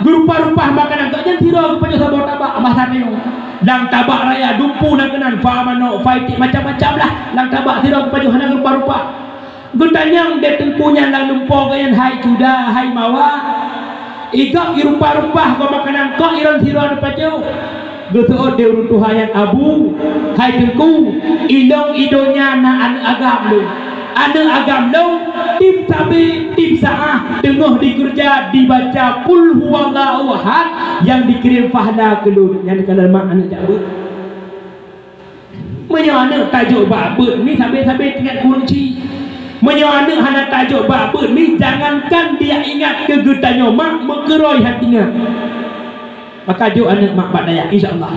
Geureupah-reupah makanan, gobnyan sidroe geupajoh saboh tabak masa nyoe. Dan tabak raya dumpeue na keunan, fa manok, fa iték, macam-macam lah. Lam tabak sidroe geupajoh hana geureupah-reupah. Geutanyong di teungku nyang lam lumpoe gobnyan, "Hai cuda, hai mawa, igop ireupah-reupah gob makanan kok ilôn sidroe neupajoh?" Geuseuôt di ureuëng tuha nyan, "Abu, hai teungku, ilôn i donya na aneuk agam lôn. Aneuk agam lôn tieb sabe, tieb saát teungoh dikeureuja dibaca Qul Huwallahu Ahad nyang dikirém pahala keu lôn." Nyan ka lheueh mak aneuk jak beuet. Meunyoe aneuk tajok bak beuet mi, sabe-sabe teuingat keu ureuëng chik. Meunyoe aneuk hana tajok bak beuet mi, jangankan dia ingat keu geutanyoe mak, meukeuroi hana teuingat. Maka jok aneuk mak bak dayah, insya Allah.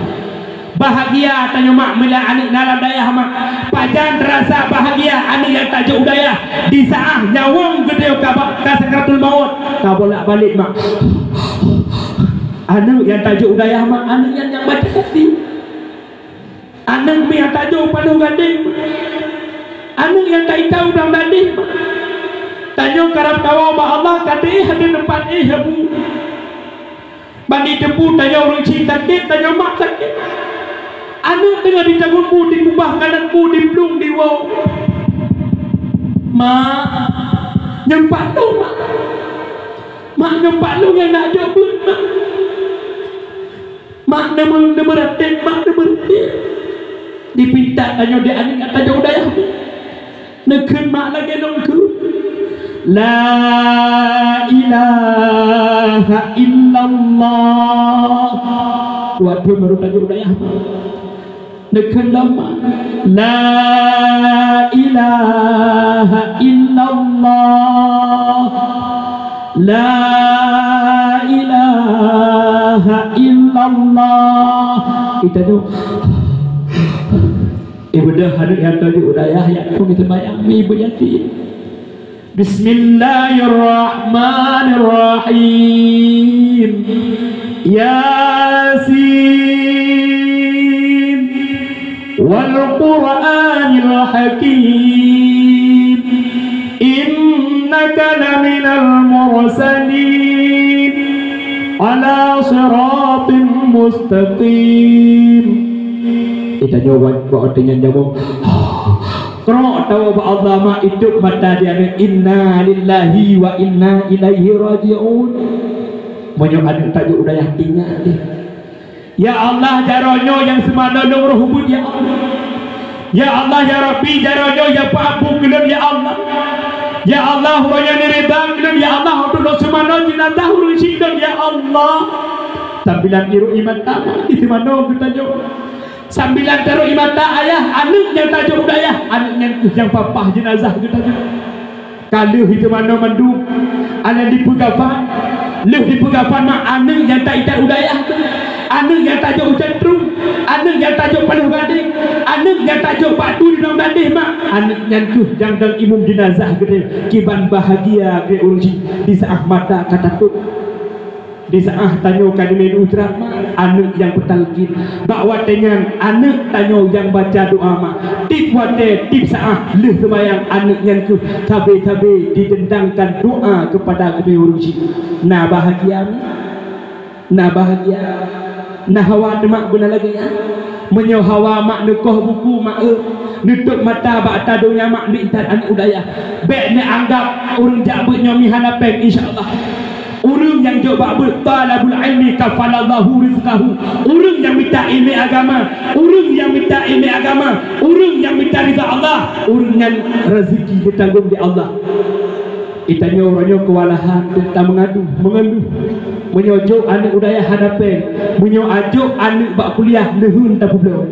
Bahagia tanyoe mak, meula aneuk na lam dayah mak. Pajan teurasa bahagia aneuk nyang tajok u dayah, di saát nyawöng geutanyoe ka ba-, ka sakratul maut, ka bolak-balik mak. Aneuk nyang tajok u dayah mak, aneuk nyan nyang baca Yasin. Aneuk mi nyang tajok u panoh gandéng, aneuk nyang taitau blang gandéng. Tanyoe karab tawoe bak Allah, ka teuéh hana teumpat éh, Abu. Ban jiteupeue tanyoe ureuëng chik sakét, tanyoe mak sakét. Aneuk teungoh jitagun bu, dikubah kanan bu, diplueng diwoe. "Mak, nyoe pat lôn, Mak. Mak, nyoe pat lôn nyang nak jok beuet, Mak." Mak neumeu-, neumeuratéb, mak neumeureuteb. Dipinta tanyoe di aneuk nyang tajok u dayah. Neukheun mak lagée lôn kheun, "La ilaha illallah." Dua thon baru tajok u dayah. Neukheun lom mak, "La ilaha illallah." La ilaha illallah. Kita tu. Ibadah aneuk nyang tajok u dayah, nyang pun kita bayang mi ibu yatim. Bismillahirrahmanirrahim. Yasin. Wal Qur'anil Hakim. Innaka laminal mursalin. Ala siratim mustaqim. Kita nyoe wan bak watée nyan jamong. Krok tawoe bak Allah mak, itup mata dia ni. Inna lillahi wa inna ilaihi raji'un. Meunyoe aneuk tajok u dayah, ingat deh. Ya Allah, jaroe nyoe nyang seumanoe lôn roh ubeut, ya Allah. Ya Allah, ya Rabbi, jaroe nyoe nyang peuampôn keu lôn, ya Allah. Ya Allah, uroe nyoe neuridha keu lôn, ya Allah, untuk lôn seumanoe jeunazah ureuëng chik lôn, ya Allah. Sambilan irôk ié mata mak, di seumanoe geutanyoe. Sambilan tarôk ié mata ayah, aneuk nyang tajok u dayah, aneuk nyan kheueh nyang papah jeunazah geutanyoe. Ka lheueh itu manoe mandum, aneuk dipeugafan, lheueh dipeugafan mak, aneuk nyang taitat u dayah tu, aneuk nyang tajok u Cantrum, aneuk nyang tajok Paloh Gadeng, aneuk nyang tajok bak tu di Blang Blandeh mak, aneuk nyan kheueh nyang dong imum jeunazah geutanyoe. Kiban bahagia geutanyoe ureuëng chik di saát mata ka tatôp. Di saát tanyoe ka dilée di uteura mak, aneuk nyang peutalkin. Bak watée nyan, aneuk tanyoe nyang baca doa mak. Tieb watée, tieb saát lheueh seumayang, aneuk nyan kheueh sabe-sabe didendangkan doa keupada geutanyoe ureuëng chik. Na bahagia mi? Na bahagia? Na hawa teuh mak beuna lagée nyan? Meunyoe hawa mak neukoh buku mak eu, Neutup mata bak ata donya mak, neuintat aneuk u dayah. Bék neuanggab ureuëng jak beuet nyoe mi hana péng, insya Allah. Ureuëng nyang jok bak beuet, talabul ilmi kafalallahu rizqahu. Ureuëng nyang mita ilmu agama, ureuëng nyang mita ilmu agama, ureuëng nyang mita ridha Allah, ureuëng nyan rezeki geutanggong di Allah. Itanyoe uroe nyoe keuwalahan, ta meungadu, meungeuluh. Meunyoe jok aneuk u dayah hana péng, meunyoe ajok aneuk bak kuliah neuheun tapeubloe.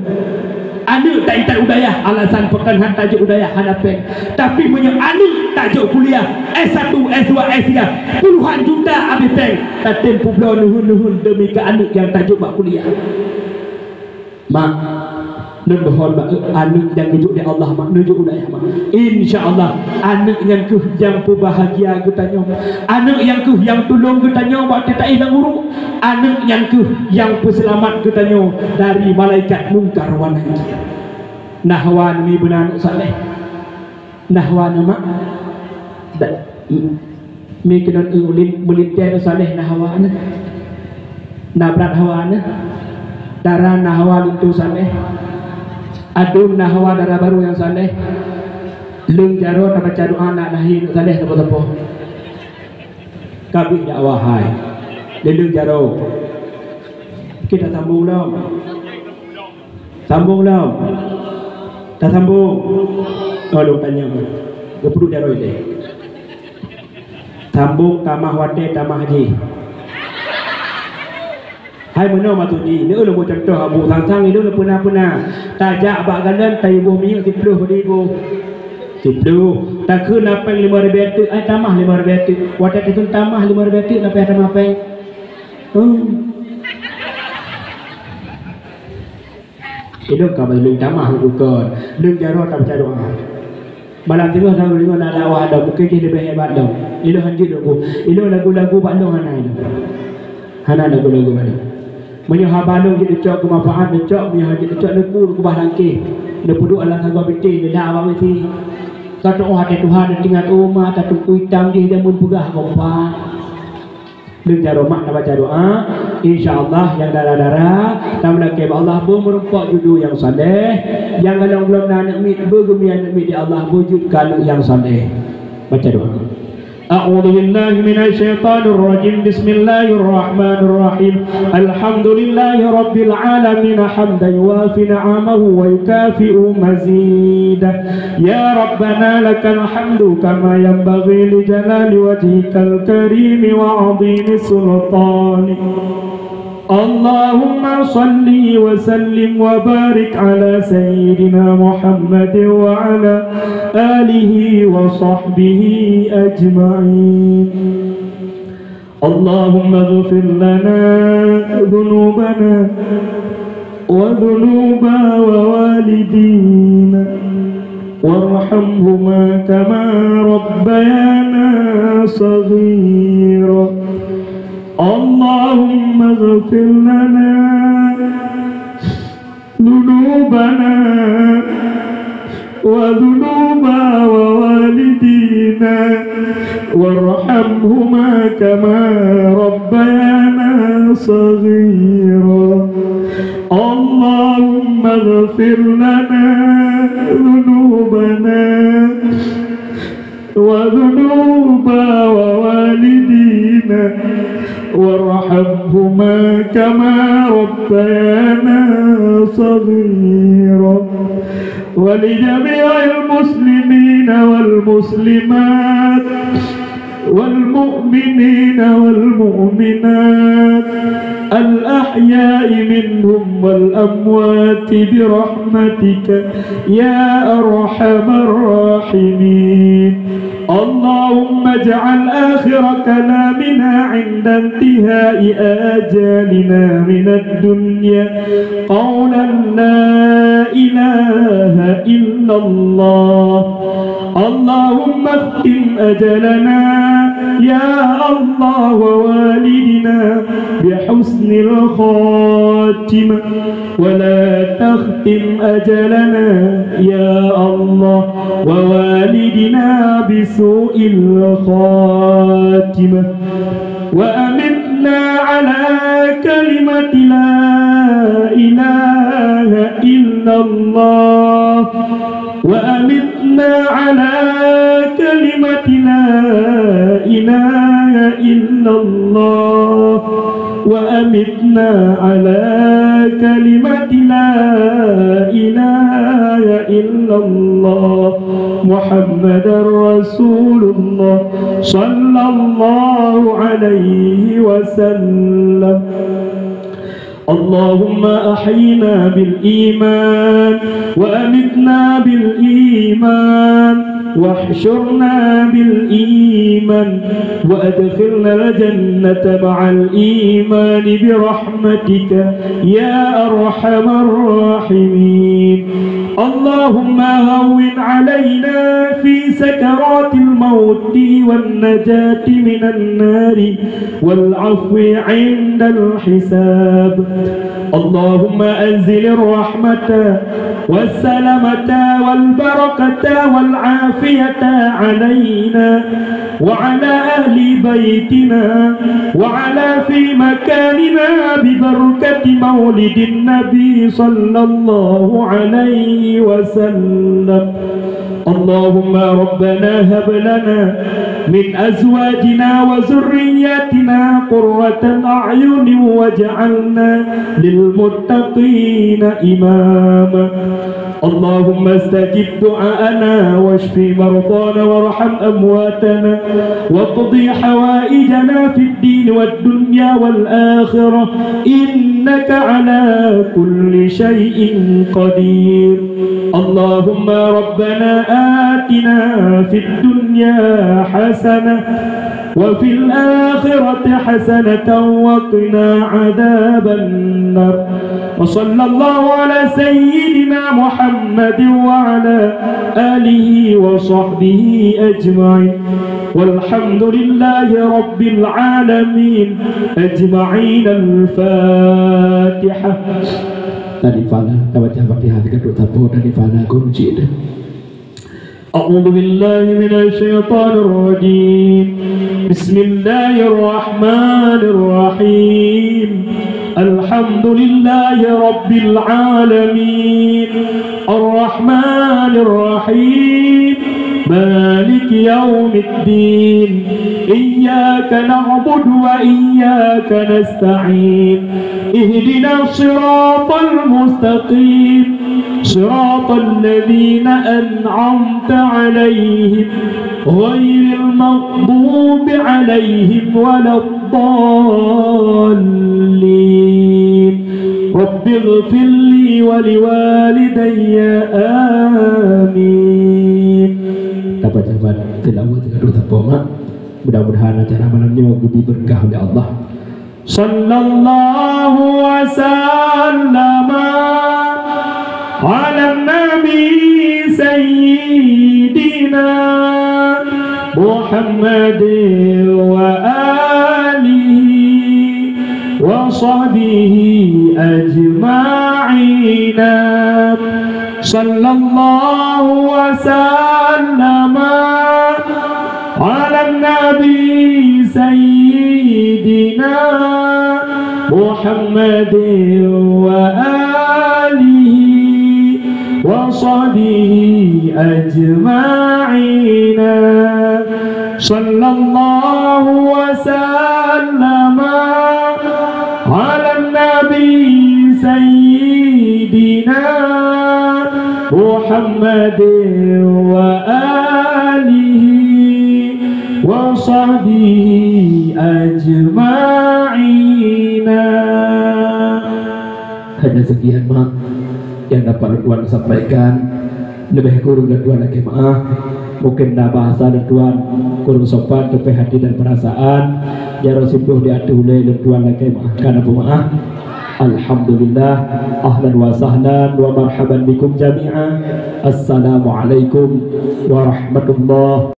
Aneuk ta intat u dayah alasan pakon han tajok u dayah hana péng. Tapi meunyoe aneuk tajok kuliah S satu, S dua, S tiga, puluhan juta abéh péng, tatem peubloe neuheun-neuheun demi keu aneuk nyang tajok bak kuliah. Mak, lôn mohon mak, eh, aneuk nyang geujok lé Allah mak, neujok u dayah mak. Insya Allah, aneuk nyan kheueh nyang peubahgia geutanyoe. Aneuk nyan kheueh nyang tulông geutanyoe bak teuta éh lam uruek. Aneuk nyan kheueh nyang peuseulamat geutanyoe dari malaikat Mungkar wa Nakir. Nah, hawa nami beuna aneuk saleh. Nah, hawa na mak. Da-, m-, mi keunan eu ulin meulintèe na saleh nah hawa na. Na brat hawa na. Dara nah hawa linto saleh. Adun nah hawa dara barô nyang saleh. Leung jaroe tabaca doa nak lahé aneuk saleh sapo-sapo. Ka beuet dakwah hai. Lé leung jaroe. Kita sambung lom. Sambung lom. Tasambung. Oh, lôn tanyong. Geupeuduek jaroe ilèe. Sambung tamah watèe tamah jih. Hai meunoe maksud jih, neu lôn beucontoh abu sang-sang ilôn peuna-peuna. Tajak bak galon tayue boh minyeuk siplôh bak iboh. Siplôh. Takheun na péng limong ribèe teuk, ai tamah limong ribèe teuk. Watèe takheun tamah limong ribèe teuk, na payah tamah péng. Hmm. Ilôn ka ban lôn tamah bukon, lôn jaroe tabaca doa. Malam teungoh na deungoe na dakwah lom, mungken jih leubeh hebat lom. Ilôn hanjeuet lôn bu-, ilôn lagu-lagu bak lôn hana ilôn. Hana lagu-lagu bak lôn. Meunyoe haba lôn jeuet neucok keu manfaat neucok, meunyoe hanjeuet neucok neuku neukeubah langkeh. Neupeuduek lam sagoe bintéh, neuda bak meusi. Ka teu'oh até Tuhan, neutingat, oh ma, tateupeue itam jih jameun peugah gompa. Lôn jaroe mak tabaca doa, insya Allah nyang dara-dara tameulakèe bak Allah beumeureumpok judoe nyang saleh, nyang galong gohlom na aneuk miet beugeumia aneuk miet di Allah beujeuet keu aneuk nyang saleh. Baca doa. A'udzubillahi minasyaitonirrajim. Bismillahirrahmanirrahim. Alhamdulillahi rabbil alamin, hamdan yuwafi ni'amahu wa yukafi'u mazidah. Ya Rabbana lakal hamdu kama yanbaghi li jalali wajhikal karimi wa 'azimi sultanik. Allahumma shalli wa sallim wa barik ala sayyidina Muhammadin wa ala alihi wa sahbihi ajma'in. Allahumma ighfir lana dhunubana wa dhunuba wa walidina warhamhuma kama rabbayana saghira. Allahumma ighfir lana dhunubana wa dhunuba wa walidina warhamhuma kama rabbayana saghira. Allahumma ighfir lana dhunubana wa dhunuba wa walidina warhamhuma kama rabbayana saghira. Wa li jami'il muslimina wal muslimat wal mu'minina wal mu'minat al ahya'i minhum wal amwati bi rahmatika ya arhamar rahimin. اللهم اجعل آخر كلامنا عند انتهاء آجالنا من الدنيا قولا لا إله إلا الله. اللهم اختم أجلنا يا الله ووالدنا بحسن الخاتمة. ولا تختم أجلنا يا الله ووالدنا بسوء الخاتمة. وأمتنا على كلمة لا إله إلا الله وأمتنا على كلمة لا إله إلا الله وأمتنا على كلمة لا إله إلا الله محمد رسول الله صلى الله عليه وسلم. اللهم أحينا بالإيمان وأمتنا بالإيمان واحشرنا بالإيمان وأدخلنا الجنة مع الإيمان برحمتك يا أرحم الراحمين. اللهم هون علينا في سكرات الموت والنجاة من النار والعفو عند الحساب. اللهم أنزل الرحمة والسلامة والبركة والعافية علينا وعلى أهل بيتنا وعلى في مكاننا ببركة مولد النبي صلى الله عليه وسلم. اللهم ربنا هب لنا من أزواجنا وذرياتنا قرة أعين واجعلنا للمتقين إماما. اللهم استجب دعاءنا واشف مرضانا وارحم أمواتنا واقض حوائجنا في الدين والدنيا والآخرة إنك على كل شيء قدير. اللهم ربنا آتنا في الدنيا حسنة وفي الآخرة حسنة وقنا عذاب النار. وصلى الله على سيدنا محمد وعلى آله وصحبه أجمعين. والحمد لله رب العالمين أجمعين. الفاتحة. Tadi fala, tabaca Fatihah tiga kali, tapo tadi fala kunci. أعوذ بالله من الشيطان الرجيم. بسم الله الرحمن الرحيم. الحمد لله رب العالمين. الرحمن الرحيم. مالك يوم الدين. إياك نعبد وإياك نستعين. اهدنا الصراط المستقيم. صراط الذين أنعمت عليهم غير المغضوب عليهم ولا الضالين. رب اغفر لي ولوالدي. آمين. Dapat jawaban tilawah tiga dua tapo mak. Mudah-mudahan acara malam nyoe geubri berkah oleh Allah. صلى الله وسلم على النبي سيدنا محمد وآله وصحبه أجمعين. صلى الله وسلم على النبي سيدنا محمد وآله وصحبه أجمعين. صلى الله وسلم على النبي سيدنا محمد وآله وصحبه أجمعين. Hanya sekian, Mak, yang dapat lôn tuan sampaikan. Leubeh kureueng lôn tuan lakée meu'ah. Mungken na bahasa lôn tuan kureueng sopan teupeh hati dan perasaan. Jaroe siploh di ateueh ulée lôn tuan lakée meu'ah, kana peumeu'ah. Alhamdulillah. Ahlan wa sahlan wa marhaban bikum jami'a. Assalamualaikum warahmatullahi